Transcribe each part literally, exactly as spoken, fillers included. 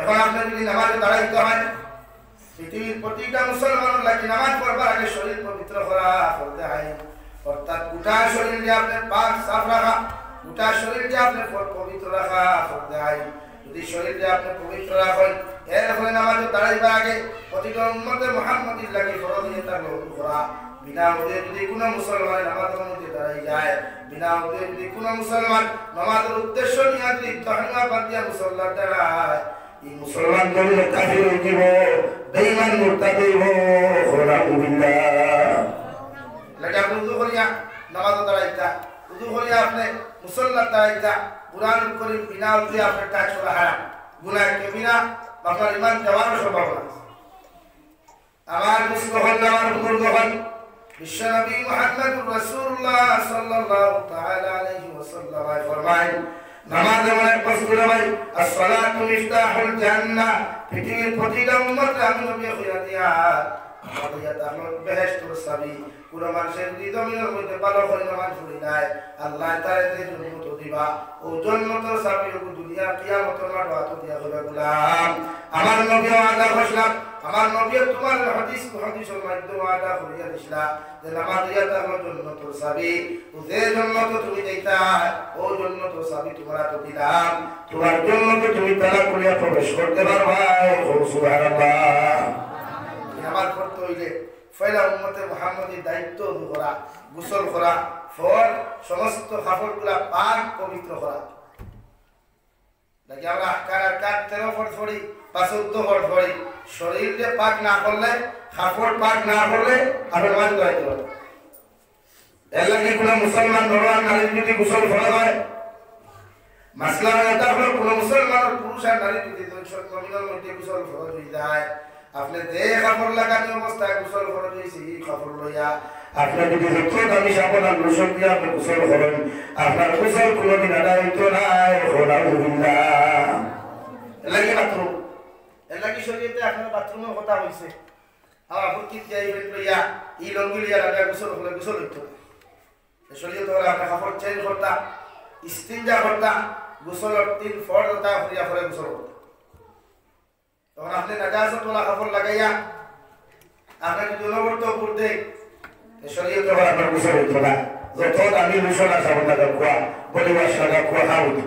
এখন আপনে যদি নামাজে দাঁড়াইতে হয়, পৃথিবীর প্রতিটা মুসলমানর লাগি নামাজ পড়বার আগে শরীর পবিত্র করা ফরজে আইন। অর্থাৎ গোটা শরীররে আপনে পাক সাফ রাখা, গোটা শরীররে আপনে প-, পবিত্র রাখা ফরজে আইন। যদি শরীররে আপনে পবিত্র রাখইন, এরপরে নামাজে দাঁড়াইবার আগে প্রতিটা উম্মতে মুহাম্মদীর লাগি ফরজ অইয়া থাকলো উযু করা। বিনা উযুয়ে যদি কুনু মুসলমান নামাজর মধ্যে দাঁড়াই যায়, বিনা উযুয়ে যদি কুনু মুসলমান নামাজর উদ্দেশ্য নিয়া যদি তহরিমা বাদ দিয়া মুসল্লাত দাঁড়ায়, ই মুসলমান জমিনো কাফির অইযিবো, বেঈমান মুরতাদ অইবো। নাউযুবিল্লাহ। লেকিন আপনে উযু করিয়া নামাজো দাঁড়াইতা, উযু করিয়া আপনে মুসল্লাত দাঁড়াইতা, কোরআন করিম বিনা উযুয়ে আপনে touch করা হারাম, গুনাহ কবিরা, আপনার ইমান যাওয়ার সম্ভাবনা আছে। আমার দোস্ত অকল, আমার বুজুর্গ অকল, বিশ্বনবী মুহাম্মদুর রাসূলুল্লাহ সাল্লাল্লাহু তাআলা আলাইহি ওয়াসাল্লাম ফরমায়, নামাজ এমন এক বস্তু রে ভাই, আসসালাতু মিফতাহুল জান্নাহ, পৃথিবীর প্রতিটা উম্মতরে আমি নবী কইয়া দিয়া, আমার ইয়া তাহলে বেহেশতর চাবি। কুনু মানষে যদি জমিনর মধ্যে ভালা করি নামাজ পড়ি নাই, আল্লায় তারে যে জন্নত দিবা, অউ জন্নতর চাবি অগু দুনিয়া কিয়ামতর মাঠো আতো দিয়া কইবা, "গোলাম, আমার নবীয়ে ওয়াদা করছলা, আমার নবীয়ে তুমার হাদিস, হাদিসর মাধ্যমে ওয়াদা করিয়া দিছলা যে নামাজ ইয়া তাহলে জন্নতর চাবি, অউ যে জন্নতো তুমি যাইতায়, অউ জন্নতর চাবি তুমার আতো দিলাম, তুমার জন্নতো তুমি তালা খুলিয়া প্রবেশ করতে পারবায়।" কও সুবহানাল্লাহ। নামাজ পড়তে অইলে পয়লা উম্মতে মুহাম্মদীর দায়িত্ব অজু করা, গোসল করা, পর সমস্ত কাপড়গুলা পাক পবিত্র করা। নাকি আমরা আহকার আর কার তেরো ফরজ পড়ি বা চৌদ্দ ফরজ পড়ি, শরীররে পাক না করলে, কাপড় পাক না করলে, আমরা নামাজ পড়াইতে পারবো। এর লাগি কুনু মুসলমান নর আর নারীর যদি গোসল ফরজ হয়, মাসলা ইটা অইলো, কুনু মুসলমানর পুরুষ আর নারী যদি দুইজন জমিনর মধ্যে গোসল ফরজ অই যায়, আপনে যে কাপড় লাগানি অবস্থায় গোসল ফরজ অইছে, ই কাপড় লইয়া আপনে যদি যত দামি সাবান আর লোশন দিয়া আপনে গোসল করইন, আপনার গোসল কুনুদিন আদায় অইতো নায়। নাউযুবিল্লাহ। এর লাগি বাথরুম, এর লাগি শরীয়তে আপনার বাথরুমর কথা অইছে। আর আপনে কিতা দিয়া ইভেন্ট লইয়া, ই লুঙ্গি লইয়া লাগাইয়া গোসল করলে গোসল অইতো না। শরীয়ত অইলো আপনে কাপড় চেঞ্জ করতা, ইস্তিনজা করতা, গোসলর তিন ফরজ আদায় করিয়া পরে গোসল করতা। তখন আপনে নাজাসত ওয়ালা কাপড় লাগাইয়া আপনে যদি অনবরত ঘুরতে, তে শরীয়তে অইলো আপনার গোসল অইতো না। যত দামি লোশন আর সাবান লাগা কুয়া, বডি ওয়াশ লাগা কুয়া, খাও অইতো।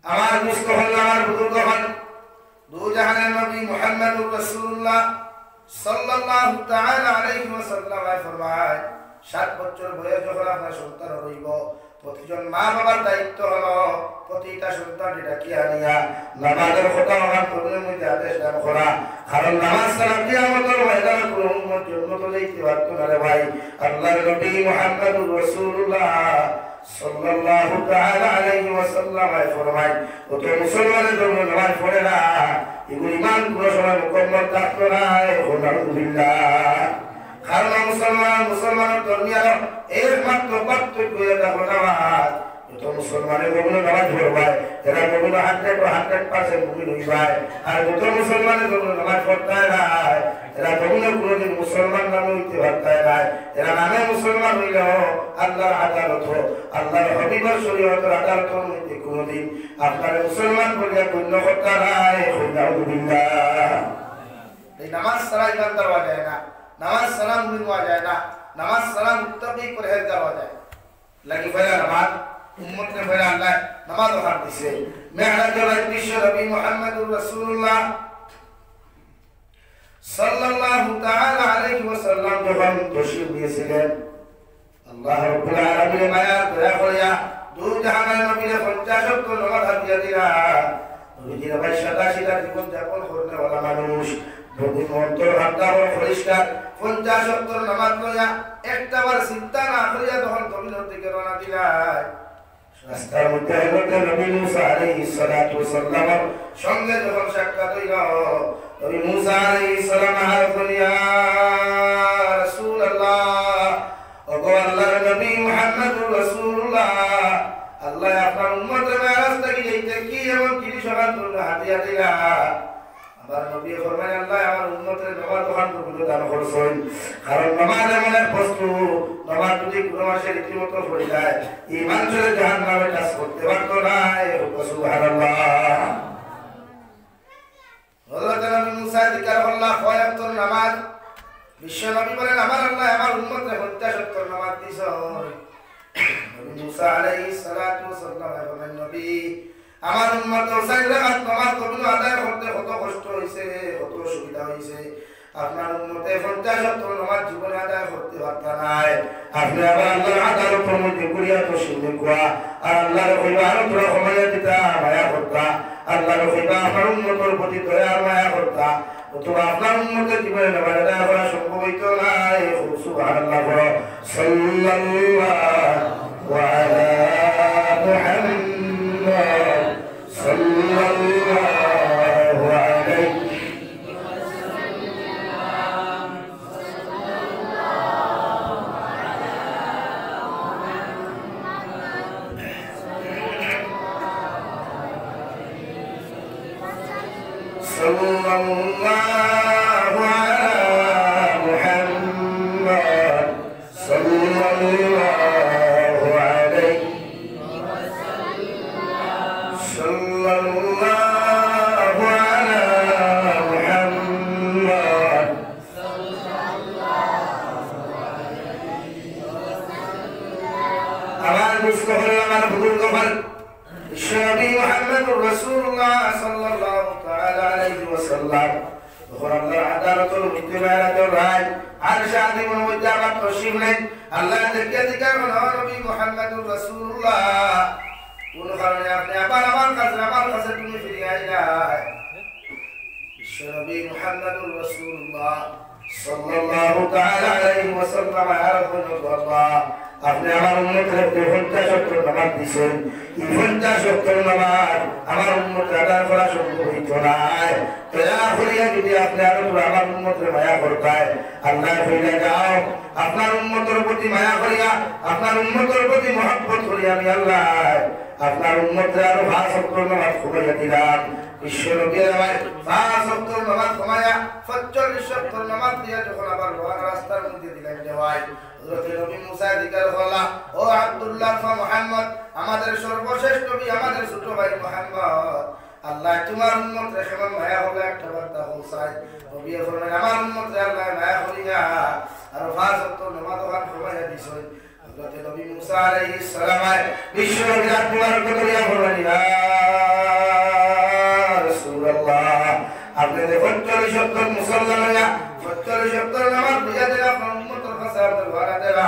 আমার দোস্ত অকল, আমার বুজুর্গ অকল, দু জাহানের নবী মুহাম্মদুর রাসূলুল্লাহ সাল্লাল্লাহু তাআলা আলাইহি ওয়াসাল্লাম ফরমায়, সাত বছর বয়স যখন আপনার সন্তান অইবো, প্রতিজন মা বাবার দায়িত্ব অইলো প্রতিটা সন্তানরে ডাকিয়া আনিয়া নামাজর কথা অখান জমিনর মধ্যে আদেশ দান করা। কারণ নামাজ ছাড়া কিয়ামতর ময়দানে কুনু উম্মত জন্নতো যাইতে পারতো না রে ভাই। আল্লাহর নবী মুহাম্মদুর রাসূলুল্লাহ সাল্লাল্লাহু তাআলা আলাইহি ওয়াসাল্লাম ফরমায়, অত মুসলমানে জমিনো নামাজ পড়ে না, ইগুর ইমান কুনু সময় মুকম্মল থাকতো নায়। নাউযুবিল্লাহ। কারণ মুসলমান, মুসলমানর দরমিয়ানো একমাত্র পার্থক্য অইলো নামাজ। যত মুসলমানে মুমিন নামাজ পড়বায়, এরা মুমিন hundred ও hundred percent মুমিন অইবায়। আর যত মুসলমানে মুমিন নামাজ পড়তায় নায়, এরা মুমিন কুনুদিন মুসলমান নামে অইতে পারতায় নায়। এরা নামে মুসলমান অইলেও আল্লাহর আদালতো, আল্লাহর হাবিবর শরীয়তর আদালতর মধ্যে কুনুদিন আপনারে মুসলমান বলিয়া গণ্য করতা নায়। নাউযুবিল্লাহ। এই নামাজ ছাড়া ইমানদার অওয়া যায় না, নামাজ ছাড়া মুমিন অওয়া যায় না, নামাজ ছাড়া মুত্তাকি পরহেজগার অওয়া যায় না। লাগি পয়লা নামাজ, উম্মতরে পয়লা আল্লায় নামাজ অখান দিছে। মেরাজর রাইত বিশ্বনবী মুহাম্মদুর রাসূলুল্লাহ সাল্লাল্লাহু তাআলা আলাইহি ওয়াসাল্লাম যখন তশরিফ নিয়েছিলেন, আল্লাহ রাব্বুল আলামিনের মায়া দয়া করিয়া দু জাহানের নবীরে পঞ্চাশ ওয়াক্ত নামাজ হাদিয়া দিলা। নবীজির ভাই সাদা সিধা জীবন যাপন করনেওয়ালা মানুষ, নবীর অন্তর হাতটা বড় পরিষ্কার, পঞ্চাশ ওয়াক্তর নামাজ লইয়া একটা বার চিন্তা না করিয়া তখন জমিনর দিকে রওনা দিলা। রাস্তার মধ্যে হযরত নবী মুসা আলাইহিস সালাতু ওয়াস সালামর সঙ্গে যখন সাক্ষাৎ অইল, নবী মুসা আলাইহিস সালাম আওয়াজ দিলা, "ইয়া রাসূলুল্লাহ, ওগো আল্লাহর নবী মুহাম্মদুর রাসূলুল্লাহ, আল্লাহ আপনার উম্মতরে মেরাজ থাকি যাইতে কি এমন জিনিস অখান তুমরা হাদিয়া দিলা?" আমার নবী ফরমাইন, "আল্লাহ আমার উম্মতরে নামাজ অখান জমিনো দান করছইন, কারণ নামাজ এমন এক বস্তু, নামাজ যদি কুনু মানষে রীতিমতো পড়ি যায়, ই মানষরে জাহান্নামে touch করতে পারতো নায়।" সুবহানাল্লাহ। বিশ্বনবী বলেন, "আমার আল্লাহ আমার উম্মতরে পঞ্চাশ ওয়াক্ত নামাজ দিছইন।" নবী মুসা আলাইহিস সালাতু ওয়াস সালাম বলেন, "নবী, আমার উম্মতে চাইর রাকাত নামাজ কখনো আদায় করতে কত কষ্ট অইছে, কত অসুবিধা অইছে। আপনার উম্মতে পঞ্চাশ ওয়াক্ত নামাজ জীবনে আদায় করতে পারতা নায়। আপনে আমার আল্লাহর আদালতর মধ্যে করিয়া তো শিরক করা, আর আল্লাহরে কইবা আরো থুড়া কমাইয়া দিতা, মায়া করতা, আল্লাহরে কইবা আমার উম্মতর প্রতি দয়া আর মায়া করতা।" অথবা আপনার উম্মতে জীবনে নামাজ আদায় করা সম্ভব অইতো নায়। খুব সুবহানাল্লাহ পড়ো। সাল্লাল্লাহু আলা মুহাম্মদ, সাল্লাল্লাহু আলাইহি। صلى الله على محمد، صلى الله عليه، صلى الله على محمد। আমার দুস্থ হল, আমার বুজুর্গ হল, বিশ্বনবী মুহাম্মদুর রাসূলুল্লাহ সাল্লাল্লাহু তাআলা আলাইহি ওয়াসাল্লাম যখন আল্লাহর আদালতর মধ্যে বেড়াইতে রায়, আরশে আজিমর মধ্যে আবার তশরিফ নেন। আল্লাহ দেখিয়া জিজ্ঞাসা করেন, "ও নবী মুহাম্মদুর রাসূলুল্লাহ, কোন কারণে আপনি আবার আমার কাছে, আমার কাছে তুমি ফিরে আইলায়?" বিশ্বনবী মুহাম্মদুর রাসূলুল্লাহ সাল্লাল্লাহু তাআলা আলাইহি ওয়াসাল্লাম আর বলেন, "আল্লাহ, আপনি আমার উম্মতরে যে পঞ্চাশ ওয়াক্ত নামাজ দিছেন, এই পঞ্চাশ ওয়াক্ত নামাজ আমার উম্মতরে আদায় করা সম্ভব অইতো নায়। দয়া করিয়া যদি আপনি আরো একটু আমার উম্মতরে মায়া করতায়।" আল্লাহ কইলা, "যাও, আপনার উম্মতর প্রতি মায়া করিয়া, আপনার উম্মতর প্রতি মহব্বত করিয়া আমি আল্লাহ আপনার উম্মতরে আরো পাঁচ ওয়াক্ত নামাজ কমাইয়া দিলাম।" বিশ্বনবী আমার পাঁচ ওয়াক্ত নামাজ কমাইয়া পঁয়তাল্লিশ ওয়াক্ত নামাজ দিয়া যখন আবার রওয়ানা রাস্তার মধ্যে দিলেন, যে ভাই, হযরতে নবী মুসা জিজ্ঞাসা করলা, "ও আব্দুল্লাহ, ও মুহাম্মদ, আমাদের সর্বশেষ নবী, আমাদের ছোট ভাই মুহাম্মদ, আল্লাহ তোমার উম্মতরে কেমন মায়া করলা, একটা বার্তা পৌঁছায়।" নবী ফরমায়, "আমার উম্মতরে আল্লাহ মায়া করিয়া আরো পাঁচ ওয়াক্ত নামাজ ওখান কমাইয়া দিছইন।" হযরতে নবী মুসা আলাইহিস সালাম আয়, বিশ্বনবীর আত মুবারক ধরিয়া ফরমাইলা, "ইয়া রাসূলুল্লাহ, আপনি যে পঁয়তাল্লিশ ওয়াক্ত মুসল্লা লইয়া, পঁয়তাল্লিশ ওয়াক্ত নামাজ পড়িয়া দিলা, আপনার উম্মতর কাছে আপনি ওয়াদা দিলা,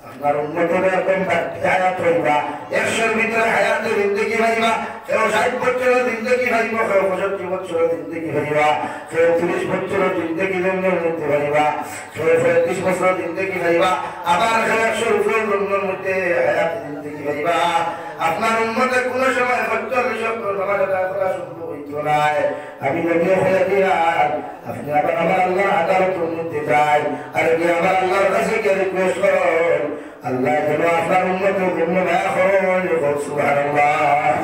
আপনার উম্মতরে একদম বাকি হায়াত পাইবা, একশোর ভিতরে হায়াতে জিন্দেগি পাইবা, কেউ ষাট বছরও জিন্দেগি পাইবা, কেউ পঁয়ষট্টি বছরও জিন্দেগি পাইবা, কেউ তিরিশ বছরও জিন্দেগি লইয়া মরতে পারিবা।" কেউ পঁয়ত্রিশ বছর জিন্দেগি পাইবা, আবার কেউ একশোর উপরে জন্মের মধ্যে হায়াত জিন্দেগি পাইবা। আপনার উম্মতে কোনো সময় পঁয়তাল্লিশ ওয়াক্ত নামাজ আদায় করা সম্ভব অইতো নায়। আমি নবী হয়ে দিলাম, আপনি আবার আমার আল্লাহর আদালতর মধ্যে যাই, আর কি আমার আল্লাহর কাছে গিয়ে রিকোয়েস্ট করুন, আল্লাহ যেন আপনার উম্মতের জন্য দয়া করুন। সুবহানাল্লাহ।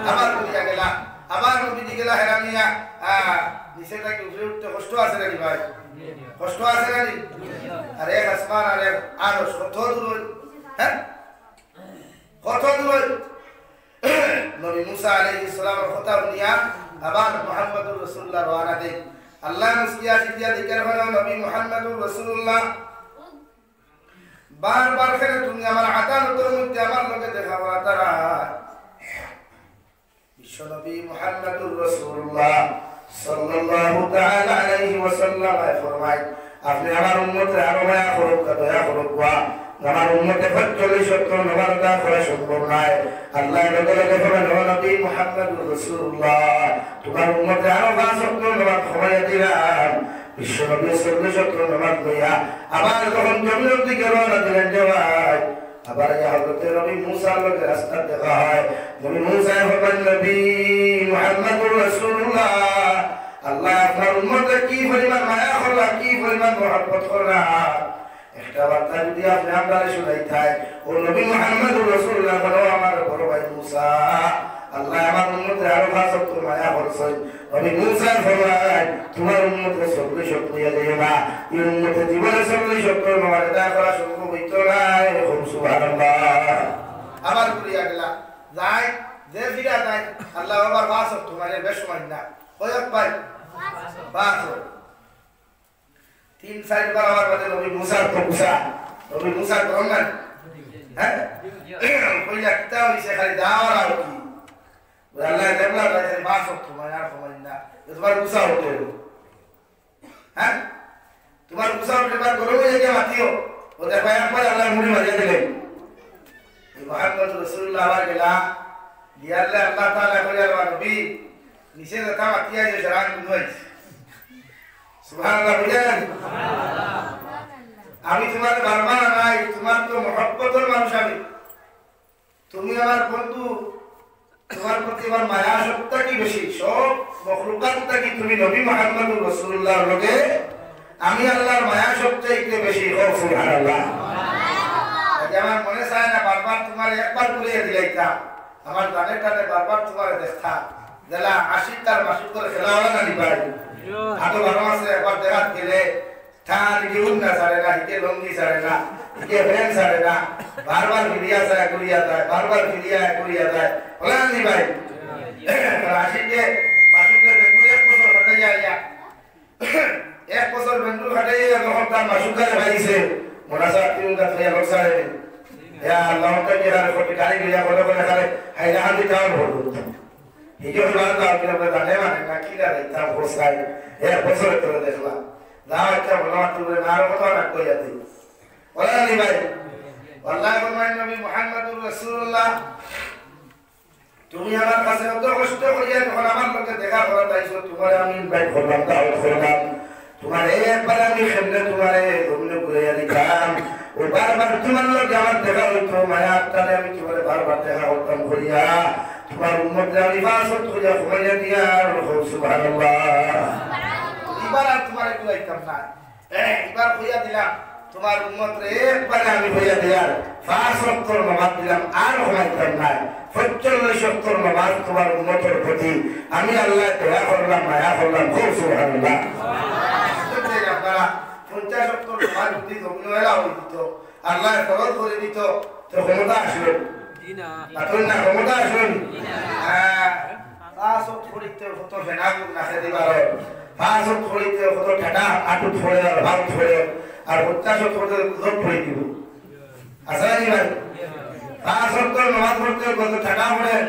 আবার বলিয়া গেলা, আবার নবীজি গেলা হেরানিয়া, আহ, নিচে থাকি উপরে উঠতে কষ্ট আছে নাকি ভাই? কষ্ট আছে নাকি? আর এক আসমান আর এক আরশ, কত দূর অইল? হ্যাঁ? কত দূর অইল? নবী মুসা আলাইহিস সালামের কথা শুনিয়া আবার মুহাম্মাদুর রাসূলুল্লাহ রওয়ানা দেন। আল্লাহ মুসকি আসি দিয়া জিজ্ঞাসা করে, "নবী মুহাম্মাদুর রাসূলুল্লাহ, বারবার কেনে তুমি আমার আদালতর মধ্যে আমার লগে দেখা করাত আরায়?" বিশ্বনবী মুহাম্মাদুর রাসূলুল্লাহ সাল্লাল্লাহু তাআলা আলাইহি ওয়াসাল্লাম ফরমায়, "আপনি আমার উম্মতরে আরো মায়া করুক্কা, দয়া করুক্কা। আমার উম্মতে পঁয়তাল্লিশ ওয়াক্ত নামাজ আদায় করা সম্ভব নায়।" আল্লাহ লগে লগে ফরমায়, "ও নবী মুহাম্মাদুর রাসূলুল্লাহ, তোমার উম্মতে আরো পাঁচ ওয়াক্ত নামাজ কমাইয়া দিলাম।" বিশ্বনবী চল্লিশ ওয়াক্ত নামাজ লইয়া আবার যখন জমিনের দিকে রওনা দিলেন, যে ভাই, আবার এই হযরতে নবী মুসার লগে রাস্তাত দেখা হয়। নবী মুসায় ফরমাইলা, "নবী মুহাম্মাদুর রাসূলুল্লাহ, আল্লাহ আপনার উম্মতরে কি পরিমাণ মায়া করলা, কি পরিমাণ মহব্বত করলা। একটা বার্তা যদি আপনি আমরারে শুনাইতায়।" ও নবী মুহাম্মাদুর রাসূলুল্লাহ বলে, "ও আমার বড় ভাই মুসা, আল্লাহ আমার উম্মতরে আরো পাঁচ ওয়াক্ত মায়া করছইন।" নবী মুসায় ফরমায়, "তোমার উম্মতরে চল্লিশ ওয়াক্ত দিয়া যাইও না, এই উম্মতে জীবনে চল্লিশ ওয়াক্ত নামাজ আদায় করা সম্ভব অইতো নায়।" খুব সুবহানাল্লাহ। আবার ঘুরিয়া গেলা, যাই, যে ফিরা যাই, আল্লাহ আবার পাঁচ ওয়াক্ত মারে বেশ সময় না। কয় ওয়াক্ত ভাই? পাঁচ ওয়াক্ত। তিন চাইরবার আবার বাদে নবী মুসার তো গুসা, নবী মুসার করন না? হ্যাঁ? কইলা, "কিতা অইছে, খালি দাও আর আও কি?" বলে, "আল্লায় দেখলা, তাই খালি পাঁচ ওয়াক্ত, মানে আর কমাই না। এ তুমার গুসা উঠে।" হ্যাঁ? তুমার গুসা উঠে, বার করো, ওই যে মাতিও। ও দেখো, একবার আল্লায় মুড়ি মারিয়া দিলেন। এই মোহাম্মদ রসুল্লাহ আবার গেলা, গিয়ালে আল্লাহ তাআলা কইলা, "রে নবী, নিচে যেতা মাতিয়া যে সেরা আমি বুঝাইছি।" সুবহানাল্লাহ বুঝেন? আমি তুমার বারবার নাই, তুমার তো মহব্বতর মানুষ আমি। তুমি আমার বন্ধু, তুমার প্রতি আমার মায়া সবচাইতে বেশি, সব মখলুকাত থাকি তুমি নবী মুহাম্মদুর রাসূলুল্লাহর লগে আমি আল্লাহর মায়া সবচাইতে বেশি। কও সুবহানাল্লাহ। আজ আমার মনে চায় না বারবার তুমারে একবার ঘুরিয়ে দিলাইতাম, আমার জানে টানে বারবার তুমারে দেখতাম। যেলা আশিক আর মাশুকর খেলা অয় না নি ভাই? আতো বারো মাসে একবার দেখাত গেলে তার ইগে উন্না ছাড়ে না, ইগে লুঙ্গি ছাড়ে না, ইগে প্যান্ট ছাড়ে না, বারবার ফিরিয়া যায়, ঘুরিয়া যায়, বারবার ফিরিয়া ঘুরিয়া যায়। অয় না নি ভাই? আর আশিকে মাশুকে বেঙ্গুলি এক বছর খাটাইয়া আইয়া, এক বছর বেঙ্গুলি খাটাইয়া যখন তার মাশুকারে পাইছে, মোনাজাত তিন গাছ হইয়া লোক ছাড়ে নি। ইয়া আল্লাহ, ওটা কি আর কোটি গাড়ি গিয়া করে করে খালে, হাইলা হাতি কাম হলো। হিজো হইবার দাও কি আমরা জানে মানে না কি জানে, তা বসাই। এক বছরে তোরে দেখলাম। না, একটা ভালো মাত্র বলে না, আরো কত অনেক কইয়া দিই। অয় না নি ভাই? আল্লাহ ফরমায়, "নবী মুহাম্মাদুর রাসূলুল্লাহ, তুমি আমার কাছে অত কষ্ট করিয়া যখন আমার লগে দেখা করাত আইছো, তুমারে আমি invite করলাম, দাওয়াত করলাম, তুমারে একবার আমি কেমনে তুমারে অমনে ঘুরাইয়া দিতাম। ও বারবার তুমার লগে আমার দেখা অইতো, মায়া আত্মারে আমি তুমারে বারবার দেখা করতাম করিয়া, তুমার উম্মতরে আমি পাঁচ ওয়াক্ত করিয়া ঘুমাইয়া দিয়ার।" কও সুবহানাল্লাহ। এবার আর তুমারে ঘুরাইতাম না। এবার কইয়া দিলাম, তুমার উম্মতরে একবারে আমি কইয়া দিলাম, পাঁচ ওয়াক্তর নামাজ দিলাম, আর কমাইতাম নায়। পঁয়তাল্লিশ ওয়াক্তর নামাজ তুমার উম্মতর প্রতি আমি আল্লায় দয়া করলাম, মায়া করলাম। কও সুবহানাল্লাহ। আপনারা পঞ্চাশ ওয়াক্তর নামাজ যদি জমিন এলা অই দিত, আল্লায় ফরজ করি দিত, তো ক্ষমতা আছিল? জি না। মাতুন না, ক্ষমতা আছিল? জি না। হ্যাঁ, পাঁচ ওয়াক্ত পড়িতে কত ফেনা গুণ নাকে দিবার, পাঁচ ওয়াক্ত পড়িতে কত ঠাটা আটুত পড়ে আর ভাত পড়ে, আর পঞ্চাশ ওয়াক্ত পড়তে কত পড়ি দিব। আছে না নি ভাই? পাঁচ ওয়াক্ত নামাজ পড়তে কত ঠাটা পড়ে,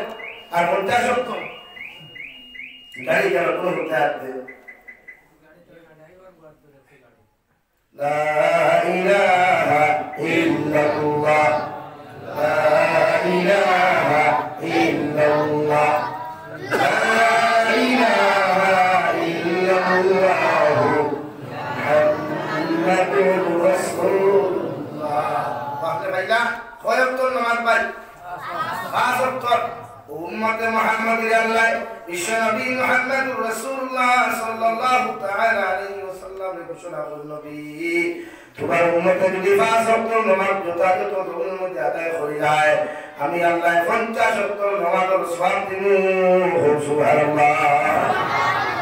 আর পঞ্চাশ ওয়াক্ত গাড়ি চালানো করতে আসবে। لا إله إلا الله. لا إله إلا الله. لا إله إلا الله. محمد رسول الله. তাহলে ভাইরা, কয় ওয়াক্ত নামাজ ভাই? পাঁচ ওয়াক্ত। উম্মতে মুহাম্মদীর আল্লাহ, বিশ্বনবী মুহাম্মদুর রাসূলুল্লাহ সাল্লাল্লাহু তাআলা আলাইহি ওয়াসাল্লামে ঘোষণা করল, নবী, তুমার উম্মতে যদি পাঁচ ওয়াক্ত নামাজ যথাযথ জমিনর মধ্যে আদায় করি যায়, আমি আল্লায় পঞ্চাশ ওয়াক্ত নামাজর সওয়াব দিমু। কও সুবহানাল্লাহ।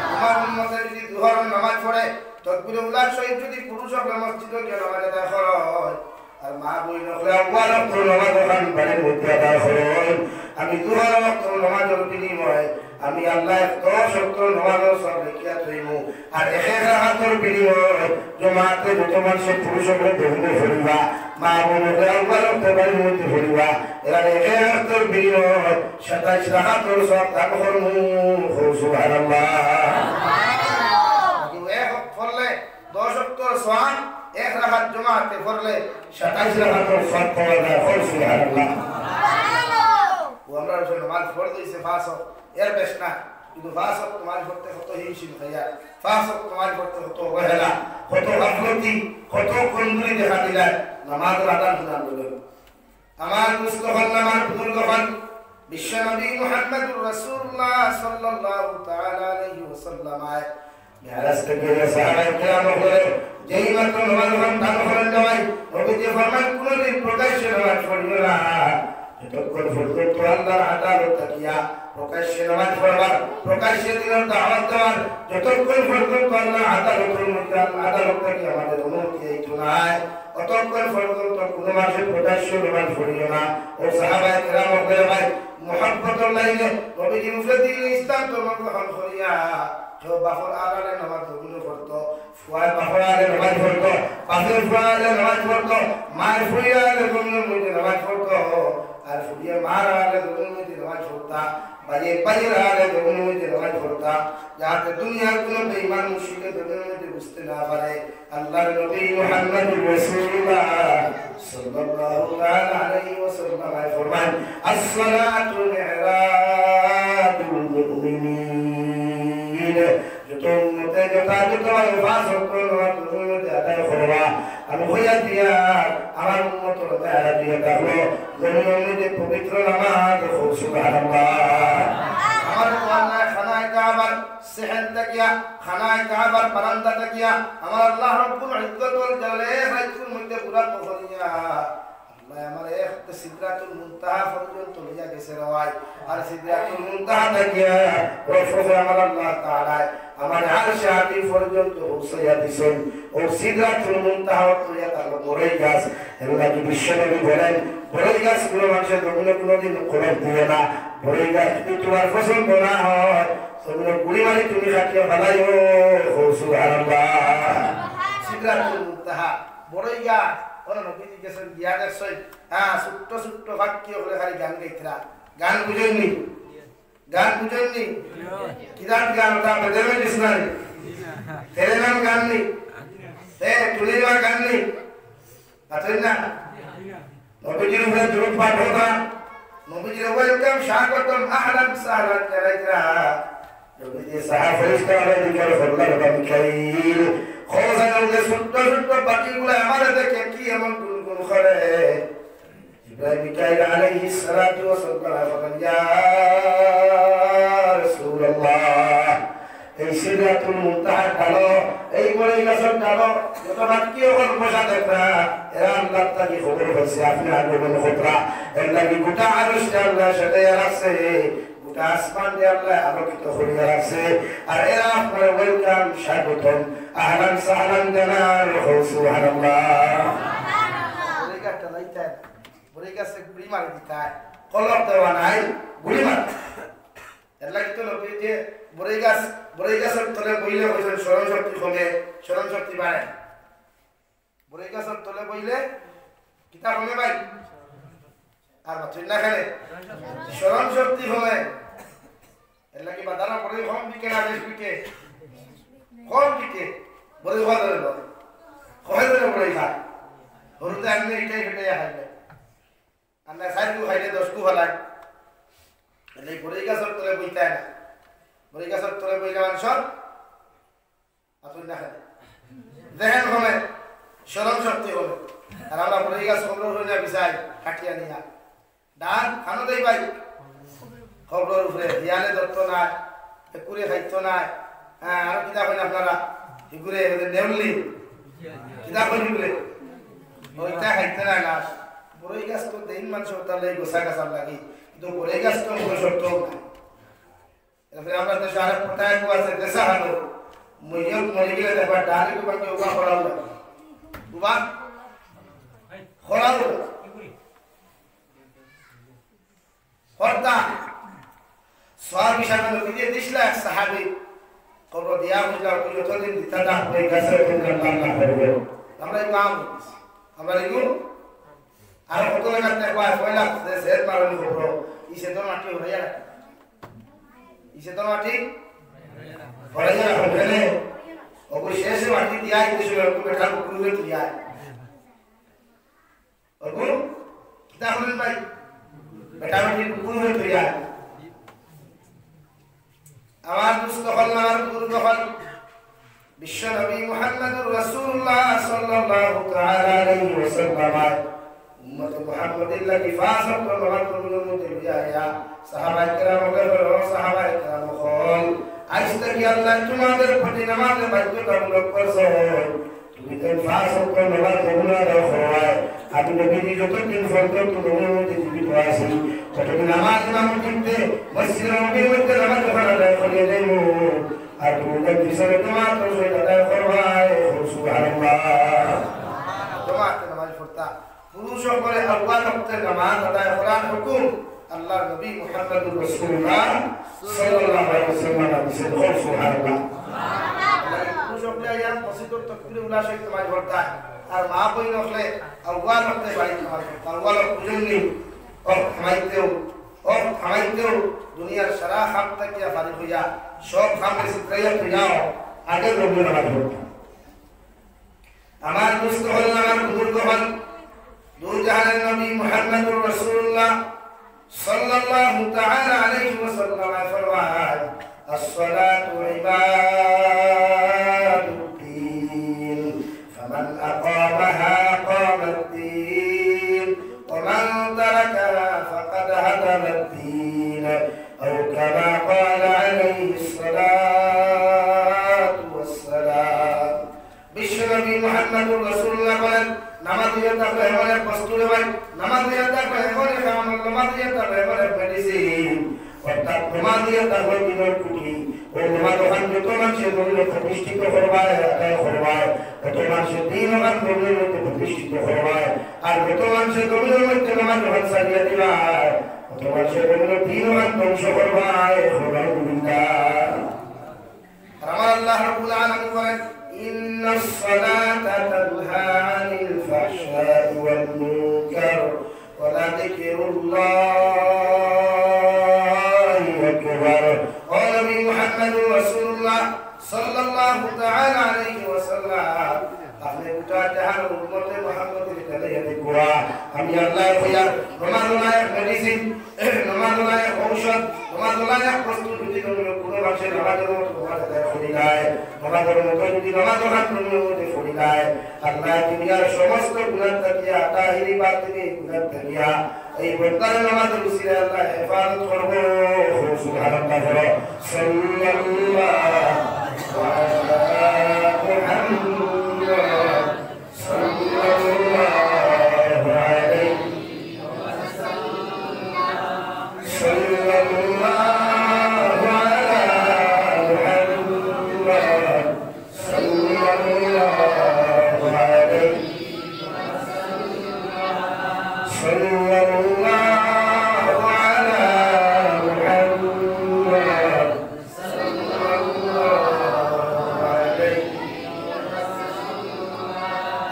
তুমার উম্মতে যদি জোহরর নামাজ পড়ে, তকবীরে উলা সহিত যদি পুরুষ অকলে মসজিদো গিয়া নামাজ আদায় করে, আর মা বইন অকলে আউয়াল ওয়াক্তর নামাজ অখান বাড়ির মধ্যে আদায় করইন, আমি জোহর ওয়াক্তর নামাজর বিনিময়ে আমি আল্লায় দশ ওয়াক্তর নামাজর সওয়াব লেখিয়া থইমু। আর এক এক রাকাতর বিনিময়ে জমাতে যত মানষে পুরুষ অকলে দেখবে পড়িবা, মা বইন অকলে আউয়াল ওয়াক্তর বাড়ির মধ্যে পড়িবা, এরার এক এক রাকাতর বিনিময়ে সাতাইশ রাকাতর সওয়াব দান করমু। কও সুবহানাল্লাহ। এক ওয়াক্ত পড়লে দশ ওয়াক্তর সওয়াব, এক রাকাত জমাতে পড়লে সাতাইশ রাকাতর সওয়াব পাওয়া যায়। কও সুবহানাল্লাহ। ও আমরার উপরে নামাজ ফরজ অইছে পাঁচ ওয়াক্ত, এর বেশ না, কিন্তু পাঁচ ওয়াক্ত নামাজ পড়তে কত হিমশিম খাইয়া, পাঁচ ওয়াক্ত নামাজ পড়তে কত অবহেলা, কত গাফলতি, কত কমজুরি দেখা দিলায়, নামাজর আদান হুনার লগে। আমার দোস্ত অকল, আমার বুজুর্গ অকল, বিশ্বনবী মুহাম্মদুর রাসূলুল্লাহ সাল্লাল্লাহু তাআলা আলাইহি ওয়াসাল্লাম আয় মেরাজ থাকি সাহাবায়ে কেরাম অকলে যেই মাত্র নামাজ অখান দান করইন, নবীজি ফরমাইন, "কুনুদিন প্রকাশ্যে নামাজ পড়িও না।" যতক্ষণ পর্যন্ত আল্লাহর আদালত থাকিয়া প্রকাশ্যে নামাজ পড়বার, প্রকাশ্যে দিনের দাওয়াত দেওয়ার, যতক্ষণ পর্যন্ত আল্লাহর আদালতের মধ্যে, আল্লাহর আদালত থাকিয়া আমাদের অনুমতি দিত নাই, অতক্ষণ পর্যন্ত কোনো মাসে প্রকাশ্যে নামাজ পড়িও না। ও সাহাবায়ে কেরাম, ও ভাই, মহব্বতর লাইনে নবীজি মুখে দিন ইসলাম ধর্ম গ্রহণ করিয়া কেউ বাপর আড়ালে নামাজ জমিনে পড়তো, ফুয়ায় বাপর আড়ালে নামাজ পড়তো, বাপের ফুয়া আড়ালে নামাজ পড়তো, মায়ের ফুয়া আড়ালে জমিনের মধ্যে নামাজ পড়তো, আর ফুড়িয়ে মার আড়ালে জমিনের মধ্যে নামাজ পড়তা, ভাইয়ে ভাইয়ের আড়ালে জমিনের মধ্যে নামাজ পড়তা, যাতে দুনিয়ার কোনো বেঈমান মুশরিকে জমিনের মধ্যে বুঝতে না পারে। আল্লাহর নবী মুহাম্মদুর রাসূলুল্লাহ সাল্লাল্লাহু তাআলা আলাইহি ওয়াসাল্লাম ফরমান, "আসসালাতু মিরাজুল মুমিনিন।" যত উম্মতে যথাযথভাবে পাঁচ ওয়াক্ত নামাজ জমিনের মধ্যে আদায় করবা, আমি কইয়া দিয়ার, আমার উম্মতর দায়রা দিয়া থাকলো, জমিনের মধ্যে পবিত্র নামাজ, কও সুবহানাল্লাহ। আমার আল্লাহ খানায়ে কাবার সেহেন থাকিয়া, খানায়ে কাবার বারান্দা থাকিয়া আমার আল্লাহ রাব্বুল ইজ্জত ওয়াল জালালে রাইতর মধ্যে বুরাক করিয়া আল্লাহ আমার এক সিদরাতুল মুনতাহা পর্যন্ত লইয়া গেছে রে ভাই। আর সিদরাতুল মুনতাহা থাকিয়া রফে আমার আল্লাহ তাআলা আমার আরশে আজিম পর্যন্ত পৌঁছাইয়া দিছেন। ও সিদরাতুল মুনতাহা অইয়া তার বড়ই গাছ। এর লাগি বিশ্বনবী বলেন, বড়ই গাছ কোনো মানুষের জমিনে কোনোদিন কলম দিও না। বড়ই গাছ যদি তোমার পছন্দ না হয়, জমিনে গুড়ি মারি তুমি কাটিয়া ফালাইও। কও সুবহানাল্লাহ। সিদরাতুল মুনতাহা, বড়ই গাছ, ওরা নবীজি গেছেন, গিয়া দেখছেন, হ্যাঁ, ছোট্ট ছোট্ট পাখি ওগুলো খালি গান গাইতরা। গান বুঝেননি? গান বুঝেননি? কিরাত গান, ওটা বেদের মধ্যে নাই। তেরে নাম গান নি? এ, তুলিমা গান নি? আছেন না? নবীজির উপরে দুরূদ পাঠ হতা, নবীজির welcome, স্বাগতম, আহলান সাহলান জানাইতরা। নবীজি সাহা ফেরেশতা আলাইহিস সালাম বললেন, "বা মিকাইল, খোঁজা গেলে ছোট্ট ছোট্ট পাখিগুলো আমারে দেখে কি এমন গুনগুন করে?" ইব্রাহিম মিকাইল আলাইহিস সালাতু ওয়াস সালাম বলেন, "ইয়া রাসূলুল্লাহ, এই সিদরাতুল মুনতাহার ডালো, এই বড়ই গাছর ডালো, যত বাক্কি অকল বসা দেখরা, এরা আল্লাহর তাকি খবর পাইছে, আপনি আগমন খতরা, এর লাগি গোটা আরশটা আল্লাহ সাজাইয়া রাখছে, গোটা আসমানটা আল্লাহ আলোকিত করিয়া রাখছে, আর এরা আপনার welcome, স্বাগতম, আহলান সাহলান জানার।" কও সুবহানাল্লাহ। বড়ই গাছটা লাইতে বড়ই গাছে গুড়ি মারি দিতায়, কলম দেওয়া নাই, গুড়ি মারি দিতায়। এর লাগি তো নবী যে বড়ই গাছ, বড়ই গাছর তলে বইলে কইছেন স্মরণ শক্তি কমে, স্মরণ শক্তি বাড়ে। বড়ই গাছর তলে বইলে কিতা কমে ভাই? আর বাতুই না খেলে স্মরণ শক্তি কমে। এর লাগি বাজারো বড়ই কম বিকে না বেশ বিকে? কম বিকে। বড়ই কম ধরে বলে। কয় ধরে বড়ই খায়। গরুতে আনলে এটাই ফেটাইয়া খাইবে। আর না, চাইরগু খাইলে দশগু ফালায়। এলে বড়ই গাছর তলে বইতায় না। বড়ই গাছর তলে বইলে মানুষর আতুর না খায়। জেহেন কমে, স্মরণ শক্তি কমে। আর আমরা বড়ই গাছ কবরর উপরে নিয়া বিছাই, কাটিয়া নিয়া। ডান, খানো দেই ভাই। কবরর উপরে, হিয়ালে ধরতো না, বেকুরে খাইতো না। হ্যাঁ, আর কিতা কইন আপনারা? হিগুরে, ওদের নেউলি। কিতা কইন হিগুরে? ওইটা খাইতো না গাছ। বড়ই গাছ তো দেইন মানুষ ওটার লাগি গোছা গাছার লাগি। কিন্তু বড়ই গাছ তো মনে শক্ত না। এরপরে আমরা দেশে আরেক কথা এক আছে, দেশা হানো। মইয়ত মরি গেলে দেখবা, ডালি উবা কি উবা করা উবা। উবা? করা উবা। হরতা। সওয়াব হিসাবে নবীজি দিছলা এক সাহাবী। কবর দিয়া বুঝলা, ওই যতদিন দিতা না, ওই গাছের কোন গান না করবে। আমরা এই কাম, আমরা এই গুণ। আর কত জায়গা দেখবা, পয়লা যে সের মারুন কবর, এই সেতর মাটি হইয়া রাখে। এই সেতর মাটি হইয়া রাখে, কেনে? ওগু শেষে মাটি দিয়া, এই দেশে একটু বেটা কুকুরে দিয়া। ওগু, কিতা কইন ভাই? বেটা বেটি কুকুর হয়ে তুই আয়। আমার দুস্থ হল, আমার বুজুর্গ হল, বিশ্ব নবী মুহাম্মদুর রাসূলুল্লাহ সাল্লাল্লাহু তাআলা আলাইহি ওয়াসাল্লাম উম্মতে মুহাম্মদীর লাগি পাঁচ ওয়াক্ত নামাজ জমিনের মধ্যে লইয়া আইয়া, সাহাবায়ে কেরাম অকল, সাহাবায়ে কেরাম অকল, আইজ থাকি আল্লাহ তোমাদের প্রতি নামাজে বাধ্যতামূলক করছে। তুমি তো পাঁচ ওয়াক্ত নামাজ জমিনে আদায় করবায়, আমি নবীজি যতদিন পর্যন্ত দুনিয়ার মধ্যে জীবিত আছি, ততদিন আমার ইমামতিতে মসজিদে নববীর মধ্যে নামাজ পড়া আদায় করিয়া যাইব। আর তুমি যদি পিছনে জামাত আদায় করবায়, সুবহানাল্লাহ। জামাতে নামাজ পড়তা। পুরুষ অকলে আউয়াল ওয়াক্তের নামাজ আদায় করার হুকুম আল্লাহর নবী মুহাম্মদুর রাসূলুল্লাহ সাল্লাল্লাহু আলাইহি ওয়াসাল্লাম দিয়েছেন। সুবহানাল্লাহ। পুরুষ অকলে আইয়া মসজিদর তকবীরে উলা সহিত নামাজ পড়তা। আর মা বইন অকলে আউয়াল ওয়াক্তে বাড়িত নামাজ পড়তা। আউয়াল ওয়াক্ত বুঝইননি? অক্ত থামাইতেও, অক্ত থামাইতেও দুনিয়ার সারা কাম থাকিয়া ফারিগ অইয়া, সব কামরে ছিতরাইয়া থইয়াও আগে জমিয়ে নামাজ পড়তা। আমার দোস্ত অকল, আমার বুজুর্গ অকল, দুই জাহানের নবী মুহাম্মদুর রাসূলুল্লাহ সাল্লাল্লাহু তাআলা আলাইহি ওয়াসাল্লাম ফরমায়, الصلاة عماد الدين، فمن أقامها قام الدين، ومن تركها فقد هدم الدين، أو كما قال عليه الصلاة والسلام। বিশ্বনবী মুহাম্মদুর রাসূলুল্লাহ বলেন, নামাজ হইয়া থাকলে এমন এক বস্তু রে ভাই, নামাজ হইয়া থাকলে এমন এক আমল, নামাজ হইয়া থাকলে এমন এক মেডিসিন, অর্থাৎ নামাজ হইয়া থাকলে দিনের কুটি। ওই নামাজ ওখান যত মানুষের জমিনে প্রতিষ্ঠিত করবায়, আদায় করবায়, তত মানুষের দিন ওখান জমিনের মধ্যে প্রতিষ্ঠিত করবায়। আর যত মানুষের জমিনের মধ্যে নামাজ ওখান ছাড়িয়া দিবায়, তত মানুষের জমিনের দিন ওখান ধ্বংস করবায়। নাউজুবিল্লাহ। আর আমার আল্লাহ রাব্বুল আলামিন বলেন, إن الصلاة تنهى عن الفحشاء والمنكر ولذكر الله أكبر। ও নবী মুহাম্মদুর রাসূলুল্লাহ সাল্লাল্লাহু তাআলা আলাইহি ওয়াসাল্লাম, আপনে গোটা জাহান উম্মতে মুহাম্মদীর কাছে ইয়াদি করা। আমি আল্লাহ কইয়া, নামাজ নায় মেডিসিন, নামাজ নায় ঔষধ, নামাজ নায় প্রস্তুতি, কোনো মানুষের নামাজের মতো নামাজ আদায় করি নাই, নামাজের মতো যদি নামাজ ওখান মধ্যে পড়ি নাই, আল্লাহ দুনিয়ার সমস্ত গুনাহ থাকিয়া, তাহিরি বাতিনি গুনাহ থাকিয়া, এই বন্দার নামাজের উসিলে আল্লাহ হেফাজত করবো। সুবহানাল্লাহ। সাল্লাল্লাহু আলা মুহাম্মদ। صلى الله عليه، صلى الله على محمد، صلى الله عليه، صلى الله على محمد।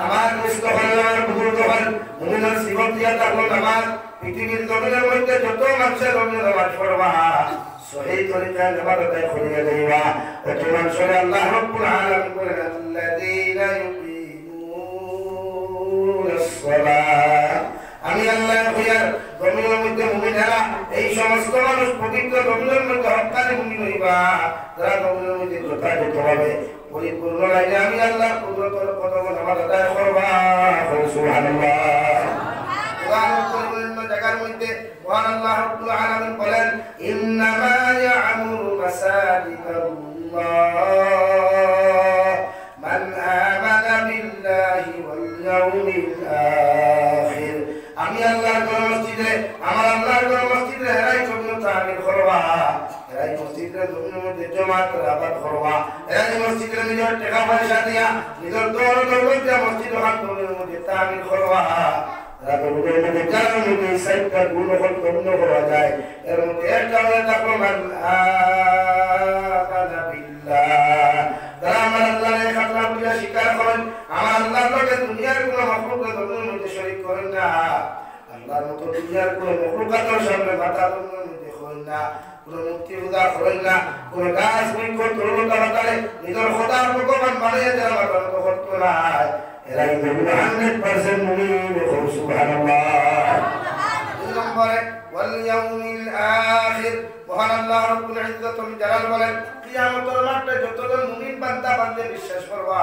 আমার দোস্ত অকল, আমার বুজুর্গ অকল, মুমিনের সিফত দিয়া থাকলো নামাজ। পৃথিবীর জমিনের মধ্যে যত মানুষের জমিনে নামাজ পড়বা, সহি তরিকায় নামাজ আদায় করিয়া যাইবা, অত মানুষরে আল্লাহ রাব্বুল আলামিন বলেন, الذين يقيمون الصلاة। আমি আল্লাহ কইয়ার জমিনের মধ্যে মুমিন এরা, এই সমস্ত মানুষ পবিত্র জমিনের মধ্যে হক্কানি মুমিন হইবা, যারা জমিনের মধ্যে যথাযথভাবে পরিপূর্ণ লাইনে আমি আল্লাহর কুদরতর কদম নামাজ আদায় করবা। সুবহানাল্লাহ। কোরআন করিমের অন্য জায়গার মধ্যে মহান আল্লাহ রাব্বুল আলামিন বলেন, إنما يعمر مساجد الله من آمن بالله واليوم الآخر। আমি আল্লাহর ঘর মসজিদে, আমার আল্লাহর ঘর মসজিদে এরাই জমিনে তামির করবা, এরাই মসজিদে জমিনের মধ্যে জমাত আবাদ করবা, এরাই মসজিদে নিজের টাকা পয়সা দিয়া, নিজের দৌড় দৌলত দিয়া মসজিদ ওখান জমিনের মধ্যে তামির করবা। এরা জমিনের মধ্যে যারা মধ্যে এই চারটা গুণ অকল গণ্য করা যায়, এর মধ্যে একটা হয়ে থাকলো من آمن بالله। যারা আমার আল্লাহরে খাতনা বুঝা স্বীকার করেন, আমার আল্লাহর লগে দুনিয়ার কোনো মখলুকরে জমিনের মধ্যে শরীক করেন না, আল্লাহর মতো দুনিয়ার কোনো মখলুকাতের সামনে মাথা জমিনের মধ্যে করেন না, কোনো মূর্তি পূজা করেন না, কোনো গাছ বৃক্ষ তরুলতা পাতারে নিজের খোদার ভগবান বানাইয়া যারা মাথা মতো করতো না, এরা এই জমিনে hundred percent মুমিন। সুবহানাল্লাহ। দুই নম্বরে, واليوم الآخر। মহান আল্লাহ রাব্বুল ইজ্জতুল জালাল বলেন, কিয়ামতের মাঠে যতজন মুমিন বান্দা বান্দে বিশ্বাস করবা,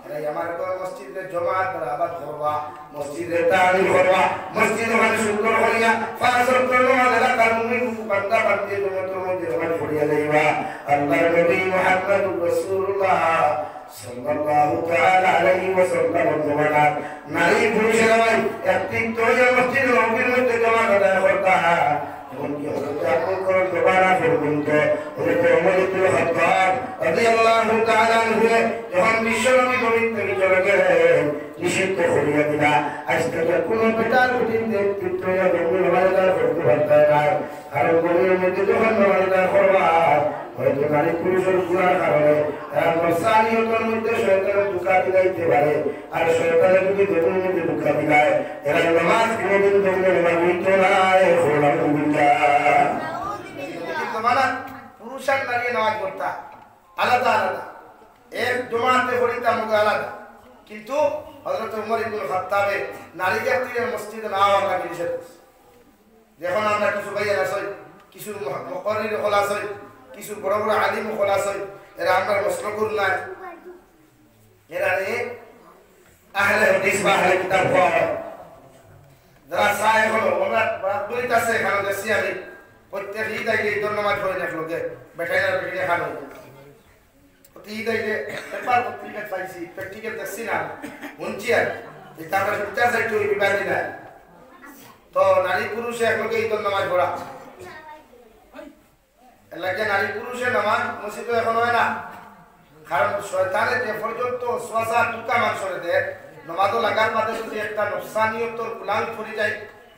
তাই আমার ঘর মসজিদরে জমাত বরাবর করবা, মসজিদরে তামির করবা, মসজিদ ওখানে সুন্দর করিয়া পাঁচ ওয়াক্ত নামাজ এলাকার মুমিন বান্দা বান্দি জমাতের মধ্যে ওখানে পড়িয়া যাইবা। আল্লাহর নবী মুহাম্মদুর রাসূলুল্লাহ সাল্লাল্লাহু তাআলা আলাইহি ওয়াসাল্লাম জমানাত নারী পুরুষের ভাই একত্রিত হইয়া মসজিদ নববীর মধ্যে জমাত আদায় করতা। এমনকি হযরত আবু বকর জমানা পর্যন্ত হযরত ওমর ইবনে খাত্তাব রাদিয়াল্লাহু তাআলা আনহু যখন বিশ্বনবী জমিন থেকে চলে গেলেন, নিষিদ্ধ করিয়া দিলা। আজ থেকে কোনো বেটার বেটিন দেখতে না, জমিন ওয়ালাদার করতে পারতে না। কারণ জমিনের মধ্যে যখন ওয়ালাদার করবা, হয়তো নারী পুরুষের গুনার কারণে এরা নফসানিয়তের মধ্যে শয়তানের ধোঁকা দিলাইতে পারে। আর শয়তানের যদি জমিনের মধ্যে ধোঁকা দিলায়, এরা নামাজ কোনোদিন জমিনে নামাজ হইতো না। এখন আলহামদুলিল্লাহ। কিন্তু মানে পুরুষ আর নারী নামাজ পড়তা আলাদা আলাদা, এক জমাতে পড়িতাম ওগু আলাদা। কিন্তু হযরত ওমর ইবনুল খাত্তাবে নারী জাতিরে মসজিদে না আওয়ার লাগি নিষেধ করছে। এখন আমরা কিছু ভাইয়ার আছে, কিছু মুহ-, মুকররির হকল আছে, কিছু বড় বড় আলিম হকল আছে, এরা আমরা মসলকুর নাই, এরা রে আহলে হাদিস বা আহলে কিতাব হয়। যারা চায় এখনো, আমরা বরাবরই আছে, এখানে দেখছি আমি, প্রত্যেক ঈদ আইলে ঈদর নামাজ পড়ে না লোকে, বেটাইরা বেটিনে খান হয়ে যায়। প্রতি ঈদ আইলে পেপার পত্রিকা পাইছি, প্র্যাকটিক্যাল দেখছি না, শুনছি আর। এটা আমরা শুনতে চাই, তুই বিবাদী না। তো নারী পুরুষে একলগে ঈদর নামাজ পড়া। এর লাগি নারী পুরুষে নামাজ মসজিদে এখন হয় না। কারণ শয়তানে যে পর্যন্ত ওয়াসওয়াসা ধোঁকা মানষরে দেয়, নামাজও লাগার বাদে যদি একটা নফসানিয়তর গুলাম পড়ি যায়,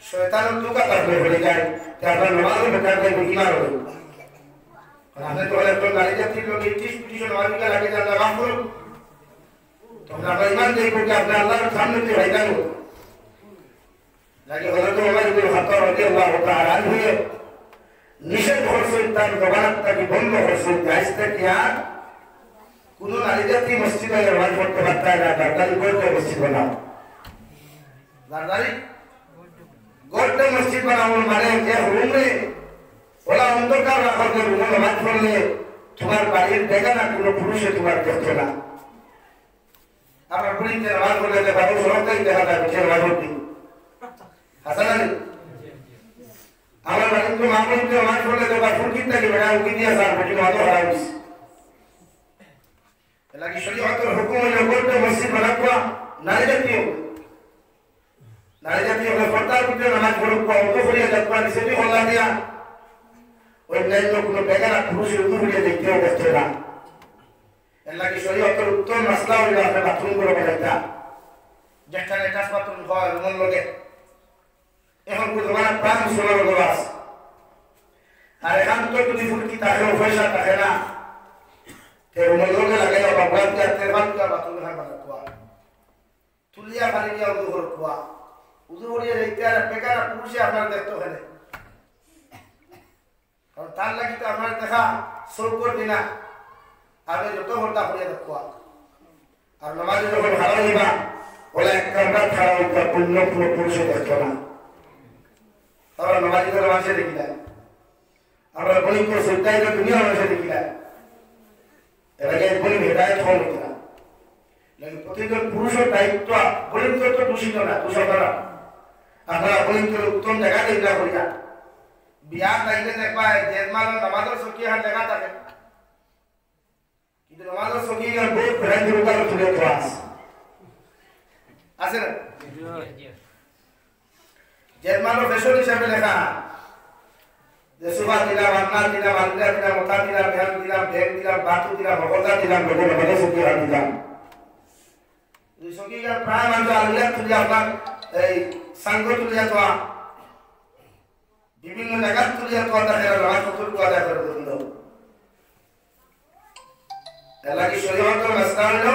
শয়তানের ধোঁকা তার উপরে পড়ি যায়, তে আপনার নামাজও বেকার যায়, বেইমান হবে। আর আপনি তো একজন নারী জাতির লোক, এই ত্রিশ কোটি জন নারীকে লাগে যে আল্লাহ মাফ করুন। তখন আপনার ইমান দেখবো কি আপনি আল্লাহর সামনে দিয়ে হয়ে গেল। লাগে হযরত ওমর ইবনে খাত্তাব রাদিয়াল্লাহু তাআলা আনহু নিষেধ করছেন, তার জমানাত তাকে বন্ধ করছেন, যে আজ থেকে আর কোনো নারী জাতি মসজিদে নামাজ পড়তে পারতে না, তাড়াতাড়ি করতে মসজিদ বানাও। তাড়াতাড়ি গর্তে মসজিদ বানাবো মানে এক রুমে ওলা অন্ধকার রাখো, যে রুমে নামাজ পড়লে তোমার বাড়ির বেগানা কোনো পুরুষে তোমার দেখতো না। আমরা পুলিশে নামাজ পড়লে যে বাবু সড়কটাই দেখা যায়, সে নামাজ পড়তে। হাসান আলী, আমার বাড়ির তো মা বোনকে নামাজ পড়লে যে বা ফুলকির থাকি বেড়া উকি দিয়া যার বেটি নামাজও হারা হইছে। এর লাগি শরীয়তের হুকুম হইল গর্তে মসজিদ বানাকুয়া নারী জাতীয় নারী জাতি হলে পর্দার ভিতরে নামাজ পড়ুক বা উজু করিয়া দেখবা, নিচে তুই হল্লা দিয়া। অন্যান্য কোনো বেগানা পুরুষের উজু করিয়া দেখতেও দেখছে না। এর লাগি শরীয়তের উত্তম মাসলা হইল আপনার বাথরুম করে বানাইতা। যেখানে অ্যাটাচ বাথরুম হয় রুমের লগে। এখন বুঝবার প্রায় মুসলমান লোক আছে। আর এখান তো যদি ফুলকি থাকে, পয়সা থাকে না, তে রুমের লগে লাগাইয়া বা বাদ দিয়া তেরবান দিয়া বাথরুম এখানে বানাইতে হয়। তুলিয়া পানি দিয়া উজু করো কুয়া। উজু করিয়া যাইতে আর বেকার পুরুষে আপনার দেখতো কেনে? কারণ তার লাগি তো আপনার দেখা চৌকর দিনা। আপনি যত পর্দা করিয়া দেখুয়া। আর নামাজে যখন হারা হইবা, ওলা এক কামরা ছাড়া ওইটা অন্য কোনো পুরুষে দেখতো না। তারপর নামাজি তো নামাজে দেখিলা। আমরা বলি তো সত্যায় তো দুনিয়া মানুষে দেখিলা। এর আগে বলি হেদায়ত হল কিনা? নাকি প্রতিজন পুরুষের দায়িত্ব, বলি তো তো দূষিত না, দূষণ না। আপনারা বলি তো উত্তম জায়গা চিন্তা করিয়া। বিয়া তাইলে দেখবা, এই জেজমালো নামাজের চকি হাত দেখা থাকে। কিন্তু নামাজের চকি আর বহুত ভ্যারাইটি রোগা তুলে তো আছে। আছে না? জেজমালো ফ্যাশন হিসাবে লেখা। যে সুবা দিলাম, আন্না দিলাম, আলমিরা দিলাম, মোটা দিলাম, ভ্যান দিলাম, ব্যাগ দিলাম, বাতু দিলাম, মগজা দিলাম, বেগুন বেগুন সুখী হাত দিলাম। দুই সখী গিয়া প্রায় মানুষ আলমিরা তুলিয়া আপনার এই সাঙ্গ তুলিয়া তোয়া। বিভিন্ন জায়গা তুলিয়া তোয়া দেখা গেল, নামাজ কত দূর তোয়া দেখা গেল। এর লাগি শরীয়তের মাসলা হইল,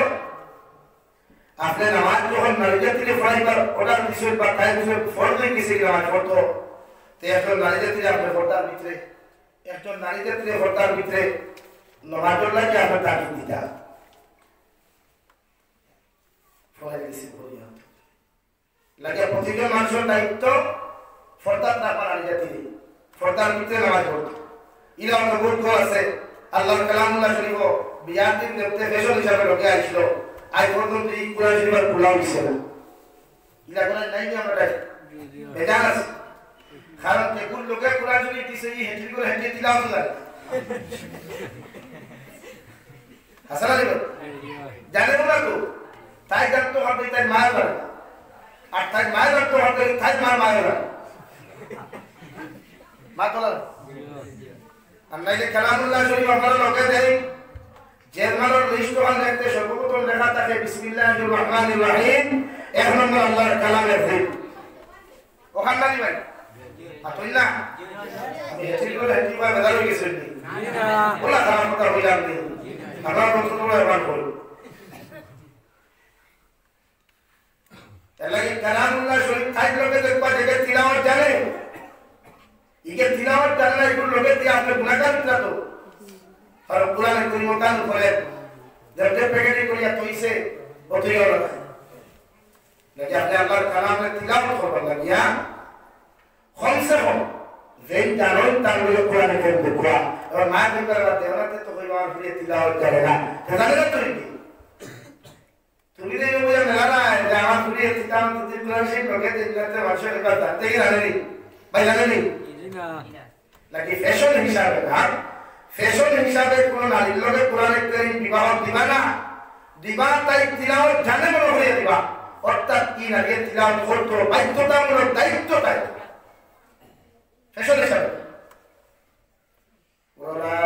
আপনি নামাজ যখন নারী জাতিরে পড়াইবার অর্ডার দিছেন বা তাই দিছেন, ফরজ হয়ে গেছে কি নামাজ পড়তো, তো একজন নারী জাতিরে আপনি পর্দার ভিতরে, একজন নারী জাতিরে পর্দার ভিতরে নামাজের লাগি আপনি তাগিদ দিতা। পড়াই দিছি, পড়িয়া। লাগে প্রতিজন মানুষের দায়িত্ব পর্দাত রাখবার নারী জাতিরে। পর্দার ভিতরে নামাজ পড়তো। ইলা অত গুরুত্ব আছে। আল্লাহর কালামুল্লাহ শরীফ বিয়ার দিন দেখতে ফ্যাশন হিসাবে লোকে আসলো। আজ পর্যন্ত এই কোরআন শরীফ আর খোলা হইছে না। ইলা কোরআন নাই নি আমরা কাছে? বেজান আছে। কারণ যেগুন লোকে কোরআন শরীফ দিছে, এই হেঁটে করে হেঁটে তিলাওয়াত করে। হাসান আলী ভাই, জানে না তো। তাই জানতো হবে, তাই মায়ের বাড়ি। আর তাই মায়ের জানতো হবে, তাই মার মায়ের বাড়ি। মা তোলা। আর নাইলে কালামুল্লাহ শরীফ আপনারা লোকে দেন, জার্নালর লিস্ট ওখান দেখতে সর্বপ্রথম লেখা থাকে বিসমিল্লাহির রহমানির রহিম, এক নম্বর আল্লাহর কালামের দিক। ওখান নানি ভাই? আর তুই না? আমি হেঁটে করে হেঁটে করে বেজার হয়ে গেছেন নি? বলা খারাপ কথা হইলাম নি? আমরা প্রথম করে একবার বলি। এর লাগি কালামুল্লাহ শরীফ থাইত লোকে দেখবা, যেকে তিলাওয়াত জানে, ইকে তিলাওয়াত জানে না, এগুলো লোকে দিয়ে আপনি গুণাগার দিলা তো। আর কোরআনে করিম ওখান করে, যাতে প্যাকেটে করিয়া তৈছে, ও তুই ওরা। নাকি আপনি আল্লাহর কালামে তিলাওয়াত করবার লাগিয়া, কমসে কম, যেই জানেন তার লগে কোরআনে করিম দেখবা। এবার মায়ের দেখবার বাদ দেওয়া তো কইবা, আমার ফিরে তিলাওয়াত জানে না। তো জানে না তো কি? তুমি যে ওই মেলা না, যে আমার চুরি হচ্ছে, তার মধ্যে তুই কোরআন শরীফ লোকে দেখলে তো মানুষের ব্যাপার জানতে কি জানেনি? ভাই জানেনি? জি না। নাকি ফ্যাশন হিসাবে না? ফ্যাশন হিসাবে কোনো নারীর লগে কোরআন করিম বিবাহ দিবা না, দিবা তাই তিলাওয়াত জানে মনে হয়ে দিবা। অর্থাৎ কি নারী তিলাওয়াত করতো বাধ্যতামূলক দায়িত্ব তাই। ফ্যাশন হিসাবে। ولا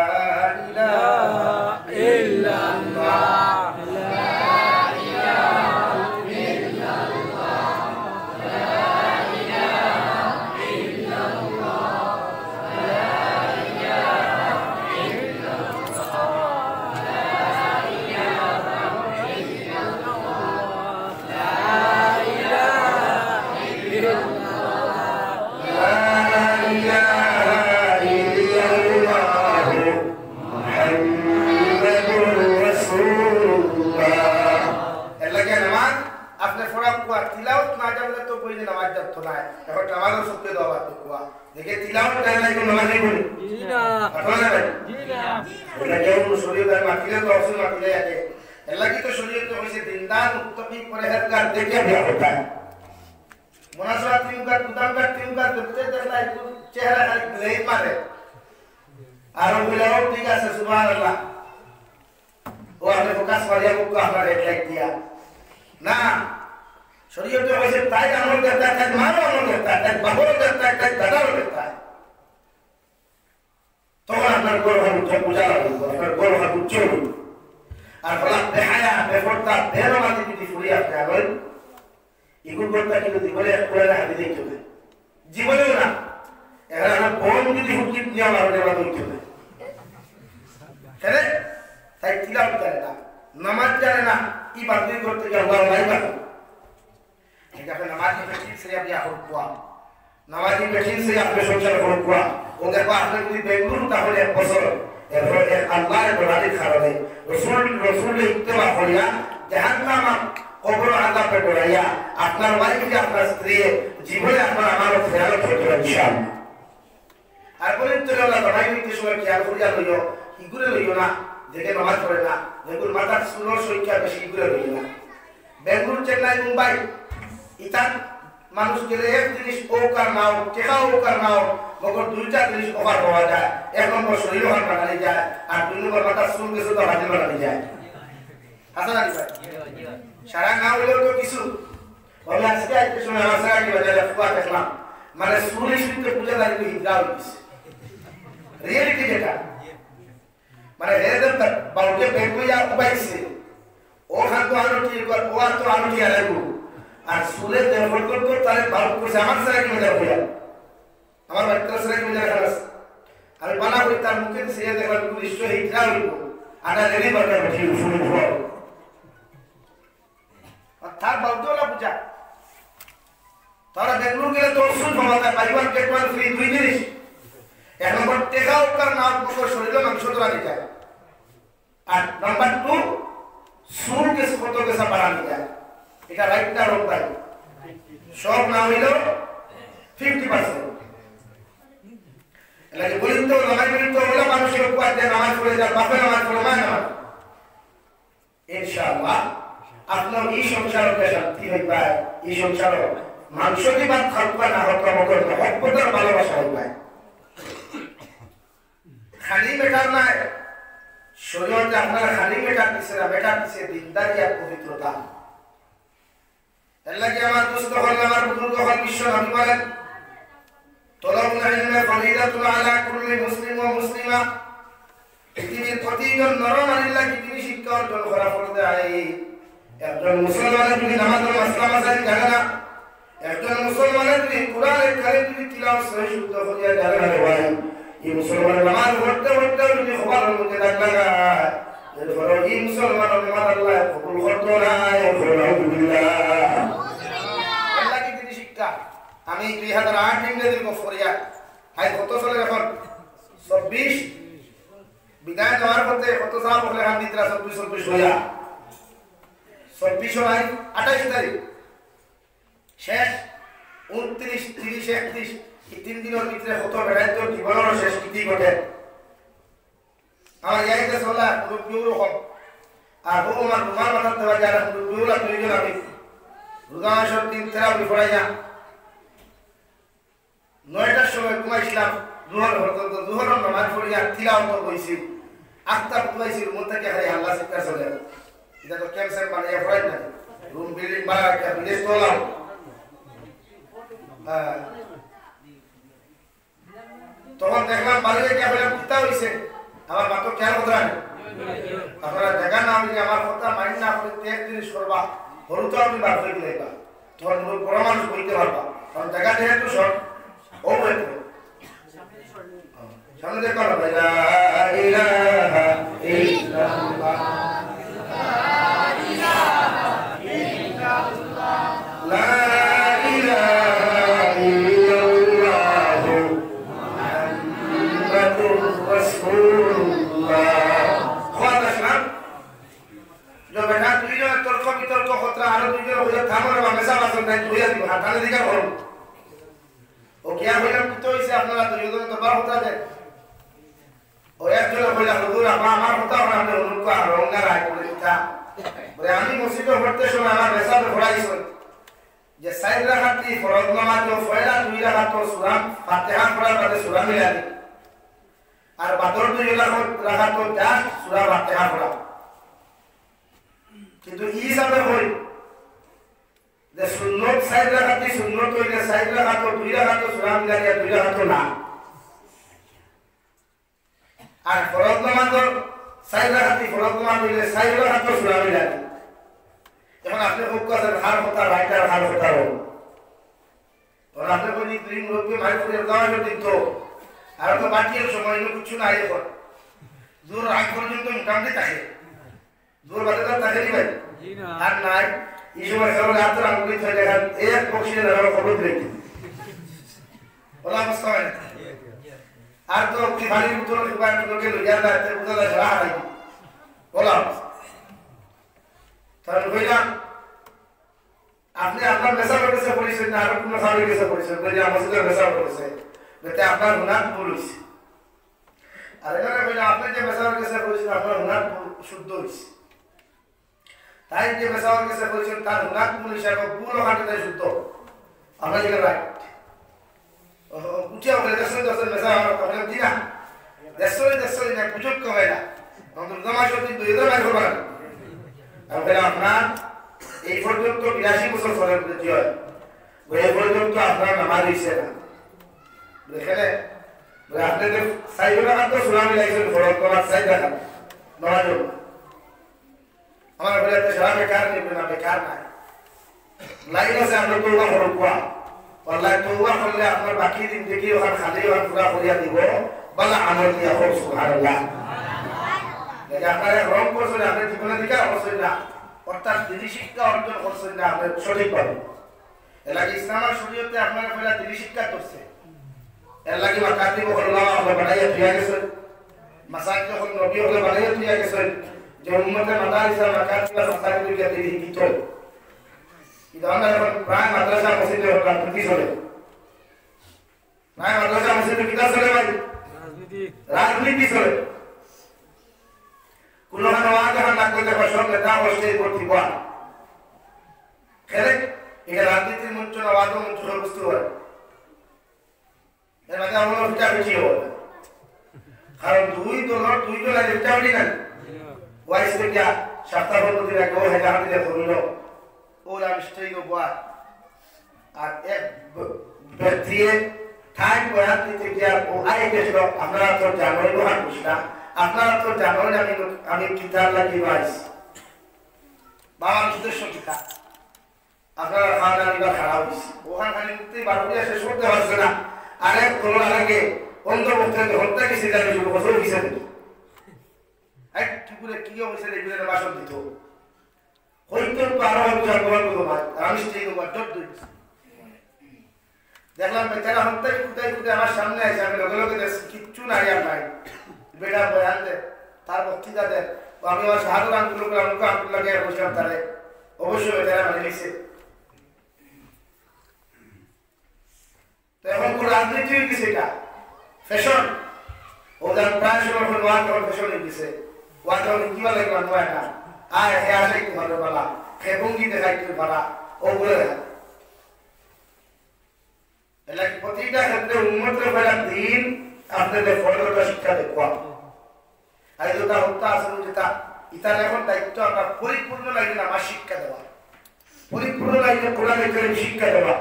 إله إلا الله. لا إله إلا الله محمد رسول الله. এর লাগি নামাজ আপনি পড়া কুয়া তিলাওয়াত না জানলে তো বইলে নামাজ জানতো না। এখন নামাজও সত্যি দেওয়া বাদ কুয়া। দেখে তিলাওয়াত জানে না, এখন নামাজ নেই বলে। জি না। আপনারা জানেন? জি না। এটা কেউ শরীয়ত আর মাতিলে তো অবশ্যই মাতিলে আগে। এর লাগি তো শরীয়তে কইছে দিনদার, মুত্তাকি, পরহেজগার দেখে বিয়া করতে হয়। মনাসরা তিনকার, গুদামঘাট তিনকার, দেখতে দেখলা একটু চেহারা খালি গ্লেজ মারে। আর ওগুলাও ঠিক আছে, সুবহানাল্লাহ। ও আপনি ফোকাস মারিয়া বুক আপনার হেডলাইট দিয়া। না, শরীয়তে কইছে তাই আমল দেখতে, তাই মারও আমল দেখতে, তাই বাবারও দেখতে, তাই দাদারও দেখতে। তখন আপনার গর্ব উজ্জ্বল, উজালা হইব, আপনার গর্ব উজ্জ্বল হইব। আর বলা বেহায়া, বেপর্দা, বেনামাজি যদি ফুরি আপনি আবেন, ইগুর কথা কিন্তু জীবনে এক কোরআনে হাদিস দেখতে হবে। জীবনেও না। এরা আমার বোন যদি হুকিম নিয়ে আমার ওটা আমার দেখতে হবে। কেন? তাই তিলাওয়াত জানে না, নামাজ জানে না, এই বাতিল করতে গিয়ে আল্লাহ নাই বাতিল। ঠিক আছে, নামাজি বেটিন সে বিয়া করবা। নামাজি বেটিন সে আপনি সংসার করবা। ও দেখবা, আপনি যদি বেঙ্গুর তাহলে এক বছর, এরপর এক আল্লাহর গোলামির কারণে রসুল, রসুলের ইত্তেবা করিয়া জাহান্নাম কবর আযাবে ডরাইয়া আপনার ওয়াইফকে আপনার স্ত্রী জীবনে আপনার আমার খেয়াল করতে পারেন, ইনশাআল্লাহ। আর বলেন তো, আল্লাহ বানাই নিতে সময় খেয়াল করিয়া লইও, ইগুরে লইও না, দেখে নামাজ পড়ে না, যেগুলো মাথার চুলর সংখ্যা বেশি, ইগুরে লইও না। বেঙ্গুর, চেন্নাই, মুম্বাই, ইতার মানুষ গেলে এক জিনিস ওক আর না ওক, টেকা ওক আর না ওক, মগর দুইটা জিনিস অফার পাওয়া যায়। এক নম্বর শরীর অফার বানানি যায়, আর দুই নম্বর মাথার চুল কিছু তো হাজির বানানি যায়। হাসান আলী ভাই, সারা না হইলেও তো কিছু। আমি আজকে আজকে শুনে আমার সারা কি বাজারে ফুয়া দেখলাম, মানে চুল শুনতে পূজা দাঁড়িয়ে হিজড়া হয়ে গেছে। রিয়েলিটি যেটা, মানে, হেরে বাউকে বেগুইয়া উবাইছে। ও হাত তো আলো ঠিক কর, ও হাত তো আলো ঠিক আলাইবো। আর চুলে দেখল করতো, তাহলে বাউক কইছে, "আমার সারা কি মজা হইয়া? আমার বাচ্চার সারা কি মজা খালাস?" আমি বানা করি তার মুখে সে দেখলাম, "পুলিশ তো হিজড়া হইব। আনা রেডি বাজার ঠিক শুরু হল।" আর তার বাউকে ওলা বুঝা। তারা বেঙ্গুর গেলে তো ওষুধ পাওয়া যায়, buy one get one free দুই জিনিস। এক নম্বর টেকা উপকার না উপকার শরীরে মাংস তোলা নিতে হয়। আর নাম্বার টু, চুল কিছু কত কিছু বাড়ানো যায়। এটা রাইট না রং ভাই? সব না হইলেও ফিফটি পার্সেন্ট। এলাকে বলি তো, নামাজ পড়ি তো, ওলা মানুষের উপর যে নামাজ পড়ে যায়, বাপে নামাজ পড়ে, মায় নামাজ। ইনশাআল্লাহ, আপনার ই সংসারো শান্তি অইবায়, ই সংসারো মাংস দিবার থাকুয়া না হক, মগর মহব্বতর ভালোবাসা অইবায়। খালি matter নায়, শরীয়তে আপনার খালি matter দিছে না, matter দিছে দিনদারি আর পবিত্রতা। এর লাগি আমার দোস্ত অকল, আমার বুজুর্গ অকল, বিশ্ব নবী বলেন, "তলাবুল ইলমি ফারিদাতুন আলা কুল্লি মুসলিম ওয়া মুসলিমা।" পৃথিবীর প্রতিজন নর নারীর লাগি দিনি শিক্ষা অর্জন করা ফরজ আইন। একজন মুসলমানে যদি নামাজর মাসলা মাসাইল জানে না, একজন মুসলমানে যদি কোরআন কারীম যদি তিলাওয়াত সহি শুদ্ধ করিয়া জানে না রে ভাই, ই মুসলমানে নামাজ পড়তে পড়তে যদি কপালর মধ্যে দাগ লাগায়, এরপরে ই মুসলমানর নামাজ আল্লায় কবুল করতো নায়। নাউজুবিল্লাহ। এর লাগি দিনি শিক্ষা। আমি দুই হাজার আট ইংরেজির গফ করিয়া, আইজ কত চলে এখন? চব্বিশ। বিদায় নেওয়ার পথে কত সাল বলে হাত দিতরা, চব্বিশ, চব্বিশ অইয়া। চব্বিশ অইয়া আইজ আঠাইশ তারিখ। শেষ ঊনত্রিশ, ত্রিশ, একত্রিশ, ই তিন দিনর ভিতরে কত বেড়াইতো জীবনর শেষ কৃতি ঘটে। আমার ইয়াইতে চলা মুরব্বী ওরকম। আর ও আমার রুমাল মাথার দেওয়া যায় না, মুরব্বী ওরা দুইজন আমি। রোজা মাসর দিন তেরাবি পড়াইয়া নয়টার সময় ঘুমাইছিলাম, জোহর পর্যন্ত, জোহরর নামাজ পড়িয়া তিলাওয়াত বইছি। আখতা ফুটবাইছি, রুম থাকি খালি হাল্লা চিৎকার চলে। এটা তো ক্যান্সার বানাইয়া পড়াই না। রুম বিল্ডিং বাড়া একটা বিদেশ তোলাম। হ্যাঁ। তখন দেখলাম বাড়িতে গিয়া কইলাম, "কিতা হইছে?" আমার মা তো খেয়াল করতে পারে। আপনারা জাগা না অইলে আমার কথা মাইন্ড না করে তে এক জিনিস করবা, হরুতাও তুমি বার করে দিলাইবা। তখন মুরব্বী বড় মানুষ বইতে পারবা, কারণ জাগা যেহেতু শর্ট, ও হয়তো। সামনে দেখো না ভাই, লা ইলাহা ইল্লাল্লাহ, লা ইলাহা ইল্লাল্লাহ, মুহাম্মাদুর রাসূলুল্লাহ। খোয়া দাস না? যে বেটা দুইজনে তর্ক বিতর্ক করতরা, আরো দুইজন হইয়া থামো রে বা, মেসাব আছইন, তাইন হইয়া দিবা, আর তাইলে দিকা করো। ও গিয়া কইলাম, "কিতা হইছে আপনারা দুইজনে তো বার কথা যে?" ও একজনে কইলা, "হুজুর, আপা, আমার কথা হুনইন, আপনে হুনুক্কা, রোহিঙ্গা রায় করে দিতা।" বলে, "আমি মসজিদো পড়তে সময় আমার মেসাবে পড়াইছইন যে চাইর রাকাতি ফরজ নামাজো পয়লা দুই রাকাতো সূরা ফাতিহা পড়ার বাদে সূরা মিলানি, আর বাদর দুই রাকাত, রাকাতো just সূরা ফাতিহা পড়া।" কিন্তু ই হিসাবে কই যে সুন্নত চাইর রাকাতি সুন্নত অইলে চাইর রাকাতো দুই রাকাতো সূরা মিলানি আর দুই রাকাতো না। আর ফরজ নামাজর চাইর রাকাতি ফরজ নামাজ অইলে চাইর রাকাতো সূরা মিলানি। এখন আপনে কউক্কা, কার কথা রাইট আর কার কথা রং? কারণ আপনে কইন দুই মুরব্বী মাইক করে দাওয়া দিত, আর তো বাকি এক সময় অন্য কিছু নাই এখন। জোহর আগ পর্যন্ত মোটামুটি থাকে। জোহর বাদে তো থাকে নি ভাই? জি না। আর নাই, ই সময় সব রাত রাঙ্গুলি ছয় দেখা এক বক্সিয়ে দাঁড়ানো খবর দিলে। ওলা অবস্থা হয় না। আর তো কি ভারী উত্তর কি ভাই লোকে লইয়া যায়, তে বুঝা যায় সারা হারাই। ওলা অবস্থা। তাহলে কইলাম, "আপনে আপনার মেসাবর গেছে পড়ছইন না, আরো কুনু সাবর গেছে পড়ছইন?" কইলে, "আমার সাথে মেসাবর গেছে।" বলে, "তে আপনার হুনাত ভুল অইছে।" আর এখানে কইলে, "আপনে যে মেসাবর গেছে পড়ছইন, আপনার হুনাত ভুল, শুদ্ধ অইছে।" তাইন যে মেসাবর গেছে পড়ছইন, তান হুনাত ভুল অইছে, এখন ভুল অখান তাইন শুদ্ধ। আপনার জাগা রাইট। ও, ও, উঠিয়া বলে, "দেখছইন, দেখছইন, মেসাব আমার কথা বলে, জি না। দেখছইন, দেখছইন, না, বুঝুক কেউ হয় না। আমাদের রোজা মাস অইতে দুই হাজার মাস করবা না।" আমি বললাম, "আপনার এই পর্যন্ত বিরাশি বছর চলে, বুঝতে হয়। ওই এই পর্যন্ত আপনার নামাজ অইছে না।" বলে, "কেনে?" বলে, "আপনে তো চাইর রাকাত তো সূরা মিলাইছইন, ফরজ নামাজ চাইর রাকাত, নামাজ অইল না।" আমার বলে, "তো সারা বেকার নিবে না, বেকার নাই। লাইন আছে, আপনে তওবা করুক্কা। ওয়াল্লাহি তওবা করলে আপনার বাকি জিন্দেগি অখান খালি অখান পুরা করিয়া দিব, বালা আমল দিয়া হোক, সুবহানাল্লাহ।" দেখে আপনার এক রং করছইন, আপনে জীবনে দিকা করছইন না, অর্থাৎ দিনি শিক্ষা অর্জন করছইন না আপনে সঠিকভাবে। এর লাগি ইসলাম আর শরীয়তে আপনার পয়লা দিনি শিক্ষা করছে। এর লাগি মাকাতিব উলামা অকলে বানাইয়া থইয়া গেছে, মাসাজিদ অকল নবী অকলে বানাইয়া থইয়া গেছে, যে উম্মতে মাদারিসা মাকাতিব আর মাসাজিদ অইয়া দিন শিক্ষিত। কিন্তু আমরা এখন প্রায় মাদ্রাসা মসজিদে রাজনীতি চলে, প্রায় মাদ্রাসা মসজিদে কিতা চলে ভাই? রাজনীতি। রাজনীতি চলে। কুনু খানো ওয়াজ যখন লাগবে, দেখবা সব নেতা অকল স্টেজে ভর্তি হওয়া। ওয়াইস গিয়া সপ্তাহ পনেরো দিন আগে ও হেঁটে হাঁটতে করিল, ও লাম স্টেজ ও বয়া। আর এক ব-, ব্যক্তিয়ে ঠাই বয়ান দিতে গিয়া ও আই গেছিল, "আপনারা তো জানোই বহান বুঝলা, আপনারা তো জানোই আমি, আমি কিতাব লাগি পাইছি। বাবার উদ্দেশ্য কিতা? আপনারা খাওয়া দাওয়া এবার খারাপ হয়েছে।" ওখান খালি উঠতেই বারো দিয়া শেষ করতে পারছে না। আরেক কোনো আগে অন্ধ বক্তা হত্যা কি সেটা শুরু করছে, ওই হিসাবে। এক টুকুরে কি হয়েছে, এগুলো ভাষণ দিত। হইতে তো আরো হয়তো আর তোমার কোনো ভাই, আর আমি সেই তোমার ডট দই। দেখলাম বেচারা হন্তাই কুদাই কুদাই আমার সামনে আছে, আমি লগে লগে দেখছি কিচ্ছু নাই আর নাই। বেটা বয়ান দে, তার বক্তৃতা দে, ও আমি আমার শাহাদুর আঙ্গুল করে আমাকে আঙ্গুল লাগিয়ে বসলাম তারে, অবশ্যই বেচারা মানে লিখছে। তো এখন তো রাজনীতি হয়ে গেছে এটা, ফ্যাশন। ও যার প্রায় সময় এখন ওয়ান তখন ফ্যাশন হয়ে গেছে, ওয়ান তখন কিবা লাগে মানবো এটা, আয় হে আসে কি ভালো বলা, হে ভঙ্গি দেখাই কি পারা, ওগুলো দেখা। এর লাগি প্রতিটা ক্ষেত্রে উম্মতরে কইরা দিন, আপনাদের ফরজটা শিক্ষা দেওয়া। আর যেটা হত্যা আছে, যেটা, ইতার এখন দায়িত্ব আমরা পরিপূর্ণ লাইনে নামাজ শিক্ষা দেওয়া, পরিপূর্ণ লাইনে কোরআন করিম শিক্ষা দেওয়া,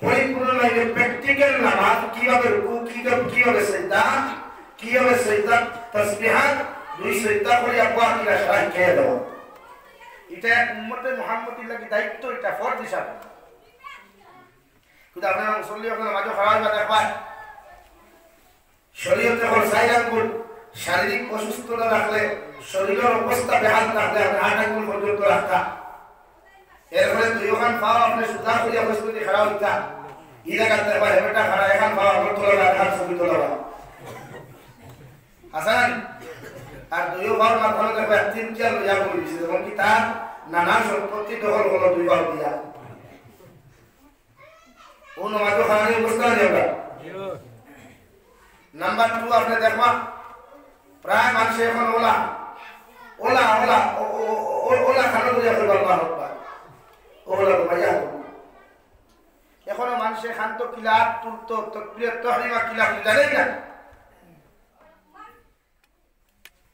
পরিপূর্ণ লাইনে প্র্যাকটিক্যাল নামাজ, কিভাবে রুকু, কিভাবে, কিভাবে সেজদা, কিভাবে সেজদা, তাসবিহাত, দুই সেজদা করি আব্বা কিনা সারা খেয়ে দেওয়া। এটা এক উম্মতে মুহাম্মদীর লাগি দায়িত্ব, এটা ফরজ হিসাবে। কিন্তু আপনারা মুসল্লি, আপনারা মাঝে খারাপ বা দেখবা, শরীয়তে এখন চাইর আঙ্গুল শারীরিক অসুস্থতা রাখলে, শরীরের অবস্থা বেহাল রাখলে আপনি আট আঙ্গুল পর্যন্ত রাখতা। এরপরে দুইওখান পাও আপনি সুজা করিয়া বসে যদি খাড়া হইতা, ই জায়গাতে দেখবা হেবেটা খাড়া, এখান পাও আমার তোলা যায়, এখান ছবি তোলা যায়। হাসান, আর দুইও পাওর মাথানো দেখবা এক তিন চেয়ার লইয়া বই দিছে, যেমন কি তার নানা সম্পত্তি দখল হলো দুই পাও দিয়া। ও নমাজও খারাপ অবস্থা হয়ে যাবে। নাম্বার টু, আপনি দেখবা, প্রায় মানুষ এখন ওলা, ওলা, ওলা, ও-, ও-, ও-, ওলা খানো ধরে এখন আল্লাহু আকবার। ওলা ঘুমাইয়া এখন। এখনো মানুষে খান্ত কিলা তুলতো, তকবিরে তহরিমা কিলা জানেই না।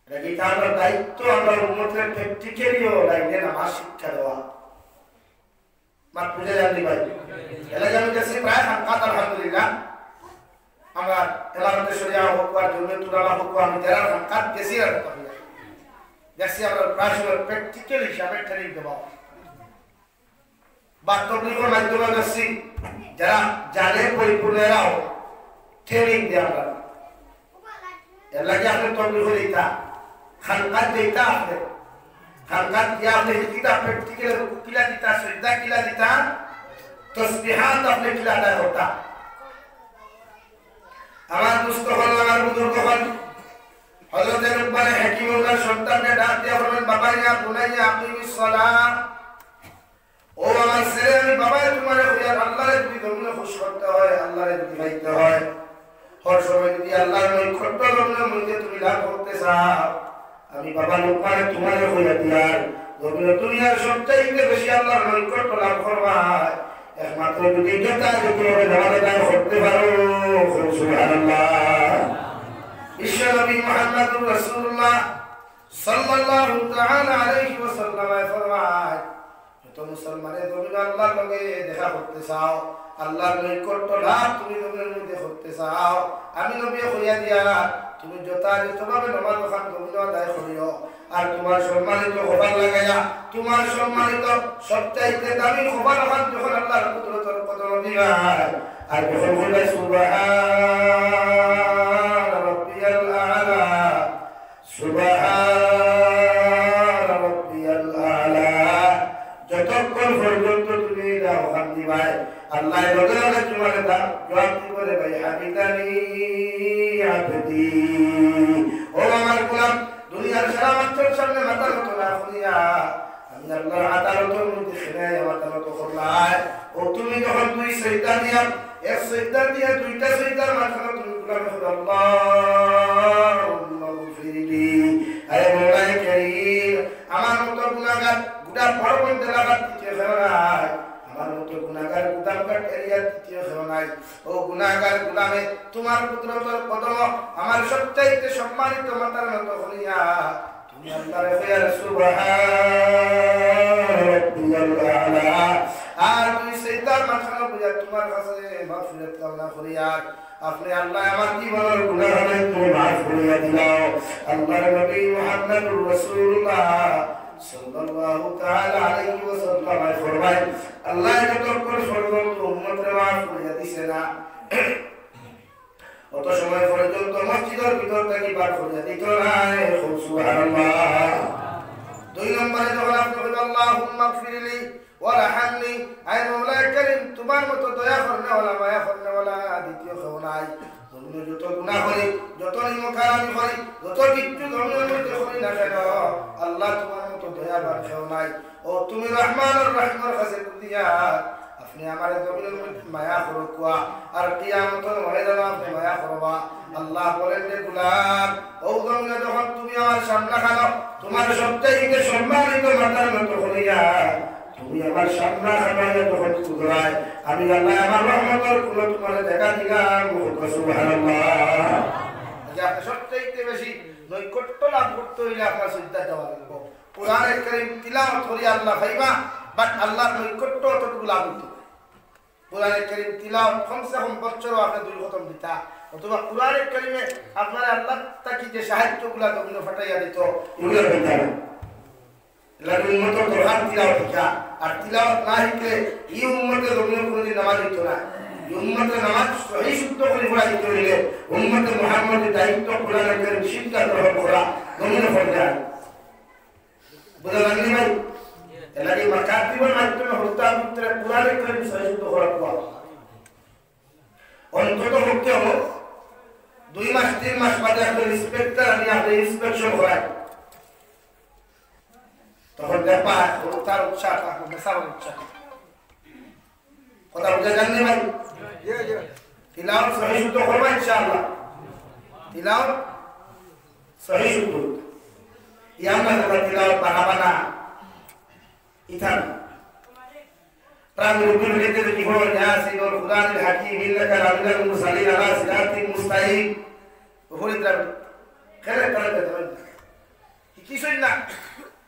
এটা কি তার দায়িত্ব? আমরা উম্মতরে প্র্যাকটিক্যালিও লাইনে নামাজ শিক্ষা দেওয়া। মাত বুঝে যাননি ভাই? এলাকা আমি গেছি প্রায় খানকাত, আলহামদুলিল্লাহ। আমরা এলাকাতে শরিয়া হোক আর জমিয়ত উলামা হোক, আমি যারা খানকাত গেছি আর কথা বলি। দেখছি আমরা প্রায় সময় প্র্যাকটিক্যাল হিসাবে ট্রেনিং দেওয়া। বা তবলিগর মাধ্যমে দেখছি যারা জানে পরিপূর্ণ এরাও ট্রেনিং দেয় আমরা। এর লাগি আপনি তবলিগ দিতা, খানকাত দিতা আপনি। খানকাত দিয়া আপনি কিতা প্র্যাকটিক্যাল রুকু কিলা দিতা, সজদা কিলা দিতা, তসবিহাত আপনি কিলা আদায় করতা। আমার দুস্ত হল, আমার বুজুর্গ হল, হযরতে লুকমানে হাকিম ওনার সন্তানকে ডাক দিয়া বলেন, "বাবা ইয়া বুনাইয়া আকিমিস সালাহ।" ও আমার ছেলে, আমি বাবায় তোমারে কইয়ার, আল্লাহরে যদি জমিনে খুশ করতে হয়, আল্লাহরে যদি পাইতে হয়, হর সময় যদি আল্লাহর নৈকট্য জমিনের মধ্যে তুমি লাভ করতে চাও, আমি বাবা লুকমানে তোমারে কইয়া দিয়ার, জমিনে দুনিয়ার সবচাইতে বেশি আল্লাহর নৈকট্য লাভ করবায় একমাত্র যদি যথাযথভাবে নামাজ আদায় করতে পারো। সুবহানাল্লাহ। বিশ্বনবী মুহাম্মদুর রাসূলুল্লাহ সাল্লাল্লাহু তাআলা আলাইহি ওয়াসাল্লাম ফরমায়, যত মুসলমানের জমিন আল্লাহর লগে দেখা করতে চাও, আল্লাহর নৈকট্য লাভ তুমি জমিনের মধ্যে করতে চাও, আমি নবী কইয়া দিয়া, তুমি যথাযথভাবে নামাজ ওখান জমিন আদায় করিও। আর তোমার সম্মানিত কপাল লাগাইয়া, তোমার সম্মানিত সবচাইতে দামি কপাল ওখান যখন আল্লাহর কুদরতর কদম দিবা, আর যখন বলবে, "সুবহান রাব্বিয়াল আলা, সুবহান রাব্বিয়াল আলা।" যতক্ষণ পর্যন্ত তুমি এটা ওখান দিবায়, আল্লাহ লগে লগে তোমার এটা জবাব দিব, "রে ভাই, হামিদানি আবদি।" ও আমার গোলাম, দুনিয়ার সারা মানুষের সামনে মাথা নত না করিয়া, আমি আল্লাহর আদালতর মধ্যে ফিরে মাথা নত করলাই। ও তুমি যখন দুই সজদা দিয়া, এক সজদা দিয়া দুইটা সজদার মাঝখানে তুমি গুনাহ করো, "আল্লাহুম্মা গফিরলি।" আরে মওলায়ে করিম, আমার মতো গুনাহগার গোটা বড় বড় এলাকার দ্বিতীয় কেউ নাই। আমার মতো গুনাহগার গুদামঘাট এরিয়ার দ্বিতীয় কেউ নাই। ও গুনাহগার গোলামে, তোমার কুদরতর কদম আমার সবচাইতে সম্মানিত মাথার মতো করিয়া আল্লাহরে কইয়ার সুবহান রাব্বিয়াল আলা। আর দুই সেজদার মাঝখানো বইয়া তুমার কাছে মাগফিরাত কামনা করিয়ার। আপনে আল্লাহ আমার জীবনর গুনাহ অকল তুমি মাফ করিয়া দিলাও। আল্লাহর নবী মুহাম্মদুর রাসূলুল্লাহ সাল্লাল্লাহু তাআলা আলাইহি ওয়াসাল্লাম ফরমায়, আল্লাহ যতক্ষণ পর্যন্ত উম্মতরে মাফ করিয়া দিছে না, অত সময় পর্যন্ত মসজিদর ভিতর থাকি বার করিয়া দিত নায়। খুব সুবহানাল্লাহ। দুই নম্বরে যখন আপনে কইবা, "আল্লাহুম্মা গফিরলি ওয়ারহামনি", আয় মাওলায়ে করিম, তুমার মতো দয়া করনেওয়ালা, মায়া করনেওয়ালা দ্বিতীয় কেউ নাই। জমিনো যত গুনাহ করি, যত নিমকহারামি করি, যত কিচ্ছু জমিনর মধ্যে করি না কেন, আল্লাহ তুমার মতো দয়াবান কেউ নাই। ও তুমি রহমান আর রহিমর কাছে কুদিয়া, আপনে আমারে জমিনর মধ্যে মায়া করুক্কা, আর কিয়ামতর ময়দানো আপনে মায়া করবা। আল্লাহ বলেন, "রে গোলাম, ও জমিনো যখন তুমি আমার সামনে খানো, তুমার সবচাইতে সম্মানিত মাথার মতো করিয়া তুমি আমার সামনে খানো যখন কুদরায়, আমি আল্লাহ আমার রহমতর কুলো তুমারে দেখা দিলাম।" সুবহানাল্লাহ। যে আপনে সবচাইতে বেশি নৈকট্য লাভ করতে অইলে আপনার সিজদাত যাওয়া লাগবো। কোরআনে কারীম তিলাওয়াত করি আল্লাহ পাইবা, but আল্লাহর নৈকট্য অতটুকু লাভ অইতো। কোরআনে কারীম তিলাওয়াত কমসে কম বছরো আপনে দুই খতম দিতা, অথবা কোরআনে কারীমে আপনার আল্লাহ থাকি যে সাহায্যগুলা জমিনো ফাটাইয়া দিত, এগুলা পাইতা না। এর লাগি উম্মতর দরকার তিলাওয়াত শিখা। আর তিলাওয়াত না শিখলে ই উম্মতে জমিনো কোনোদিন নামাজ অইতো না। ই উম্মতে নামাজ সহি শুদ্ধ করি পড়া শিখতে অইলে উম্মতে মুহাম্মদীর দায়িত্ব কোরআনে কারীম শিক্ষা গ্রহণ করা, জমিনো পড়া। বুঝা লাগেনি ভাই? এর লাগি মাকাতিবর মাধ্যমে হরতাল ভিতরে কোরআনে কারীম সহি শুদ্ধ করা দরকার। অন্তত পক্ষে অইলো দুই মাস, তিন মাস বাদে একটা ইন্সপেক্টর আনি আপনে ইন্সপেকশন করায়। তখন দেখবা, হরতাল উৎসাহ, তারপর মেসাবর উৎসাহ। কথা বুঝা যায়নি ভাই? তিলাওয়াত সহি শুদ্ধ করবা ইনশাআল্লাহ। তিলাওয়াত সহি শুদ্ধ। ইয়ার মাঝে তিলাওয়াত বানাবা না। ইথান। প্রাণ রূপী হইতে কি হলো, يس والقرآن الحكيم إنك لمن المرسلين على صراط مستقيم। ওপরে তার খেলে তারা দেখবেন। কিছুই না।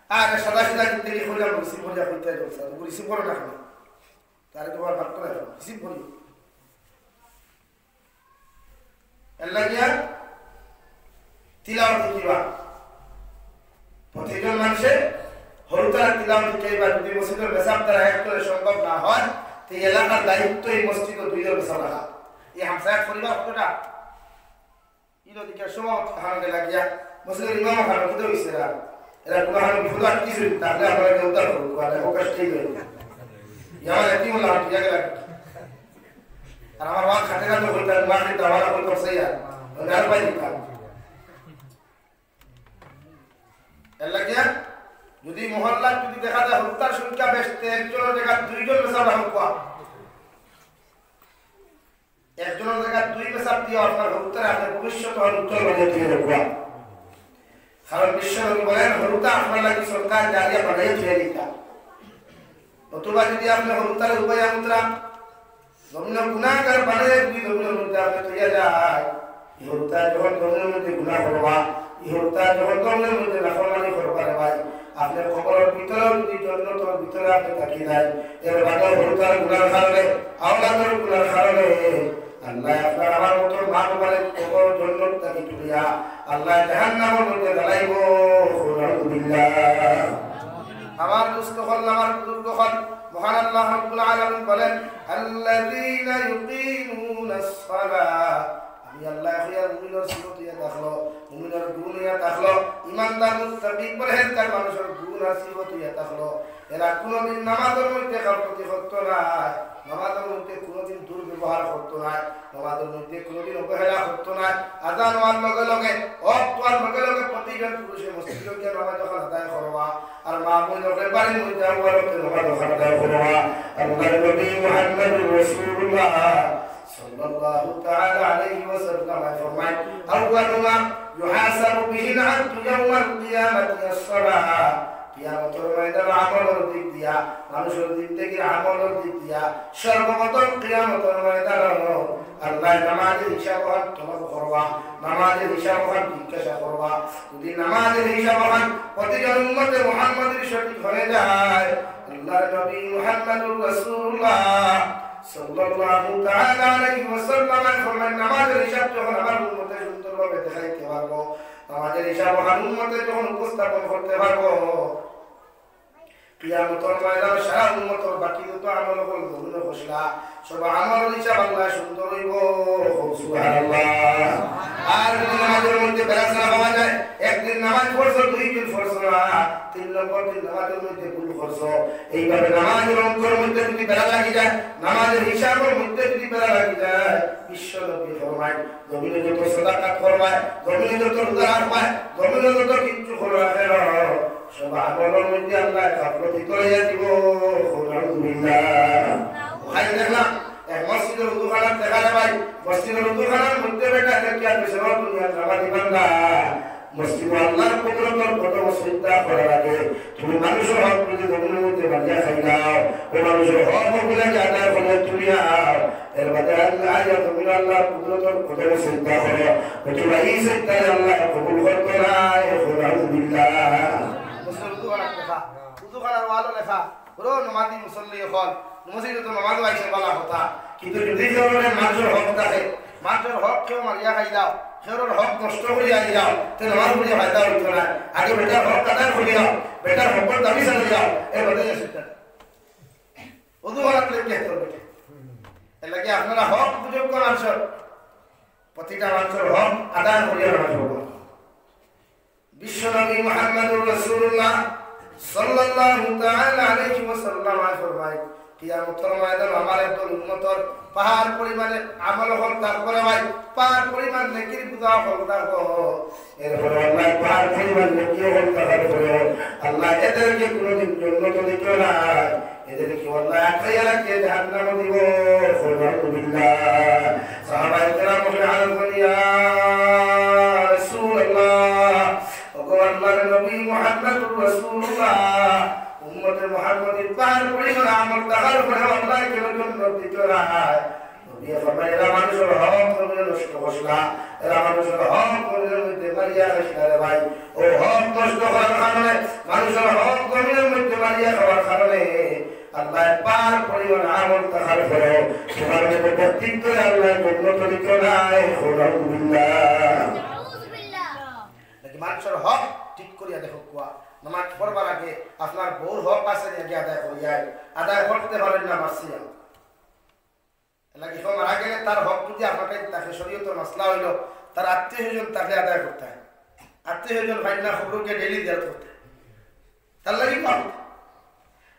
আর সাদা সাদা জিন্দেগি কইলাম, রিসিভ করিয়া কইতে যাও, স্যার, রিসিভ করো না কেন? তারে তোমার ভাগ করে রাখো, রিসিভ করি। এর লাগিয়া তিলাওয়াত শিখিবা। প্রতিজন মানুষে হরতাল তিলাওয়াত শিখাইবা। যদি মসজিদর মেসাব দ্বারা এক করে সম্ভব না হয়, তো এই এলাকার দায়িত্ব এই মসজিদর দুইজন মেসাব রাখা। এই হামসায়া পরিবার কতটা? ইলো দিকে সভাপতি খানকে লাগিয়া, মসজিদর ইমাম খান কিতা অইছে এরা? এরা কোনো হানো বিপদ আর কিছু নেই, তাহলে আমরা কেউ উদ্ধার করবো, আর ও কষ্ট হয়ে যাবে। আমার একই বললাম, ঠিক আছে, আর আমার মা খাতে খাতে বলতাম, মা খাতে আমার বলতাম, সেই আর, আমি আর পাই দিতাম। এর লাগিয়া যদি মহল্লার যদি দেখা যায় হরতাল সংখ্যা বেশ, তো একজনের জায়গায় দুইজন মেসাব রাখবা। একজনের জায়গায় দুই মেসাব দিয়া আপনার হরতাল, আপনার ভবিষ্যৎ হল উজ্জ্বল বানিয়ে তুলে রাখবা। কারণ বিশ্বনবী বলেন, হরতাল আপনার লাগি সদকা জারিয়া বানিয়ে তুলে দিতা। অথবা যদি আপনি হরতালে উপায় আমতরা জমিন গুণাগার বানাইয়া যদি জমিনর মধ্যে আপনি থইয়া যায়, ই হরতায় যখন জমিনর মধ্যে গুণা করবা, ই হরতায় যখন জমিনর মধ্যে নাফরমানি করবা রে ভাই, আপনি কবরর ভিতরেও যদি জন্নতর ভিতরে আপনি থাকি যায়, এর বাদেও হরতার গুণার কারণে, আওলাদর গুণার কারণে আল্লাহ আপনার আমার মতো মা বাবারে কবর জন্নত থাকি তুলিয়া আল্লাহ জাহান্নামের মধ্যে জ্বালাইবো। নাউজুবিল্লাহ। আমার দোস্ত হল, আমার বুজুর্গ হল, মহান আল্লাহ রাব্বুল আলামিন বলেন, الذين يقيمون الصلاة। আমি আল্লাহ কইয়ার মুমিনর সিফত হইয়া থাকলো, মুমিনর গুণ হইয়া থাকলো, ইমানদার মুত্তাকি পরহেজগার মানুষর গুণ আর সিফত হইয়া থাকলো। এরা কোনোদিন নামাজর মধ্যে গাফলতি করতো নায়, নামাজর মধ্যে কোনোদিন দুর্ব্যবহার করতো নায়, নামাজর মধ্যে কোনোদিন অবহেলা করতো নায়। আজান হওয়ার লগে লগে, ওয়াক্ত হওয়ার লগে লগে প্রতিজন পুরুষে মসজিদে গিয়া নামাজ যখন আদায় করবা, আর মা বোন যখন বাড়ির মধ্যে আবার ওকে নামাজ যখন আদায় করবা, আল্লাহর নবী মুহাম্মদুর রাসূলুল্লাহ সাল্লাল্লাহু তাআলা আলাইহি ওয়াসাল্লাম ফরমায়, أول ما يحاسب به العبد يوم القيامة الصلاة। কিয়ামতর ময়দান আমলর দিক দিয়া, মানুষর জিন্দেগির আমলর দিক দিয়া, সর্বপ্রথম কিয়ামতর ময়দান আল্লায় নামাজর হিসাব অখান তলব করবা, নামাজর হিসাব অখান জিজ্ঞাসা করবা। যদি নামাজর হিসাব অখান প্রতিজন উম্মতে মুহাম্মদীর সঠিক হয়ে যায়, আল্লাহর নবী মুহাম্মদুর রাসূলুল্লাহ সাল্লাল্লাহু তাআলা আলাইহি ওয়াসাল্লাম ফরমায়, নামাজর হিসাব যখন আমার উম্মতে সুন্দরভাবে দেখাইতে পারবো, নামাজর হিসাব অখান উম্মতে যখন উপস্থাপন করতে পারবো, কিয়ামতর ময়দান সারা উম্মতর বাকি যত আমল অকল জমিনো করছিলা, সব আমলর হিসাব আল্লায় সুন্দর অইবো। সুবহানাল্লাহ। আর যদি নামাজর মধ্যে বেড়া ছাড়া পাওয়া যায়, একদিন নামাজ পড়ছো, দুই দিন পড়ছো না, তিন নম্বর দিন নামাজর মধ্যে ভুল করছো, এইভাবে নামাজর অঙ্কর মধ্যে যদি বেড়া লাগি যায়, নামাজর হিসাবর মধ্যে যদি বেড়া লাগি যায়, বিশ্ব নবী ফরমায়, জমিনো যত সদাকাত করবায়, জমিনো যত রোজা রাখবায়, জমিনো যত কিচ্ছু করবায়, সব আমলর মধ্যে আল্লায় গাফলতি করাইয়া দিবো। নাউজুবিল্লাহ। অখান দেখলাম, এক মসজিদর উজুখানাত দেখা যায় ভাই, মসজিদর উজুখানার মধ্যে বেটা দেখি আর পিছনে দুনিয়ার জামা দিবেন না। মসজিদ আল্লাহর কুদরতর কদম সইজদা করার আগে তুমি মানুষর হক যদি জমিনর মধ্যে মারিয়া খাইলাও, ও মানুষর হক অগুলারে আদায় করিয়া তুলিয়া আও। এর বাদে আল্লাহ, আইয়া জমিনো আল্লাহর কুদরতর কদম সইজদা করো। ও তোমরা ই সইজদারে আল্লায় কবুল করতো নায়। নাউজুবিল্লাহ। মসজিদর উজুখানাত লেখা, উজুখানার ওয়ালো লেখা, বড় নমাজি মুসল্লি অকল, মসজিদো তো নমাজও আইছে, ভালা কথা। কিন্তু যদি কেউর মানুষর হক থাকে, মানুষর হক কেউ মারিয়া খাইলাও, কেউর হক নষ্ট করিয়া আইলাও, তে নমাজ পড়িয়া ফায়দা অইতো নায়। আগে বেটার হক আদায় করিয়া আও, বেটার হকর দাবি চালাইয়া আও, এর বাদে এসে উজুখানাত লেখে তো বেটে। এর লাগি আপনারা হক বুঝুক মানুষর, প্রতিটা মানুষর হক আদায় করিয়া মানুষ হক। বিশ্বনবী মুহাম্মদুর রাসূলুল্লাহ সাল্লাল্লাহু তাআলা আলাইহি ওয়াসাল্লাম ফরমায়, কিয়ামতর ময়দান আমার একজন উম্মতর পাহাড় পরিমাণে আমল অকল তার করে ভাই, পাহাড় পরিমাণ নেকির বোঝা অকল তার। এরপরে আল্লায় পাহাড় পরিমাণ নেকি অকল তার করে, আল্লায় এদেরকে কোনোদিন জন্নতো দিতো নায়। এদেরকে আল্লায় আটকাইয়া রাখিয়া জাহান্নামো দিবো। নাউজুবিল্লাহ। সাহাবায়ে কেরাম বলে, "ইয়া রাসূলুল্লাহ, ওগো আল্লাহর নবী মুহাম্মদুর রাসূলুল্লাহ, উম্মতে মুহাম্মদীর পাহাড় পরিমাণ আমল থাকার পরেও আল্লায় কেন জন্নত দিতো নায়?" নবীয়ে ফরমাইন, "এরা মানুষর হক জমিনো নষ্ট করছিলা, এরা মানুষর হক জমিনর মধ্যে মারিয়া খাইছিলা রে ভাই। ও হক নষ্ট করার কারণে, মানুষর হক জমিনর মধ্যে মারিয়া খাওয়ার কারণে আল্লায় পাহাড় পরিমাণ আমল থাকার পরেও তোমার মধ্যে ব্যক্তিত্ব আল্লায় জন্নত দিতো নায়।" নাউজুবিল্লাহ। নাকি মানুষর হক ঠিক করিয়া দেখো কুয়া, নামাজ পড়বার আগে আপনার বউর হক আছে নি আগে আদায় করিয়া, আদায় করতে পারেন না, মাসিয়া। এর লাগি কেউ মারা গেলে তার হক যদি আপনার কাছে থাকে, শরীয়তর মাসলা অইলো, তার আত্মীয় স্বজন থাকলে আদায় করতে হয়। আত্মীয় স্বজন হয় না, খবরকে ডেইলি জিয়ারত করতে হয়। তার লাগি পাপ।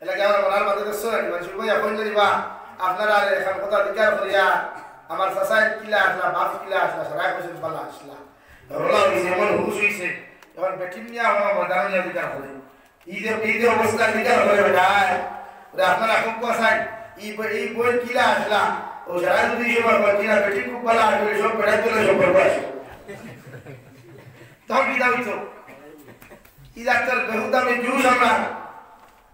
এর লাগি আমরা মরার বাদে দেখছো নাকি, মানুষ কইয়া কইন না দিবা, আপনারা আর এখন কথা জিকার করিয়া, আমার চাচায় কিলা আসলা, বাপ কিলা আসলা, সারা কইছেন বালা আসলা। রোলা হইছে, এমন হুশ হইছে, এখন বেটিন নিয়া আমার ময়দানে নিয়া জিকার করে। এই যে, এই যে অবস্থা, বিচার করে বেটায়। ওরে, আপনারা খুব কষাই। এই ব-, এই বই কিলা আসলা? ও যারা যদি সবার বই কিলা বেটি খুব ভালো আসবে, সব বেটায় তুলে সব বই আসবে। তখন কি দাবি তো? এই ডাক্তার বেহুদা আমি জুস আমরা।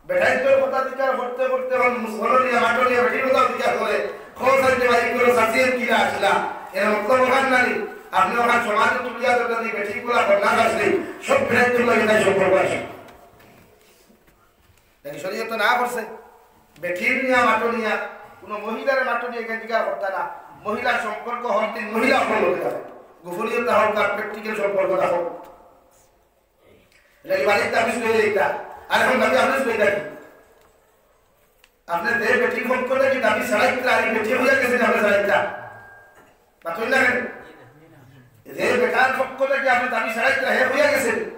বেটায় তো কথা বিচার করতে করতে এখন মুসলমান নিয়ে মাঠে নিয়ে বেটির কথা বিচার করে। খোঁজ আছে ভাই, কোনো সাথে কিলা আসলা? এর মতলব ওখান নানি। আপনি ওখান সমাজে তুলিয়া তো যদি বেটি গুলা বদনাম আসলে, সব বেটায় তুলে এটাই সব বই আসবে। নাকি শরীয়ত না করছে? বেটির নিয়া মাঠো নিয়া, কোনো মহিলার মাঠো নিয়া এখান জিকার করতা না। মহিলার সম্পর্ক হক দিন মহিলা অকল লগে থাকে। গোপনীয়তা হোক আর practical সম্পর্কটা হোক। এটা কি বাড়ির দাবি শুয়ে এটা? আর এখন দাবি আপনি শুয়ে দেখেন। আপনি যে বেটির পক্ষ থেকে দাবি ছাড়াইতে, আর বেটি হইয়া গেছে যে আপনি ছাড়াইতা। মাতইন না কেন? যে বেটার পক্ষ থেকে আপনি দাবি ছাড়াইতে, হে হইয়া গেছে।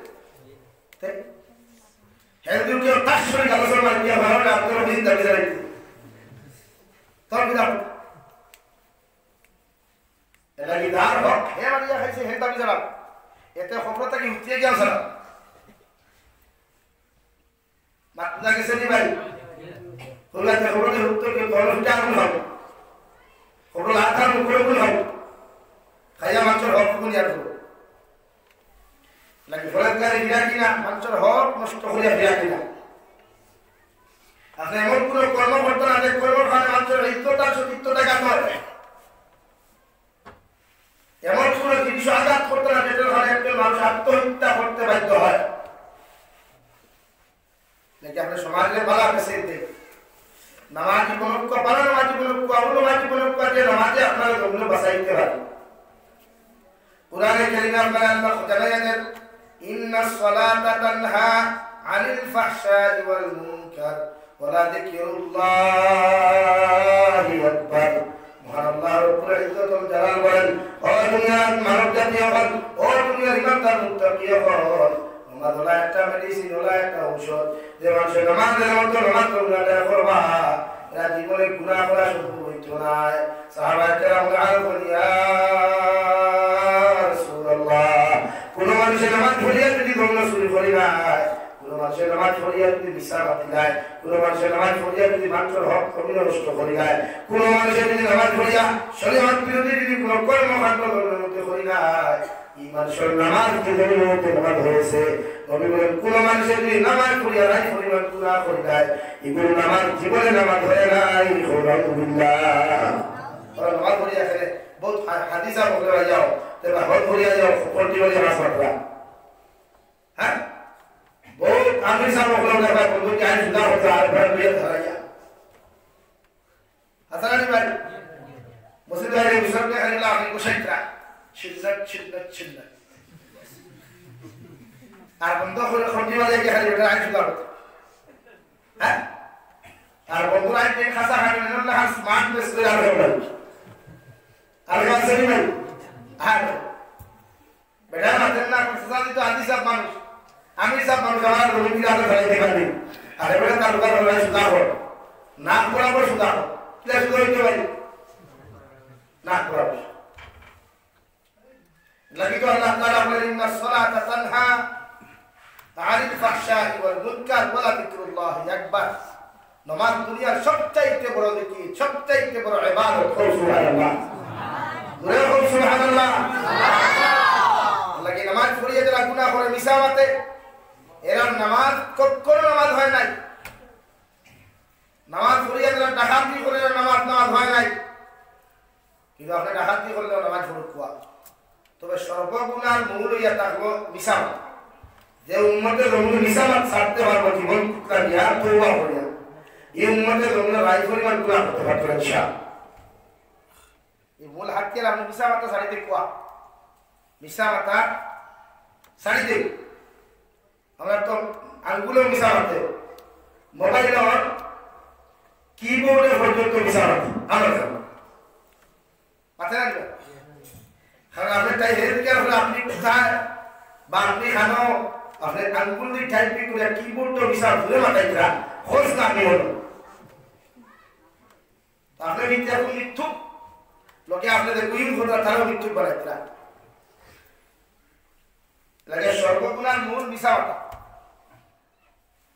তাই? হে যদি কেউ তার সঙ্গে আলোচনা মারি দিয়া ভালো না, আপনারা বুঝিন দাবি ছাড়াইতে। তখন কি দাবি? এটা কি তার হক? হে মারিয়া খাইছে, হে দাবি ছাড়া। এতে খবর থাকি উঠিয়ে গিয়া ছাড়া। মাত বুঝা গেছে নি ভাই? খবর আছে, খবর আছে, উত্তর কি? খবর উঠে আগুন হবে। খবর লাথা মুখে আগুন হবে। খাইয়া মাংসর হক কোন আর করবো? নাকি বলাৎকারী ফিরাইন না, মানষর হক নষ্ট করিয়া ফিরাইন না। আপনে এমন কুনু কর্ম করতা না, যে কর্মর কারণে মানষর ইজ্জত আর সতীত্বটা ঘাত অয়। এমন কুনু জিনিস আঘাত করতা না, যেটার কারণে একজন মানুষ আত্মহত্যা করতে বাধ্য অয়। নাকি আপনে সমাজরে ভালা মেসেজ দেইন। নামাজি বনউক্কা, পারা নামাজি বনউক্কা, অনমাজি বনউক্কা, যে নামাজে আপনার জমিন বাঁচাইতে পারে। কোরআনে কারিমে আপনার আল্লাহ জানাইয়া দেন, "ইন্নাস সালাতা তানহা আনিল ফাহশাই ওয়াল মুনকার ওয়ালা যিকরুল্লাহি আকবার।" মহান আল্লাহ রব্বুল ইজ্জতুল জালাল বলেন, "ও দুনিয়ার মানব জাতি অকল, ও দুনিয়ার ইমানদার মুত্তাকি অকল, নামাজ অলা একটা মেডিসিন, অলা একটা ঔষধ। যে মানষে নামাজর মতো নামাজ তোমরা আদায় করবা, এরা জীবনে গুনাহ করা সম্ভব অইতো নায়।" সাহাবায়ে কেরাম বলেন, "ইয়া রাসূলুল্লাহ, কুনু মানষে নামাজ পড়িয়া যদি ধন চুরি করি লায়, কুনু মানষে নামাজ পড়িয়া যদি মিছা মাতি লায়, কুনু মানষে নামাজ পড়িয়া যদি মানষর হক জমিন নষ্ট করি লায়, কুনু মানষে যদি নামাজ পড়িয়া শরীয়ত বিরোধী যদি কুনু কর্মকাণ্ড জমিনর মধ্যে করি লায়, ই মানষর নামাজ যে জমিনর মধ্যে নামাজ অইছে।" নবী বলেন, "কুনু মানষে যদি নামাজ পড়িয়া রাইত পরিমাণ গুনাহ করি লায়, ইগুর নামাজ জীবনে নামাজ অয় নায়।" নাউজুবিল্লাহ। ওরা নামাজ পড়িয়া এখানে বহুত হা-, হাদিসা বকলে যাও, তে বা হজ পড়িয়া যাও, কোনটি বলে নামাজ পড়বা? হ্যাঁ? বহুত আমির সাহেব বকলে যাবা, বন্ধু কি আইন সুদা হতো, আর ভাই বিয়ে ধরাইয়া। হাসান আলী ভাই, মসজিদ ভাই, মুসলিম ভাই, খালি আপনি গোসাইত্রা। ছিন্নত, ছিন্নত, ছিন্নত। আর বন্ধ করে খন্ডি বাজায় কি খালি ওটা আইন সুদা হতো। হ্যাঁ? আর বন্ধুরা আইন খাসা খালি না, না, স্মার্ট বেস করে আর হলো। আর আছে নি ভাই? আর বেটা মাতেন না, প্রশাসন তো আদি সব মানুষ। আমি সব মানুষ, আমার জমি দিয়ে আলো ধরাইতে পারি। আরে বেটা, তার দোকান হলো সুদা হল। নাক বরাবর সুদা হল। কিলা সুদা হইতে পারি? নাক বরাবর। লাগি তো আল্লাহ তাআলা বলেন, "ইন্নাস সালাতা তানহা আনিল ফাহশাই ওয়াল মুনকার ওয়ালা যিকরুল্লাহি আকবার।" নামাজ দুনিয়ার সবচাইতে বড় নেকি, সবচাইতে বড় ইবাদত। কও সুবহানাল্লাহ। জোরে কও সুবহানাল্লাহ। আল্লাহ কি নামাজ পড়িয়া যারা গুনাহ করে মিছা মাতে, এরা নামাজ কখনো নামাজ হয় নাই। নামাজ পড়িয়া যারা ডাকাতি করে এরা নামাজ, নামাজ হয় নাই। কিন্তু আপনে ডাকাতি করলেও নামাজ পড়ুক কুয়া। তবে সর্বগুনার মূল অইয়া থাকলো মিছা মাত। যে উম্মতে জমিন মিছা মাত ছাড়তে পারবো জীবন টুকরা দিয়া, তওবা করিয়া, এই উম্মতে জমিন রাই পরিমাণ গুনাহ করতে পারতো না, ইনশাআল্লাহ। এই মূল হাতিয়ার আপনে মিছা মাতা ছাড়ি দে কুয়া। মিছা মাতা ছাড়ি দে। আমরা তো আঙ্গুলও মিছা মাতে, মোবাইলর কিবোর্ডে পর্যন্ত মিছা মাতে। আমরা জানি। মাতে না কেন? কারণ আপনে তাই হেরে দিকে আসলে আপনে কোথায় বা আপনে কেন, আপনে আঙ্গুল দিয়ে টাইপিং করে কিবোর্ড তো মিছা ঘুরে মাতাই দিলা, খোঁজ না পেয়ে হলো। আপনে মিথ্যা এখন মিথ্যুক, লোকে আপনে যে কুইন খোঁজা তারাও মিথ্যুক বানাই দিলা। লাগে সর্বগুনার মূল মিছা মাতা।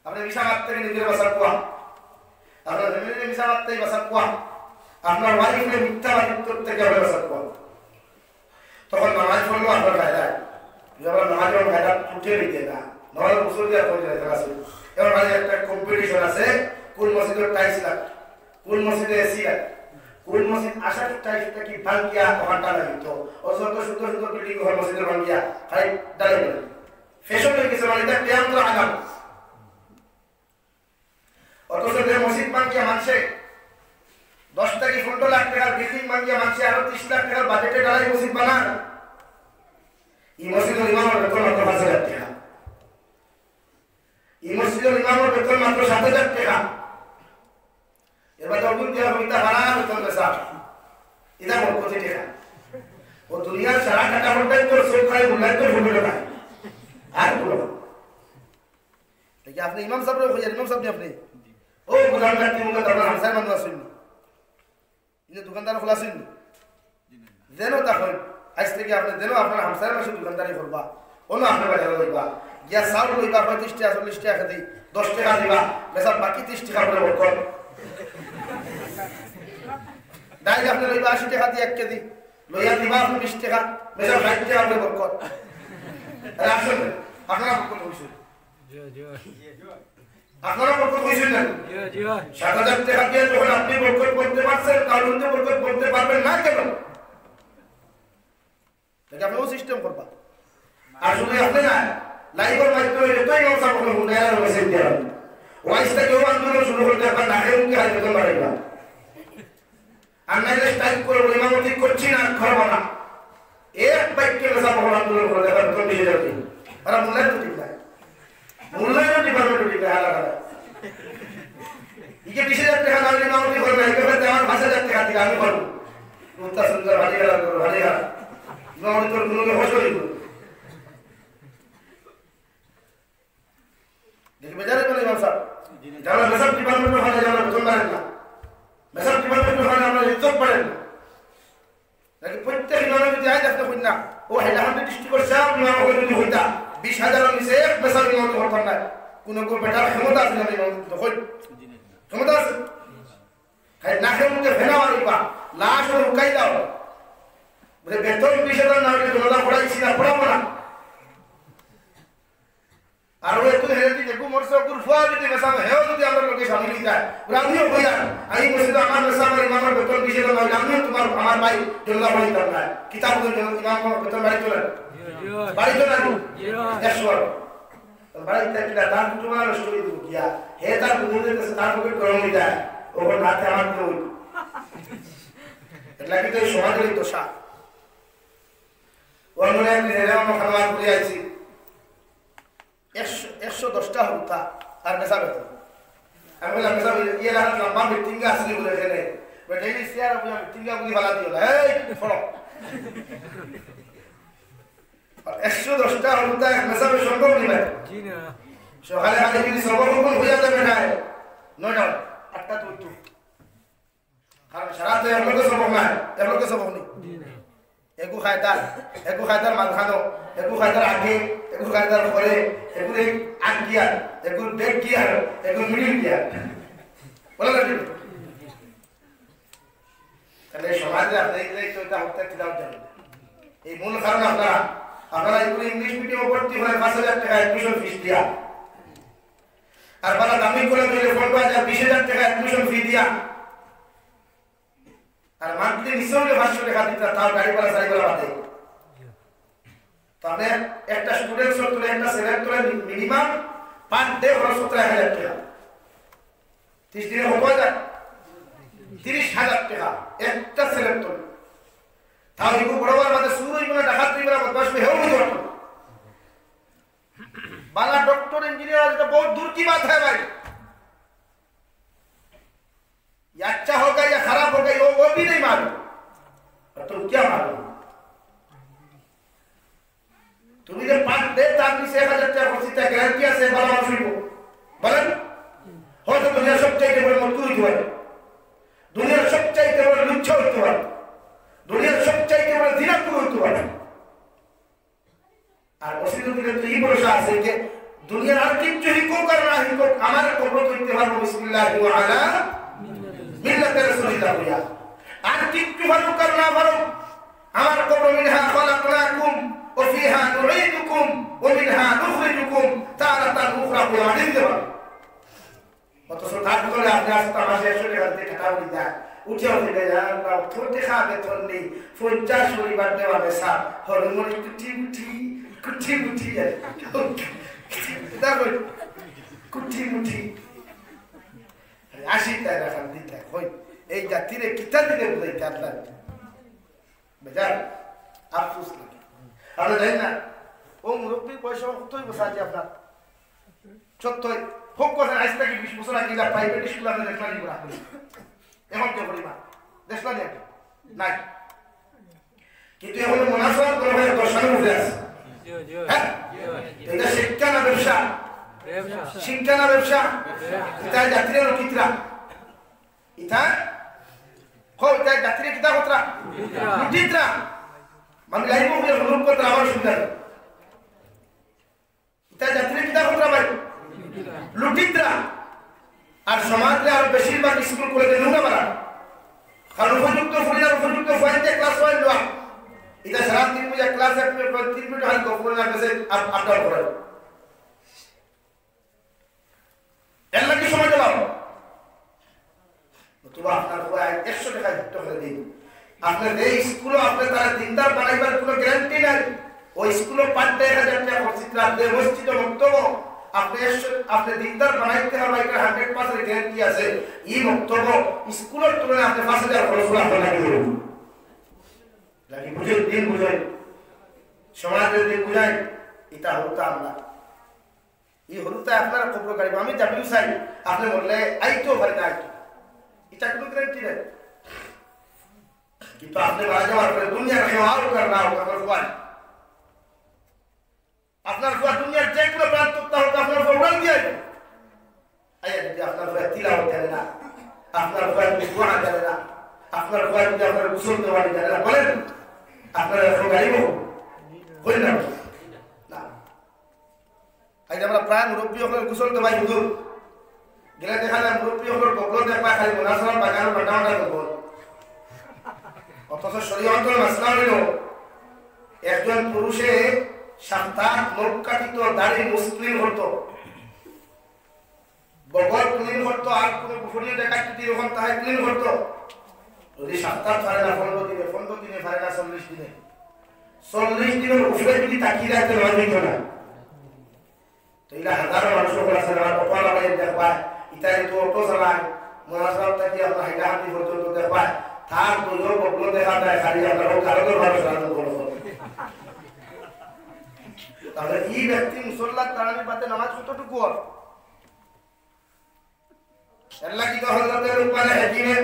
আপনে মিছা মাত থাকি নিজরে বাঁচার কুয়া। আপনার ফ্যামিলিরে মিছা মাত থাকি বাঁচার কুয়া। আপনার ওয়াইফরে মিথ্যাবাদী করতে গিয়া আপনে বাঁচার কুয়া। তখন নামাজ পড়লো আপনার ফায়দা। যখন নামাজ পড়লে ফায়দা উঠে নিতে না। নামাজ মুসল্লি আর পড়ে যেতে আছে। এবার মানে একটা কম্পিটিশন আছে, কোন মসজিদের টাইলস লাগে, কোন মসজিদে এসি লাগে, কোন মসজিদ আসার টাইলস থাকি ভাঙ্গিয়া ওখানটা লাগিত। অত সুন্দর সুন্দর বিল্ডিং ঘর মসজিদের ভাঙ্গিয়া খালি ডালে বলে। ফ্যাশন অই গেছে, মানে, এটা কেমন আগাম। অথচ যে মসজিদ ভাঙ্গিয়া মানষে দশ থাকি পনেরো লাখ টাকার বিল্ডিং ভাঙ্গিয়া মানষে আরো ত্রিশ লাখ টাকার বাজেটে দাঁড়াই মসজিদ বানান, এই মসজিদের ইমামের বেতন মাত্র পাঁচ হাজার টাকা, এই মসজিদের ইমামের বেতন মাত্র সাত হাজার টাকা। এবার তো অগুন দিয়া হইতা হারা বেতন বেচা, এটা বরকতি টাকা। ও দুনিয়ার সারা টাকা পড়বে তো সব খাই মূল্যায়ন তো ফুটে না। আর বলো। দেখি আপনে ইমাম সাবরে কইয়ার, ইমাম সাব নি আপনে? ও, গুলাম রাখতে মুখে তো আপনার হামসায় মানুষ আসেননি। ইনে দোকানদার খোলা আসেননি। যেন তা হয়, আজ থাকি আপনে যেন আপনার হামসায় মাসে দোকানদারি করবা, অনো আপনে বাজারে লইবা। গিয়া চাউল লইবা, পঁয়ত্রিশ টাকা, চল্লিশ টাকা কেজি, দশ টাকা দিবা, বেচা বাকি ত্রিশ টাকা করে বরকত। ডাইল আপনে লইবা আশি টাকা দিয়া এক কেজি, লইয়া দিবা আপনে বিশ টাকা, বেচা ষাইট টাকা করে বরকত। আরে আসলে আপনারা বরকত অইছে। আপনারা বরকত অইছেন না? সাত হাজার টাকা দিয়া যখন আপনি বরকত করতে পারছেন, তাহলে উনি বরকত করতে পারবেন না কেন? এটা আপনিও সিস্টেম করবা। আর শুধু আপনি না, লাইভের মাধ্যমে যত ইমাম সাহেব হলো, হুন্ডাইয়ার মেসেজ দেওয়া। ওয়াইস থেকে ও আন্দোলন শুরু করতে আপনার নাকে মুখে হাত দিতে পারেন না। আর নাইলে স্ট্রাইক করে বলে, "ইমামতি করছি না, করবো না।" এক বাক্যে মেসা বহন আন্দোলন করে দেখার তো বিশেষ আর কি। তারা মূল্যায়ন তো ঠিক নাই। মূল্যায়ন ডিপার্টমেন্ট ঠিক নাই, আলাদা আলাদা। ইকে বিশ হাজার টাকা না হলে ইমামতি করবে, ইকে বলতে আমার পাঁচ হাজার টাকা দিলে আমি করবো। উত্তর সুন্দর ভারী গেলাম, ভারী গেলাম। ইমামতি তোর কোনো হস করি। দেখি বেজার হইবেন ইমাম সাহেব। যারা মেসাব ডিপার্টমেন্টের হয়, যারা বেতন বাড়েন না। মেসাব ডিপার্টমেন্টের হয়, আমরা ইজ্জত বাড়েন না। নাকি প্রত্যেক ইমামে যদি আয় দেখতে হই না, ও হাইলাকান্দি ডিস্ট্রিক্টের সব ইমাম হয়ে যদি হইতা, বিশ হাজার নিচে এক মেসাব ইমাম করতাম না। কোনো কেউ বেটার ক্ষমতা আছে না ইমাম তো হই। ক্ষমতা আছে? খালি নাকের মধ্যে ফেনা মারিবা, লাশ ও লুকাই দাও। বলে, "বেতন বিশ হাজার না হইলে তোমরা পড়াইছি না, পড়াবো না।" আর ও একটু হেরে দিন, একটু মরছে, ওগুর ফুয়া যদি মেসাব, হেও যদি আমরা লোকে সামিল হই যায়, বলে, "আমিও হই আর আমি বলছি তো আমার মেসাব আর ইমামের বেতন বিশ হাজার না হইলে আমিও তোমার, আমার ভাই জল্লা বাড়ি দরকার।" কিতাব ওদের জন্য ইমাম কোনো বেতন বাড়ি তোলেন? বাড়ি তোলেন? একশো বার। তো বাড়ি থাকলে তার দুটো বার নষ্ট হয়ে দিব গিয়া। হে তার বুঝে যেতেছে, তার পকেট গরম হয়ে যায়। ওর হাতে আমার তো ওই। এটা কি তো এই সমাজের এই দশা। ওর মনে হয়, "রে, আমার খাওয়া ঘুরে আইছি।" একশো, একশো দশটা হুরুতা আর মেসাব বেতন। আমি বললাম, "মেসাব, ইয়ে লাগাত লম্বা মিটিং আসলি বলে এখানে। বেটা, এই চেয়ার আপনি মিটিং আপনি ফালা দিও না। এই, পড়ো।" আর একশো দশটা হুরুতা এক মেসাবে সম্ভব নি ভাই। জি না। সকালে খালি যদি সবক হুকুম হইয়া যাবে না, নয়টা, আটটা তো উঠতো। কারণ সারা তো এক লোকে সবক নাই, এক লোকে সবক নেই। জি না। এগু কায়দার, এগু কায়দার মাঝখানো, এগু কায়দার আগে, এগু কায়দার পরে, এগু এই আগ গিয়ার, এগু ব্যাক গিয়ার, এগু মিডিল গিয়ার। বলে না ঠিক? তাহলে এই সমাজে আপনি এই তো এটা হত্যা কিতাব জানেন। এই মূল কারণ আপনারা, আপনারা এগুলো ইংলিশ মিডিয়ামে ভর্তি করে পাঁচ হাজার টাকা অ্যাডমিশন ফিস দিয়া। আর বালা দামি কলেজে হইলে পনেরো হাজার, বিশ হাজার টাকা অ্যাডমিশন ফি দিয়া। আর মান্থলি নিচে হইলে পাঁচশো টাকা দিতা, তাও গাড়ি ভাড়া, সারি ভাড়া বাদে। তাহলে একটা স্টুডেন্ট তোলে, একটা সেলের তোলে মিনিমাম পার ডে খরচ করতে এক হাজার টাকা। ত্রিশ দিনে কত হয় যায়? ত্রিশ হাজার টাকা একটা সেলের তোলে। তাও এগুলো বড় বড় মাঝে চুর হইব না, ডাকাত হইব না, বদমাশ হইব, হেও হইব না। বালা ডক্টর, ইঞ্জিনিয়ার, এটা বহুত দূর কি বাত হয় ভাই। ये अच्छा होगा या खराब होगा, वो, वो भी नहीं मालूम। और तुम क्या मालूम? তুমি যে পাঁচ ডে তার নিচে এক হাজার টাকা খরচ, তার গ্যারান্টি আছে, ভালো মানুষ হইব? বলেন। হয়তো দুনিয়ার সবচাইতে বড় মজদুর হইতে পারে, দুনিয়ার সবচাইতে বড় লুচ্ছা হইতে পারে, দুনিয়ার সবচাইতে বড় জিনাকুর হইতে পারে। আর মসজিদে গেলে তো এই ভরসা আছে যে দুনিয়ার আর কিচ্ছু হিকুক আর না হিকুক, আমার কবর তো ইতে পারবো বিসমিল্লাহি ওয়া আলা মিল্লাতি রাসূলিল্লাহ হইয়া। আর কিচ্ছু পারুক আর না পারুক, আমার কবর, মিনহা খালাকনাকুম ওয়া ফিহা নুঈদুকুম ওয়া মিনহা নুখরিজুকুম তারাতান উখরা হইয়া দিতে পারবো। অথচ তার ভিতরে আপনি আস্তা মাসে একশো টাকা দিয়ে টাকা উঠি যায়, উঠে উঠে যায়, আর না, তোর দেখা বেতন নেই, পঞ্চাশ পরিবার দেওয়া বেসা, হরমোন কুটি মুটি, কুটি মুটি, আর দেখো, কুটি মুটি। আশি টাকা খান দিতে হয়। এই জাতিরে কিতা দিলে বুঝাই কাটলাম। বেজার, আফসোস লাগে। আমরা জানি না, ও মুরব্বীর বয়স এখন কত হইব সাজি আপনার? সত্তর। হোক কথা, আজ থেকে বিশ বছর আগে যা প্রাইভেট স্কুল আপনি দেখলেন কি করে আপনি? এখন কে পরিমাণ? দেখলেন কি আপনি? নাই। কিন্তু এখন মুনাফা কোনো ভাই দর্শনের উপরে আছে। হ্যাঁ? এটা শিক্ষা না ব্যবসা? শিক্ষা না ব্যবসা? এটা জাতিরা না কিতরা? ইতা? কও, ইতা জাতিরে কিতা কতরা? লুটিতরা। মানে লাইব হইয়া হলুদ কতরা আমার সুবিধা নেই। ইতা জাতিরে কিতা কতরা ভাই? লুটিতরা। আর সমাজে আর বেশিরভাগ স্কুল কলেজে নুনা বাড়া। কারণ উপযুক্ত ফুরিয়ার উপযুক্ত পয়েন্টে ক্লাস ওয়ান দেওয়া। ইতা সারা তিন বজে ক্লাস এক মিনিট, তিন মিনিট হালকা ফুরিয়ার কাছে আপ-, আপ ডাউন করে। আপনে যে স্কুলো আপনে তারে দিনদার বানাইবার কোনো গ্যারান্টি নাই। ওই স্কুলো per day এক হাজার টেকা খরচ, আপনে মসজিদো মক্তবো আপনে একশো, আপনে দিনদার বানাইতে হবে, এটা হান্ড্রেড পার্সেন্ট গ্যারান্টি আছে। ই মক্তবো স্কুলর তুলনায় আপনে পাঁচ হাজার খরচ করে আপনার লাগে দেবেন। লাগি বুঝেন, দিন বুঝেন, সমাজের দিন বুঝেন, এটা হতো আমরা। ই হরুতায় আপনার কবর গাড়ি, আমি ডাব্লিউ সাহেব, আপনি বললে আইতেও পারে না, আইতো। এটা কোনো গ্যারান্টি নাই। কিন্তু আপনি মারা যাওয়ার পরে দুনিয়ার কেউ আউক আর না আউক, আপনার ফুয়া, আপনার ফুয়া দুনিয়ার যে কোনো প্রান্ত হোক, আপনার ফুয়া উড়াল দিয়ে আইবো। আইয়া যদি আপনার ফুয়া তিলাওয়াত জানে না, আপনার ফুয়া যদি দোয়া জানে না, আপনার ফুয়া যদি আপনার গোসল দেওয়ানি জানে না, বলেন, আপনার এখন গাড়ি বলুন না। না। আজ আমরা প্রায় মুরব্বী অকলর গোসল দেওয়াই হুজুর। গেলে দেখা যায় মুরব্বী অকলর কবর দেখবা খালি মোনাজাত বাগান বাটা বাটা কবর। অথচ শরীয়তর মাসলা হইল, একজন পুরুষে সাপ্তাহিক নখ কাটিত, দাড়ি মুছ ক্লিন করত, বগল ক্লিন করত, আর কোনো গোপনীয় জায়গা যদি এরকম তাহে ক্লিন করত। যদি সাপ্তাহ পারে না পনেরো দিনে, পনেরো দিনে পারে না চল্লিশ দিনে, চল্লিশ দিনের উপরে যদি তাকিয়ে রাখতে না হইত না, তো এটা হাজারো মানুষ ওখানে আছে, আমার কপাল লাগাই দেখবায়, ইতালি তো অটো চালায়, মহাসড়ক থাকি আপনার হাইলাহান্দি পর্যন্ত দেখবায়, তার দলীয় বদল দেখা যায়, খালি আপনার ও কারণের মানুষ রাজনীতি করে। তাহলে এই ব্যক্তি মুসল্লার তারাবি বাদে নামাজ কতটুকু হয়? এর লাগি তো হযরতে লুকমানে হাকিমে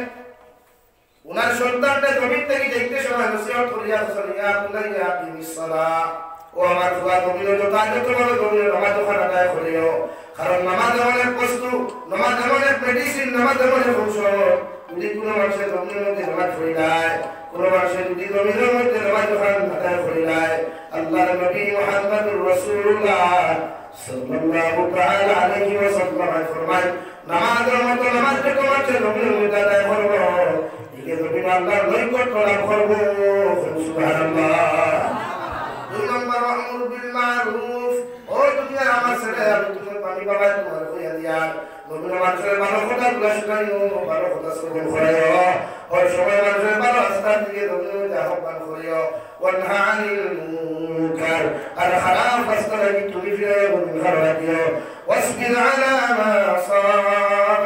উনার সন্তানটা জমিন থাকি যাইতে সময় নসিহত করিয়া বলছেন, "ইয়া বুনাইয়া আকিমিস সালাহ।" ও আমার ফুয়া, জমিনে যত আগে তোমার জমিনে নামাজ ওখানে আদায় করিও। কারণ নামাজ এমন এক বস্তু, নামাজ এমন এক মেডিসিন, নামাজ এমন এক ঔষধ। যদি কোনো মানুষের জমিনের মধ্যে নামাজ পড়ি যায়, কোনো মানুষের যদি জমিনের মধ্যে নামাজ ওখানে আদায় করি যায়, আল্লাহর নবী মুহাম্মদুর রাসূলুল্লাহ সাল্লাল্লাহু তাআলা আলাইহি ওয়াসাল্লাম ফরমায়, নামাজের মতো নামাজ যে তোমার যে জমিনের মধ্যে আদায় করবো, একে জমিন আল্লাহর নৈকট্য লাভ করবো। সুবহানাল্লাহ। দুই নম্বর, ওয়া'মুর বিল মা'রুফ। ও দুনিয়ার আমার ছেলে, আমি তুমি পানি বাবায় তোমার কইয়া দিয়ার। জমিনে মানুষের ভালো কথাগুলো শুনাইও, ভালো কথা শ্রবণ করাইও। ওই সময় মানুষের ভালো রাস্তার দিকে জমিনে আহ্বান করিও। ওয়ানহা আনিল মুনকার, আর খারাপ রাস্তা লাগি তুমি ফিরাইয়া জমিন খারাপ দিও। ওয়াসবির আলা মা আসাবাক।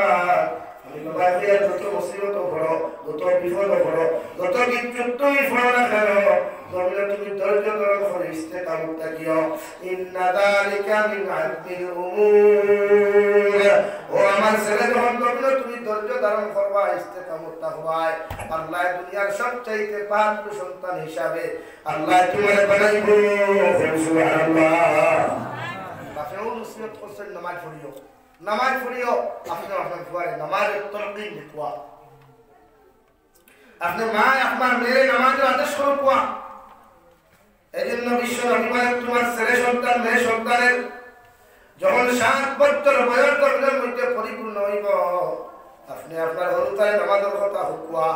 আমি বাবা হইয়া যত মুসিবত পড়ো, যত বিপদ পড়ো, যত বিপদ তুমি পড়ো না কেন, জমিনে তুমি ধৈর্য ধারণ করে ইস্তেকামত থাকিও। ইন্না যালিকা মিন আজমিল উমুর। ও আমার ছেলে, যখন জমিনে তুমি ধৈর্য ধারণ করবা, ইস্তেকামত থাকবায়, আল্লাহ দুনিয়ার সবচাইতে পাত্র সন্তান হিসাবে আল্লাহ তোমারে বানাইবো। সুবহানাল্লাহ। বাপেও নসিহত করছেন, নামাজ পড়িও, নামাজ পড়িও। আপনি আপনার ফুয়ারে নামাজের তলকিন দেখুয়া, আপনি মা আপনার মেয়েরে নামাজের আদেশ করুয়া। এই জন্য বিশ্ব নবী বলেন, তোমার ছেলে সন্তান, মেয়ে সন্তানের যখন সাত বছর বয়স জমিনের মধ্যে পরিপূর্ণ হইব, আপনি আপনার হুরুতারে নামাজের কথা হুকুয়া।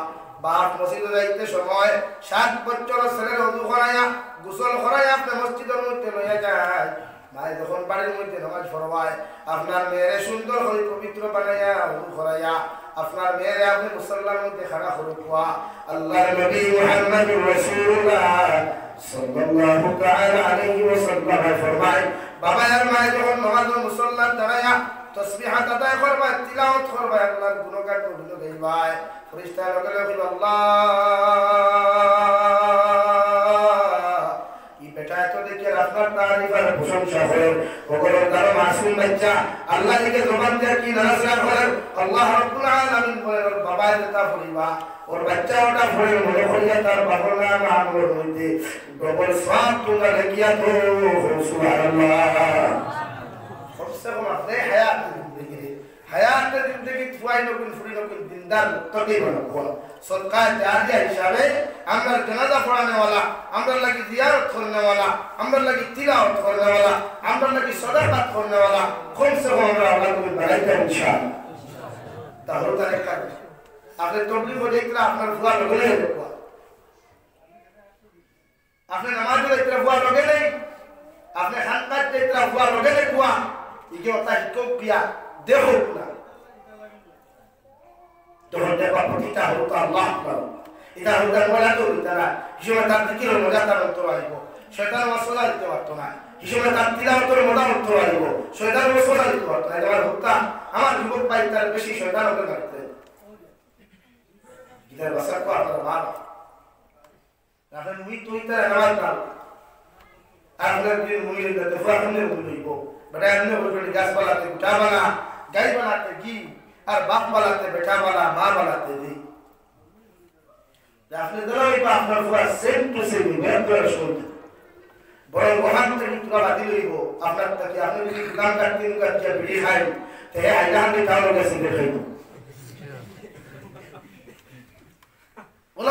বাপ মসজিদে যাইতে সময় সাত বছর ছেলের অজু করাইয়া, গোসল করাইয়া আপনি মসজিদের মধ্যে লইয়া যায়। মায়ে যখন বাড়ির মধ্যে নামাজ পড়বায়, আপনার মেয়েরে সুন্দর করে পবিত্র বানাইয়া, অজু করাইয়া, আপনার মেয়েরে আপনি মুসল্লার মধ্যে খাড়া করুয়া। আল্লাহর নবী মুহাম্মদুর রাসূলুল্লাহ সাল্লাল্লাহু তাআলা আলাইহি ওয়াসাল্লাম ফরমায়, বাবা আর মায়ে যখন নামাজ ও মুসল্লাত দাঁড়াইয়া তসবিহাত আদায় করবায়, তিলাওয়াত করবায়, আল্লাহর গুণগান কবিতা গাইবায়, ফেরেশতা লগে লগে কইবা, "আল্লাহ, ই বেটা এত দেখি আর আপনার তারিফ আর প্রশংসা করের।" ওগুলো তারা মাসুম বাচ্চা, আল্লাহ দিকে জবান দিয়া কি নাড়াচাড়া করের, আল্লাহ রাব্বুল আলামিন বলেন, ওর বাবা যেটা পড়িবা, ওর বাচ্চা ওটা পড়ে মনে করিয়া তার বাবার নাম আমলের মধ্যে ডবল সওয়াব তোমরা লেখিয়া তো। সুবহানাল্লাহ। কমসে কম আপনি হায়াত জিন্দেগি, হায়াত জিন্দেগি ফুয়াই নকুন ফুরি নকুন দিনদার মুত্তাকি বানাবো। সদকা জারিয়া হিসাবে আমরা জানাজা পড়ানেওয়ালা, আমরা লাগি জিয়ারত করনেওয়ালা, আমরা লাগি তিলাওয়াত করনেওয়ালা, আমরা লাগি সদাকাত করনেওয়ালা, কমসে কম আমরা আল্লাহ তুমি বানাইতাম ইনশাআল্লাহ। তাহলে তার একটা আপনি তবলিগ করে দেখলে আপনার ফুয়া লগে লগে দেখবা। আপনি নামাজে যাইতরা ফুয়া লগে নেই, আপনি খানকাত যাইতরা ফুয়া লগে নেই ফুয়া, ইগে ওটা হিকক বিয়া দেখো না। তখন দেখবা প্রতিটা হলো তো আল্লাহ আকবার। ইতা হুরুতার মজা তো অইতো না। হিসাবে তার জিকিরর মজা তার অন্তর আইবো। শয়তান ওয়াসওয়াসা দিতে পারতো না। হিসাবে তার তিলাওয়াতর মজা অন্তর আইবো। শয়তান ওয়াসওয়াসা দিতে পারতো না। ইতা আমার হুরুতা, আমার যুবক ভাই তার বেশি শয়তান হতে পারতে। গিটার বাসা কো আপনার মা। এখন মুই তুই তার আমার নাম। আপনার দিন মুই লেগে তো ফুয়া কেমনে মুই লইব। বেটা এমনি বলবেন গাছ বালাতে গুটা বালা, গাই বালাতে ঘি, আর বাপ বালাতে বেটা বালা, মা বালাতে দি। আপনি ধরো এই আপনার ফুয়া সেম টু সেম, মেয়ের ফুয়ার সঙ্গে। বরং ওখান থেকে তোরা বাতিল হইব। আপনার তাকে আপনি যদি দোকান কাটতে দোকান যে বিড়ি খাই, তে হে আইলা হাতে খাওয়ার গেছে খাইব। বলো,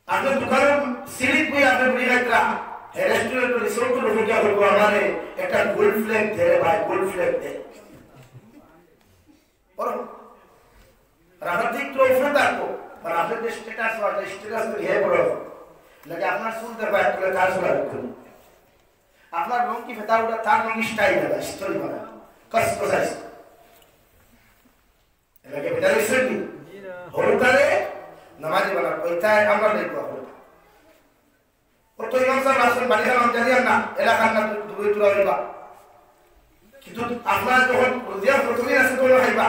আপনার দোকানে সিঁড়িত বই আপনি বিড়ি খাইতরা, হে রেস্টুরেন্ট রিসোর্ট লোকে যা করবো আমারে একটা গোল্ড ফ্ল্যাগ দে রে ভাই, গোল্ড ফ্ল্যাগ দে। বড়। আর আপনার দিক তো উপরে থাকবো, আর আপনার যে স্ট্যাটাস আছে, স্ট্যাটাস তো হে বড়। লাগে আপনার চুল দেখো এক করে তার চুল আর একটু। আপনার রং কি ফেতা উঠা, তার রং স্টাইল দাদা, স্টোরি বানা। কস কস আছে। এলাকে বেটা হইছে কি? হরতালে নামাজি বানা, ওইটাই আমরা নেই তো হরতা। ও তো ইমাম সাহেব আসেন, বাড়ি খান জানি আর না, এলাকার না দূরে দূরে হইবা। কিন্তু আপনারা যখন রোজিয়া প্রথমে আছে তো খাইবা।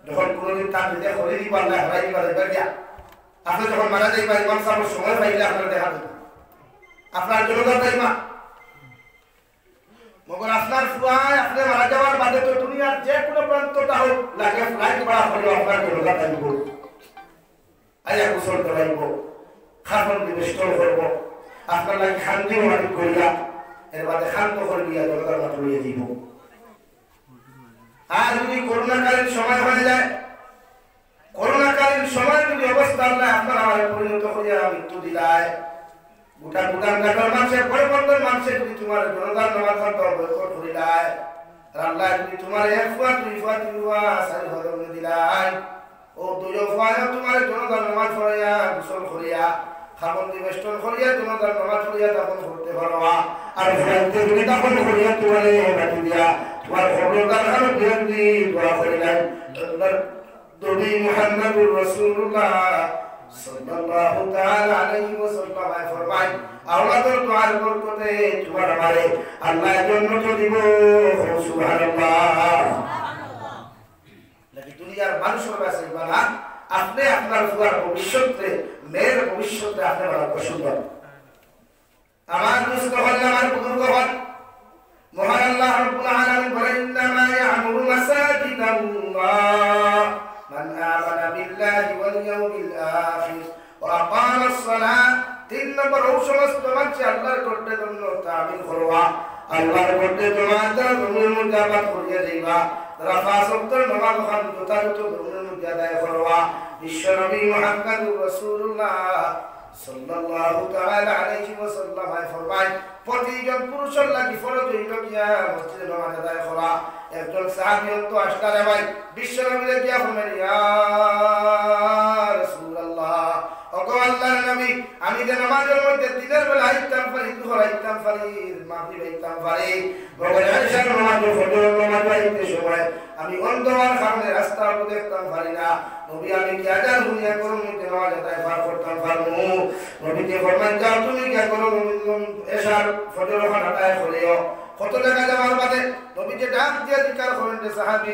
যখন কোনোদিন তার নিজে করে দিবা, আল্লাহ হারাই দিবা, এবার গিয়া। আপনি যখন মারা যাইবা, ইমাম সাহেবের সময় পাইলে আপনারা দেখা দিবা। আপনার জন্য তাইবা। মগর আপনার ফুয়ায় আপনি মারা যাওয়ার বাদে তো দুনিয়ার যে কোনো প্রান্তটা হোক, লাগে ফ্লাইট ভাড়া করিয়া আপনার জনাজা টাইব। আইয়া গোসল করাইব, খাফন বেষ্টন করব, আপনার লাগি খান্দি মাটি করিয়া, এর বাদে খান্ত করিয়া জনাজার মাটি লইয়া দিব। আর যদি করোনাকালীন সময় হয়ে যায়, করোনাকালীন সময় যদি অবস্থা আল্লাহ আপনার আমার পরিণত করিয়া মৃত্যু দিলায়, গোটা গুদাম কাটার মানুষের পরিবর্তন মানুষের যদি তোমার জনাজার নামাজ পড়তে বয়কট করিলায়, আর আল্লাহ যদি তোমার এক ফুয়া, দুই ফুয়া, তিন ফুয়া, চারি ফুয়া জন্ম দিলায়, ও দুই ফুয়া তোমার জনাজার নামাজ পড়াইয়া, গোসল করিয়া, খাবন বেষ্টন করিয়া, জনাজার নামাজ পড়িয়া দাফন করতে পারো, আর ফুয়াইতে যদি দাফন করিয়া তোমার মাটি দিয়া, তোমার খবর তার কারণ দিয়ে যদি দোয়া করিলায়, আল্লাহর নবী মুহাম্মাদুর রাসূলুল্লাহ সাল্লাল্লাহু তাআলা আলাইহি ওয়াসাল্লাম ফরমায়, আওলাদর দোয়ার বরকতে তোমার আমারে আল্লাহ জন্নত দিব। সুবহানাল্লাহ। নাকি দুনিয়ার মানুষের কাছে বানা, আপনি আপনার ফুয়ার ভবিষ্যতে, মেয়ের ভবিষ্যতে আপনি বানা সুন্দর। আমার দোস্ত হল, আমার বুজুর্গ হল, মহান আল্লাহ রাব্বুল আলামিন বলেন, "ইন্নামা ইয়া'মুরু মাসাজিদাল্লাহ মান আমানা বিল্লাহি ওয়াল ইয়াউমিল আখির ওয়া আকামাস সালাহ।" তিন নম্বর, ও সমস্ত মানুষ আল্লাহর ঘরটা জন্য তামিল করবা, আল্লাহর ঘরটা জমাতে জমির মধ্যে আবাদ করিয়া যাইবা, তারা পাঁচ ওয়াক্ত নামাজ খান যথাযথ জমির মধ্যে আদায় করবা। বিশ্বনবী মুহাম্মদুর রাসূলুল্লাহ সাল্লাল্লাহু তাআলা আলাইহি ওয়াসাল্লাম ফরমায়, প্রতিজন পুরুষের লাগি ফরজ হইল গিয়া মসজিদে নামাজ আদায় করা। একজন সাহাবী তো আসলা রে ভাই, বিশ্বনবীরে গিয়া ফরমাইল, "ইয়া রাসূলুল্লাহ, ওগো আল্লাহর নবী, আমি যে নামাজের মধ্যে দিনের বেলা আইতাম পারি, দুহর আইতাম পারি, মাগরিব আইতাম পারি, মগর এশার নামাজ, ফজর নামাজ আইতে সময় আমি অন্ধ হওয়ার কারণে রাস্তা অত দেখতাম পারি না। নবী, আমি কি আজান হুনিয়া ঘরর মধ্যে নামাজ আদায় পার করতাম পারমু?" নবীজি ফরমাইন, "যাও, তুমি গিয়া ঘরর মধ্যে এশার ফজর খান আদায় করিও।" কত জাগা যাওয়ার বাদে নবীজি ডাক দিয়া জিকার করেন, "রে সাহাবী,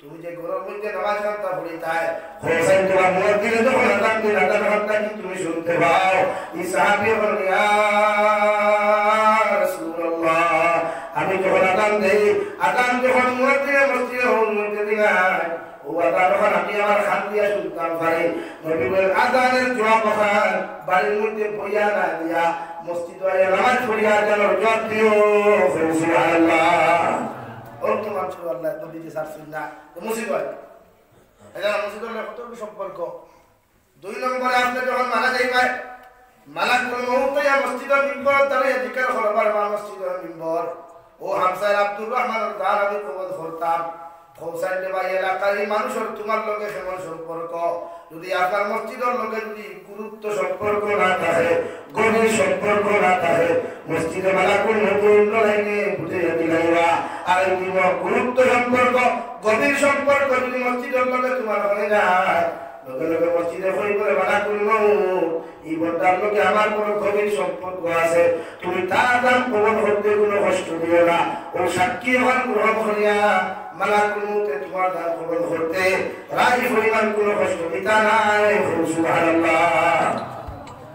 তুমি যে ঘরর মধ্যে নামাজ খানতা পড়িতায়, হোসেন তোমার মুয়াজ্জিনে যখন আজান দেন, আজান খানতা কি তুমি শুনতে পাও?" এই সাহাবী বলেন, "ইয়া রাসূলুল্লাহ, আমি যখন আজান দেই, আজান যখন মুয়াজ্জিনে মসজিদর মধ্যে দিলায়, ও আজান খান আমি আমার কান দিয়া শুনতাম পারি।" নবী বলেন, "আজানের জবাব খান বাড়ির মধ্যে বইয়া না দিয়া মসজিদো আইয়া নামাজ পড়িয়া আজানের জবাব দিও।" সুবহানাল্লাহ। অত মানুষ আল্লাহ নবীজি ছাড়ছেন না, তো মসজিদ হয়। এরা মসজিদর লগে কত কি সম্পর্ক। দুই নম্বরে, আপনি যখন মারা যাইবা, মালাকুল মউত আইয়া মসজিদর মিম্বর দাঁড়াইয়া জিকির করবার মা মসজিদর মিম্বর। ও হামসার আব্দুর রহমান দাঁড়াবি কবজ করতাম। খোসাইলে ভাই, এলাকার এই মানুষের তোমার লগে কেমন সম্পর্ক? যদি আপনার মসজিদর লগে যদি গুরুত্ব সম্পর্ক না থাকে, গভীর সম্পর্ক না থাকে, মসজিদে মালাকুল মউত অন্য লাইনে বুঝাইয়া দিলাইবা। আর এই গুরুত্ব সম্পর্ক, গভীর সম্পর্ক যদি মসজিদর লগে তোমার হয়ে যায়, লগে লগে মসজিদে কইবো, "রে মালাকুল মউত, ই বন্দার লগে আমার বড় গভীর সম্পর্ক আছে, তুমি তার দাম কবুল করতে কোনো কষ্ট দিও না।" ও সাক্ষী অখন গ্রহণ করিয়া মালাকুল মউতে তোমার দাম কবুল করতে রায় পরিমাণ কোনো কষ্ট দিতা নায়। কও সুবহানাল্লাহ।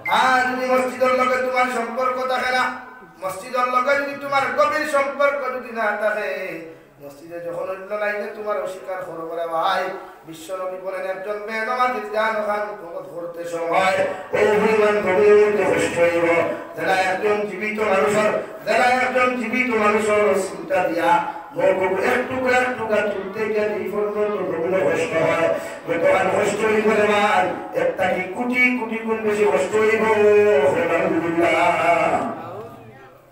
আর যদি মসজিদর লগে তোমার সম্পর্ক থাকে না, মসজিদর লগে যদি তোমার গভীর সম্পর্ক যদি না থাকে, মসজিদে যখন অন্য লাইনে তোমার অস্বীকার করবো রে ভাই, বিশ্বনবী বলেন, একজন বেনমাজির জান অখান কবজ করতে সময় ও পরিমাণ গভীর মধ্যে কষ্ট অইবো। যারা একজন জীবিত মানুষর, যারা একজন জীবিত মানুষর চিন্তা দিয়া মরহুর এক টুকরা এক টুকরা তুলতে গিয়া যেই পর্যন্ত গভীর কষ্ট হয়, যতখান কষ্ট অইবো রে ভাই, এর থাকি কোটি কোটি গুণ বেশি কষ্ট অইবো। আলহামদুলিল্লাহ।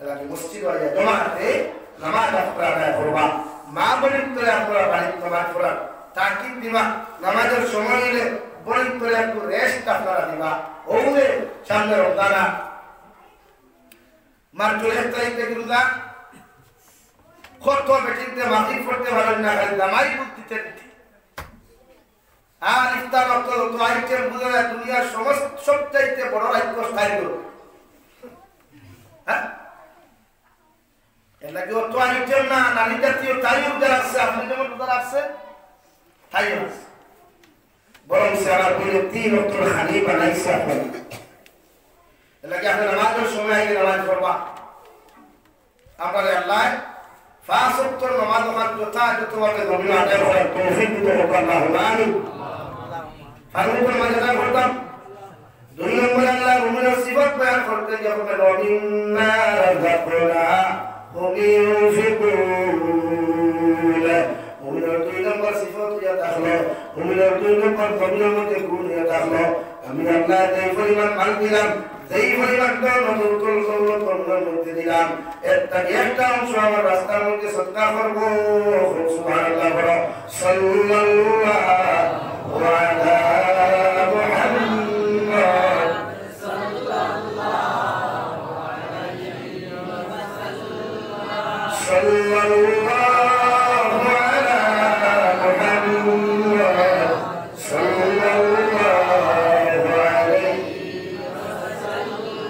এলাকা মসজিদ আইয়া জমাতে নামাজ আপনারা আদায় করবা। মা বোনরে আপনারা বাড়িত নামাজ পড়ার তাকিদ দিবা। নামাজর সময় অইলে বোনরে একটু rest আপনারা দিবা। অউ যে সামনে রমজান আর মার্চর এক তারিখ থাকি রোজা, কত বেটিন্তে মাগরিব পড়তে পারেন না, খালি জামাই বুদ্ধি দিতে। আর ইফতার অক্ত যত item বুঝা যায়, দুনিয়ার সমস্ত, সবচাইতে বড় রাক্ষস খাইল। হ্যাঁ? এর লাগি অত item না, নানি জাতীয় তাই রোজা রাখছে, আপনি যেমন রোজা রাখছে, তাই রাখছে। বরং সে আবার বলে তিন অক্তর খানি বানাইছে আপনি। এর লাগি আপনি নামাজর সময় আগে নামাজ পড়বা। আপনারে আল্লাহ পাঁচ ওয়াক্তর নামাজ ওখান যথাযথভাবে জমিনে আদায় করার তৌফিক দিতে হোক, আল্লাহুম্মা আমিন। ফারুক নামাজ আদায় করতাম। দুই নম্বরে আল্লাহ মুমিনের সিফত বয়ান করতে গিয়ে বলবেন, "ওয়া মিম্মা রাযাকনাহুম ইউনফিকুন।" মুমিনের দুই নম্বর সিফত ইয়া থাকলো, মুমিনের দুই নম্বর জমিনের মধ্যে গুণ ইয়া থাকলো, আমি আল্লাহ যেই পরিমাণ মাল দিলাম, যেই পরিমাণ ধন দৌলত, দৌলত মদিনার মধ্যে দিলাম, এর থাকি একটা অংশ আমার রাস্তার মধ্যে সদকা করবো। সুবহানাল্লাহ বলো। সাল্লাল্লাহু আলা মুহাম্মদ। সাল্লাল্লাহু আলা মুহাম্মদ। সাল্লাল্লাহু আলাইহি ওয়াসাল্লাম।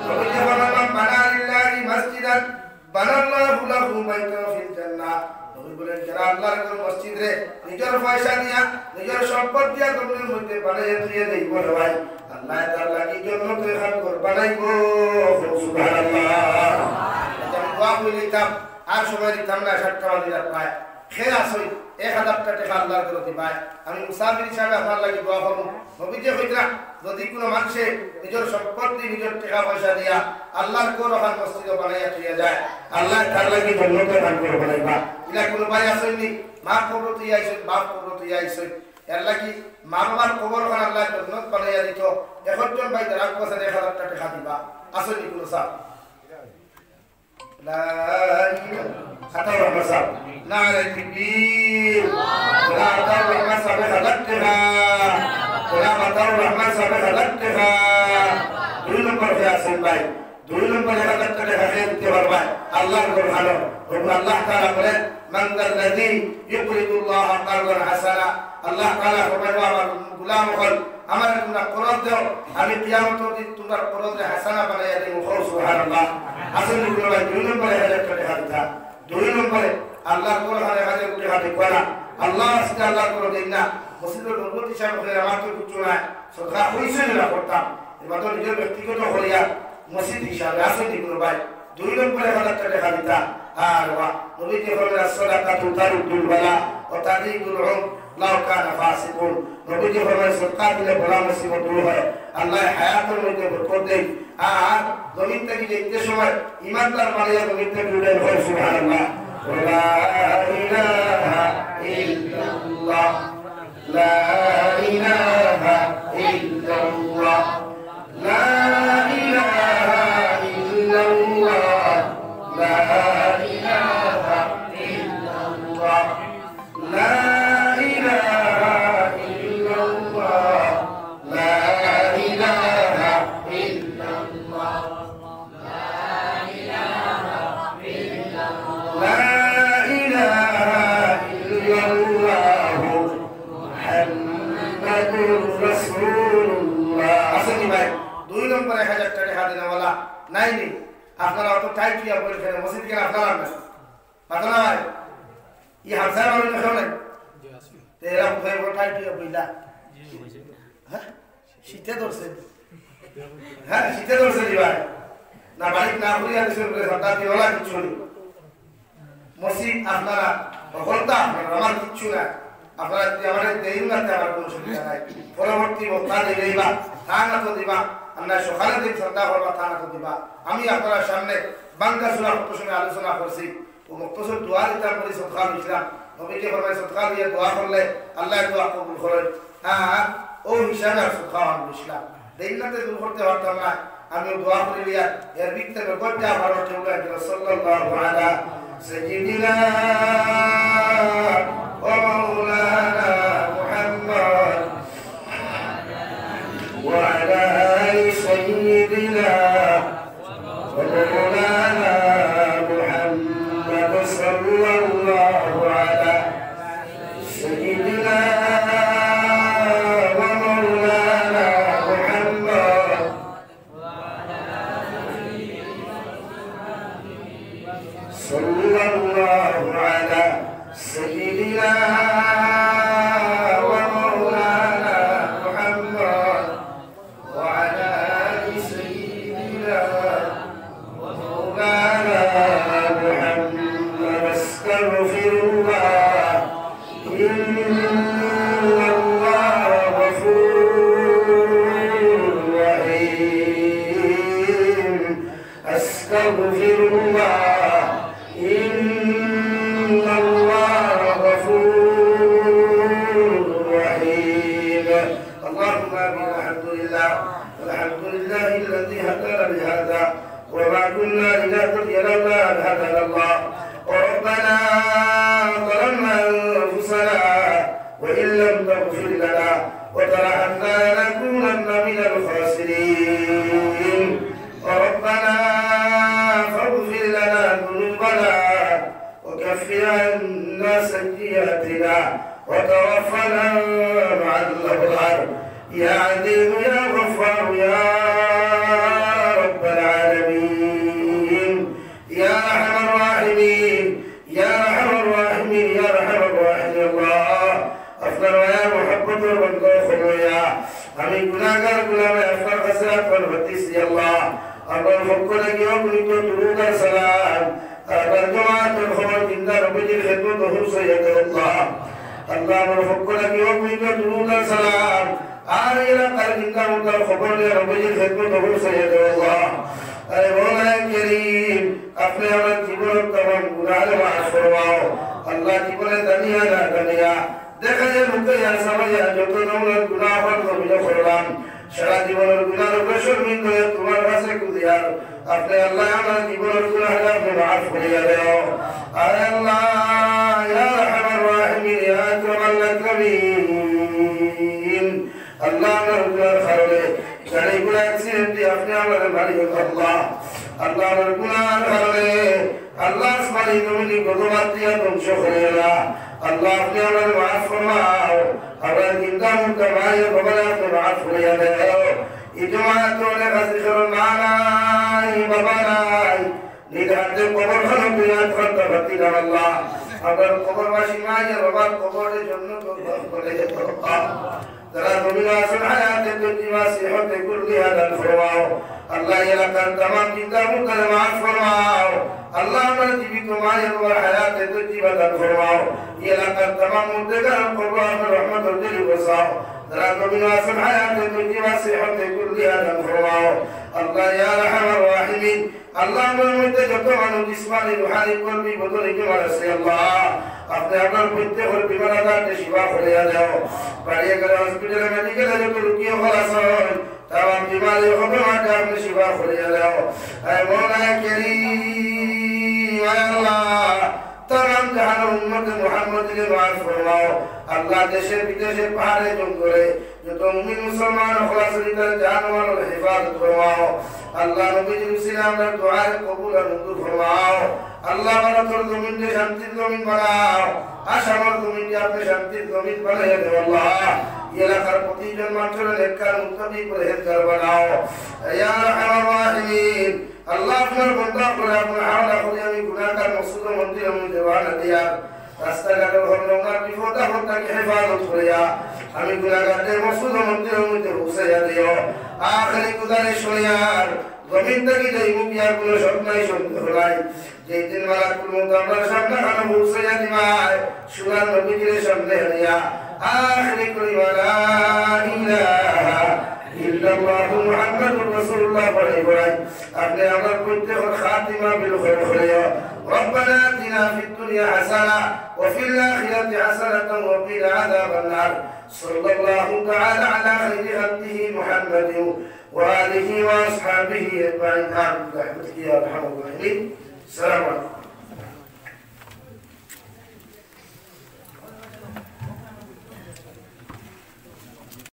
নবীজি ফরমাইলেন, "মান বানা লিল্লাহি মাসজিদান বানাল্লাহু লাহু বাইতান ফিল জান্নাহ।" নবী বলেন, "যারা আল্লাহর ঘর মসজিদরে নিজর পয়সা দিয়া, নিজর সম্পদ দিয়া জমিনের মধ্যে বানাইয়া থইয়া দেইবো রে ভাই, আল্লাহ তার লাগি জন্নতো এখান ঘর বানাইবো।" সুবহানাল্লাহ। আচ্ছা, আমি দোয়া করি নিতাম, আর সময় দিতাম না, সাতটা বাজিয়া প্রায়। কে আছইন, এক হাজারটা টেকা আল্লাহর ঘরো দিবায়। আমি মুসাফির হিসাবে আপনার লাগি দোয়া করমু। নবীজি কইতরা, যদি কুনু মানষে নিজর সম্পত্তি, নিজর টেকা পয়সা দিয়া আল্লাহর ঘর অখান মসজিদো বানাইয়া থইয়া যায়, আল্লাহ তার লাগি জন্নতো দান করে বানাইবা। ইলা কুনু ভাই আছইন নি? মা কবরো থইয়া আইছইন, বাপ কবরো থইয়া আইছইন। এর লাগি মা বাবার কবর অখান আল্লাহ জন্নত বানাইয়া দিতো। একজন ভাই তারা এক হাজারটা টেকা দিবা। আছইন নি কুনু সাব? লা ইলাহা। আতাউর রহমান সাব। নারায়ে তাকবীর। বলা আতাউর রহমান সাব এক হাজার টেকা। বলা আতাউর রহমান সাব এক হাজার টেকা। দুই নম্বর কে আছইন ভাই। দুই নম্বর এক হাজার টেকা কে দিতে পারবা? আল্লাহর ঘর ভালো। এবং আল্লাহ তাআলা বলেন, "মান যাল্লাযী ইউকরিদুল্লাহা কারদান হাসানা।" আল্লাহ তাআলা ফরমায়, "ও আমার গোলাম অকল, আমারে তুমরা করজ দেও, আমি কিয়ামতর দিন তুমরার করজরে হাসানা বানাইয়া দিমু।" কও সুবহানাল্লাহ। আছইন নি কুনু ভাই দুই নম্বরে এক হাজার টেকা দিতা? দুই নম্বরে আল্লাহর ঘর অখান এক হাজার টেকা দিবা না। আল্লাহ আজকে আল্লাহর ঘর দেই না। মসজিদর নবুয়ত হিসাব করে আমার তো কিচ্ছু নাই। সদকা অইছে না করতাম। এবার তো নিজর ব্যক্তিগত করিয়া মসজিদ হিসাবে আছইন নি কুনু ভাই? দুই নম্বরে এক হাজার টেকা দিতা। আর ওয়া, নবীজি ফরমাইন, "আস-সাদাকাতু তারুদ্দুল বালা ওয়া তাজিদুল উমর লাও কানা ফাসিকুন।" নবীজি ফরমাইন, "সদকা দিলে বালা মুসিবত দূর হয়, আল্লাহ হায়াতর মধ্যে বরকত দেয়, আর জমিন থাকি যাইতে সময় ইমানদার বানাইয়া জমিন থাকি উঠায়।" কও সুবহানাল্লাহ। লা ইলাহা ইল্লাল্লাহ। لا إله إلا الله. لا إله إلا الله. لا إله إلا الله. لا إله إلا الله. لا إله إلا الله. لا إله এক হাজার টেকা দেনেওয়ালা নাই নি? আপনারা অত টাইট অইয়া বইছেন, মসজিদ কেনে আপনারার না? মাথা না হয়? ই হামসার মানুষ কেউ নাই? তে এরা কোথায় বড় টাইট অইয়া বইলা? হ্যাঁ? শীতে ধরছে। হ্যাঁ, শীতে ধরছে নি ভাই? না, বাড়িত না ঘুরিয়া দিছে বলে সর্দার দিওয়ালা কিচ্ছু নেই। মসজিদ আপনারা, হলটা আপনারা, আমার কিচ্ছু নাই। আপনারা যদি আমারে দেইন না, তে আমার কোনো অসুবিধা নাই। পরবর্তী বক্তা দিলেই বা, তা না তো দিবা, আমরা সকালে দিন সন্ধ্যা করবা, তা না তো দিবা। আমি আপনারা সামনে বাঙ্গা সুরা মুক্তসরে আলোচনা করছি। ও মুক্তসর দোয়া দিতাম করি সদকা লইছিলাম। নবীকে ফরমায় সদকা লইয়া দোয়া করলে আল্লাহ দোয়া কবুল করেন। আর ও হিসাবে আর সদকা আমি লইছিলাম। দেইন না তে দূর করতে পারতাম না। আমি দোয়া করি লিয়া, এর ভিতরে গজ্জা বারো কেউ লাগে, সাল্লাল্লাহু আলা সাইয়্যিদিনা ওয়া মাওলানা মুহাম্মদ ওয়া আলা আলি সাইয়্যিদিনা ওয়া মাওলানা মুহাম্মদ সাল্লাল্লাহু আলা সাইয়্যিদিনা ওয়া মাওলানা মুহাম্মদ صلى الله على سيدنا ومولانا محمد وعلى آل سيدنا ومولانا محمد. أستغفر الله، إن الله غفور رحيم. أستغفر الله، إن الله غفور رحيم. اللهم آمين. الحمد لله، الحمد لله الذي هدانا لهذا وما كنا لنهتدي لولا أن هدانا الله. ربنا ظلمنا أنفسنا وإن لم تغفر لنا وترحمنا لنكونن من الخاسرين. ربنا فاغفر لنا ذنوبنا وكفر عنا سيئاتنا وتوفنا مع الأبرار. يا عزيز يا غفار يا رب العالمين، يا أرحم الراحمين، يا أرحم الراحمين، يا أرحم الراحمين. আল্লাহ, আপনার মায়ার মহব্বতর বন্ধ অকল অইয়া আমি গুনাহগার গোলামে আপনার কাছে আপনার হাত দিছি আল্লাহ। আপনার পক্ষ থাকি অগণিত দুরূদ আর সালাম, আর আপনার জমাতর কবর জিন্দা নবীজির খেদমত পৌঁছাইয়া দেও আল্লাহ। আল্লাহ, আমার পক্ষ থাকি অগণিত দুরূদ আর সালাম, আর এলাকার জিন্দা মুর্দার কবর নিয়া নবীজির খেদমত পৌঁছাইয়া দেও আল্লাহ। আরে মওলানা করিম, আপনি আমার জীবনর তামাম গুনাহ মাফ ফরমাও। আল্লাহ, জীবনে জানিয়া না জানিয়া, দেখাইয়া লুকাইয়া, ছাপাইয়া যত ধরনের গুনাহ আমার জমিনে করলাম, সারা জীবনর গুনার উপরে শর্মিন্দা হইয়া তোমার কাছে খুঁজিয়ার। আপনি আল্লাহ আমার জীবনর গুনাহ আপনি মাফ করিয়া দেও। আরে আল্লাহ, ইয়া আরহামার রাহিমিন, ইয়া আকরামাল আকরামিন, আল্লাহ আমার গুনার কারণে গাড়ি ঘোড়া accident দিয়া আপনি আমারে মারিও আল্লাহ। আল্লাহ আমার গুনার কারণে আল্লাহ আসমানি জমিনি গজব দিয়া ধ্বংস করিও না। আল্লাহ আপনি আমারে মাফ ফরমাও। আমার জিন্দা মুর্দা ভাই ও বাবারে আপনি মাফ করিয়া দেও। এই জমাত অনেক আছে, কারো মা নাই, বাবা নাই, নিজ হাতে কবর খানো দুই হাত খান্তা ফাতি না আল্লাহ। আমার কবরবাসী মা ও বাবার কবরে জন্নতর বাগান করে দেও আল্লাহ। যারা জমিনে আছেন, হায়াতে তৈয়্যিবা, সিহতে কুল্লিহা দান ফরমাও। আল্লাহ, এই এলাকার তামাম জিন্দা মুর্দারে মাফ ফরমাও। আল্লাহ, আমার জীবিত মা ও বাবার হায়াতে তৈয়্যিবা দান ফরমাও। এই এলাকার তামাম মুর্দেগার কবর আপনার রহমতর ঝুলি বসাও। যারা জমিনে আছেন, হায়াতে তৈয়্যিবা, সিহতে কুল্লিহা দান ফরমাও। আল্লাহ, ইয়া আরহামার রাহিমিন, আল্লাহ, আমরার মধ্যে যত মানুষ জিসমানি, রুহানি, কলবি, বদনি বেমার আছে, আল্লাহ, আপনি আমরার প্রত্যেকর বেমার আজাররে শিফা করিয়া দেও। বাড়ি ঘরে, হসপিটালে, মেডিকেলে যত রুগী অকল আছইন, তামাম বেমারি অকলর মাঝে আপনি শিফা করিয়া দেও। আয় মওলানা করিম, আয় আল্লাহ, তামাম জাহানের উম্মতে মুহাম্মদীরে মাফ ফরমাও। আল্লাহ, দেশে বিদেশে, পাহাড়ে জঙ্গলে যত মুমিন মুসলমান অকল আছইন, তারার জান ও মালর হেফাজত ফরমাও। আল্লাহ, নবীজির উসিলায় আমরার দোয়ারে কবুল আর মঞ্জুর ফরমাও। আল্লাহ, ভারতর জমিনরে শান্তির জমিন বানাও, আসামর জমিনরে আপনি শান্তির জমিন বানাইয়া দেও আল্লাহ। এই এলাকার প্রতিজন মানুষরে নেককার, মুত্তাকি, পরহেজগার বানাও। ইয়া আরহামার রাহিমিন, আল্লাহ, আপনার বান্দা অকলরে আপনার হাওলা করি। আমি গুনাহগার, মসজিদ ও মন্দিরর মধ্যে রওনা দিয়া, রাস্তাঘাটর হর নমুনার বিপদ আপদ থাকি হেফাজত করিয়া, আমি গুনাহগাররে মসজিদ ও মন্দিরর মধ্যে পৌঁছাইয়া দিও। আখেরি গুজারিশ করিয়ার, জমিন থাকি যাইমু গিয়া কোনো শক নাই, সন্দেহ নাই। যেই দিন মালাকুল মউত আমরার সামনে খানো পৌঁছাইয়া দিবায়, সোনার নবীজিরে সামনে আনিয়া, আখেরি কলিমা লা ইলাহা ইল্লাল্লাহু মুহাম্মাদুর রাসূলুল্লাহ পড়াই পড়াই, আপনে আমরার প্রত্যেকর খাতিমা বিল খৈর করিও। ربنا آتنا في الدنيا حسنة وفي الآخرة حسنة وقنا عذاب النار. صلى الله تعالى على خير خلقه محمد وآله وأصحابه أجمعين. آمين برحمتك يا أرحم الراحمين. السلام عليكم.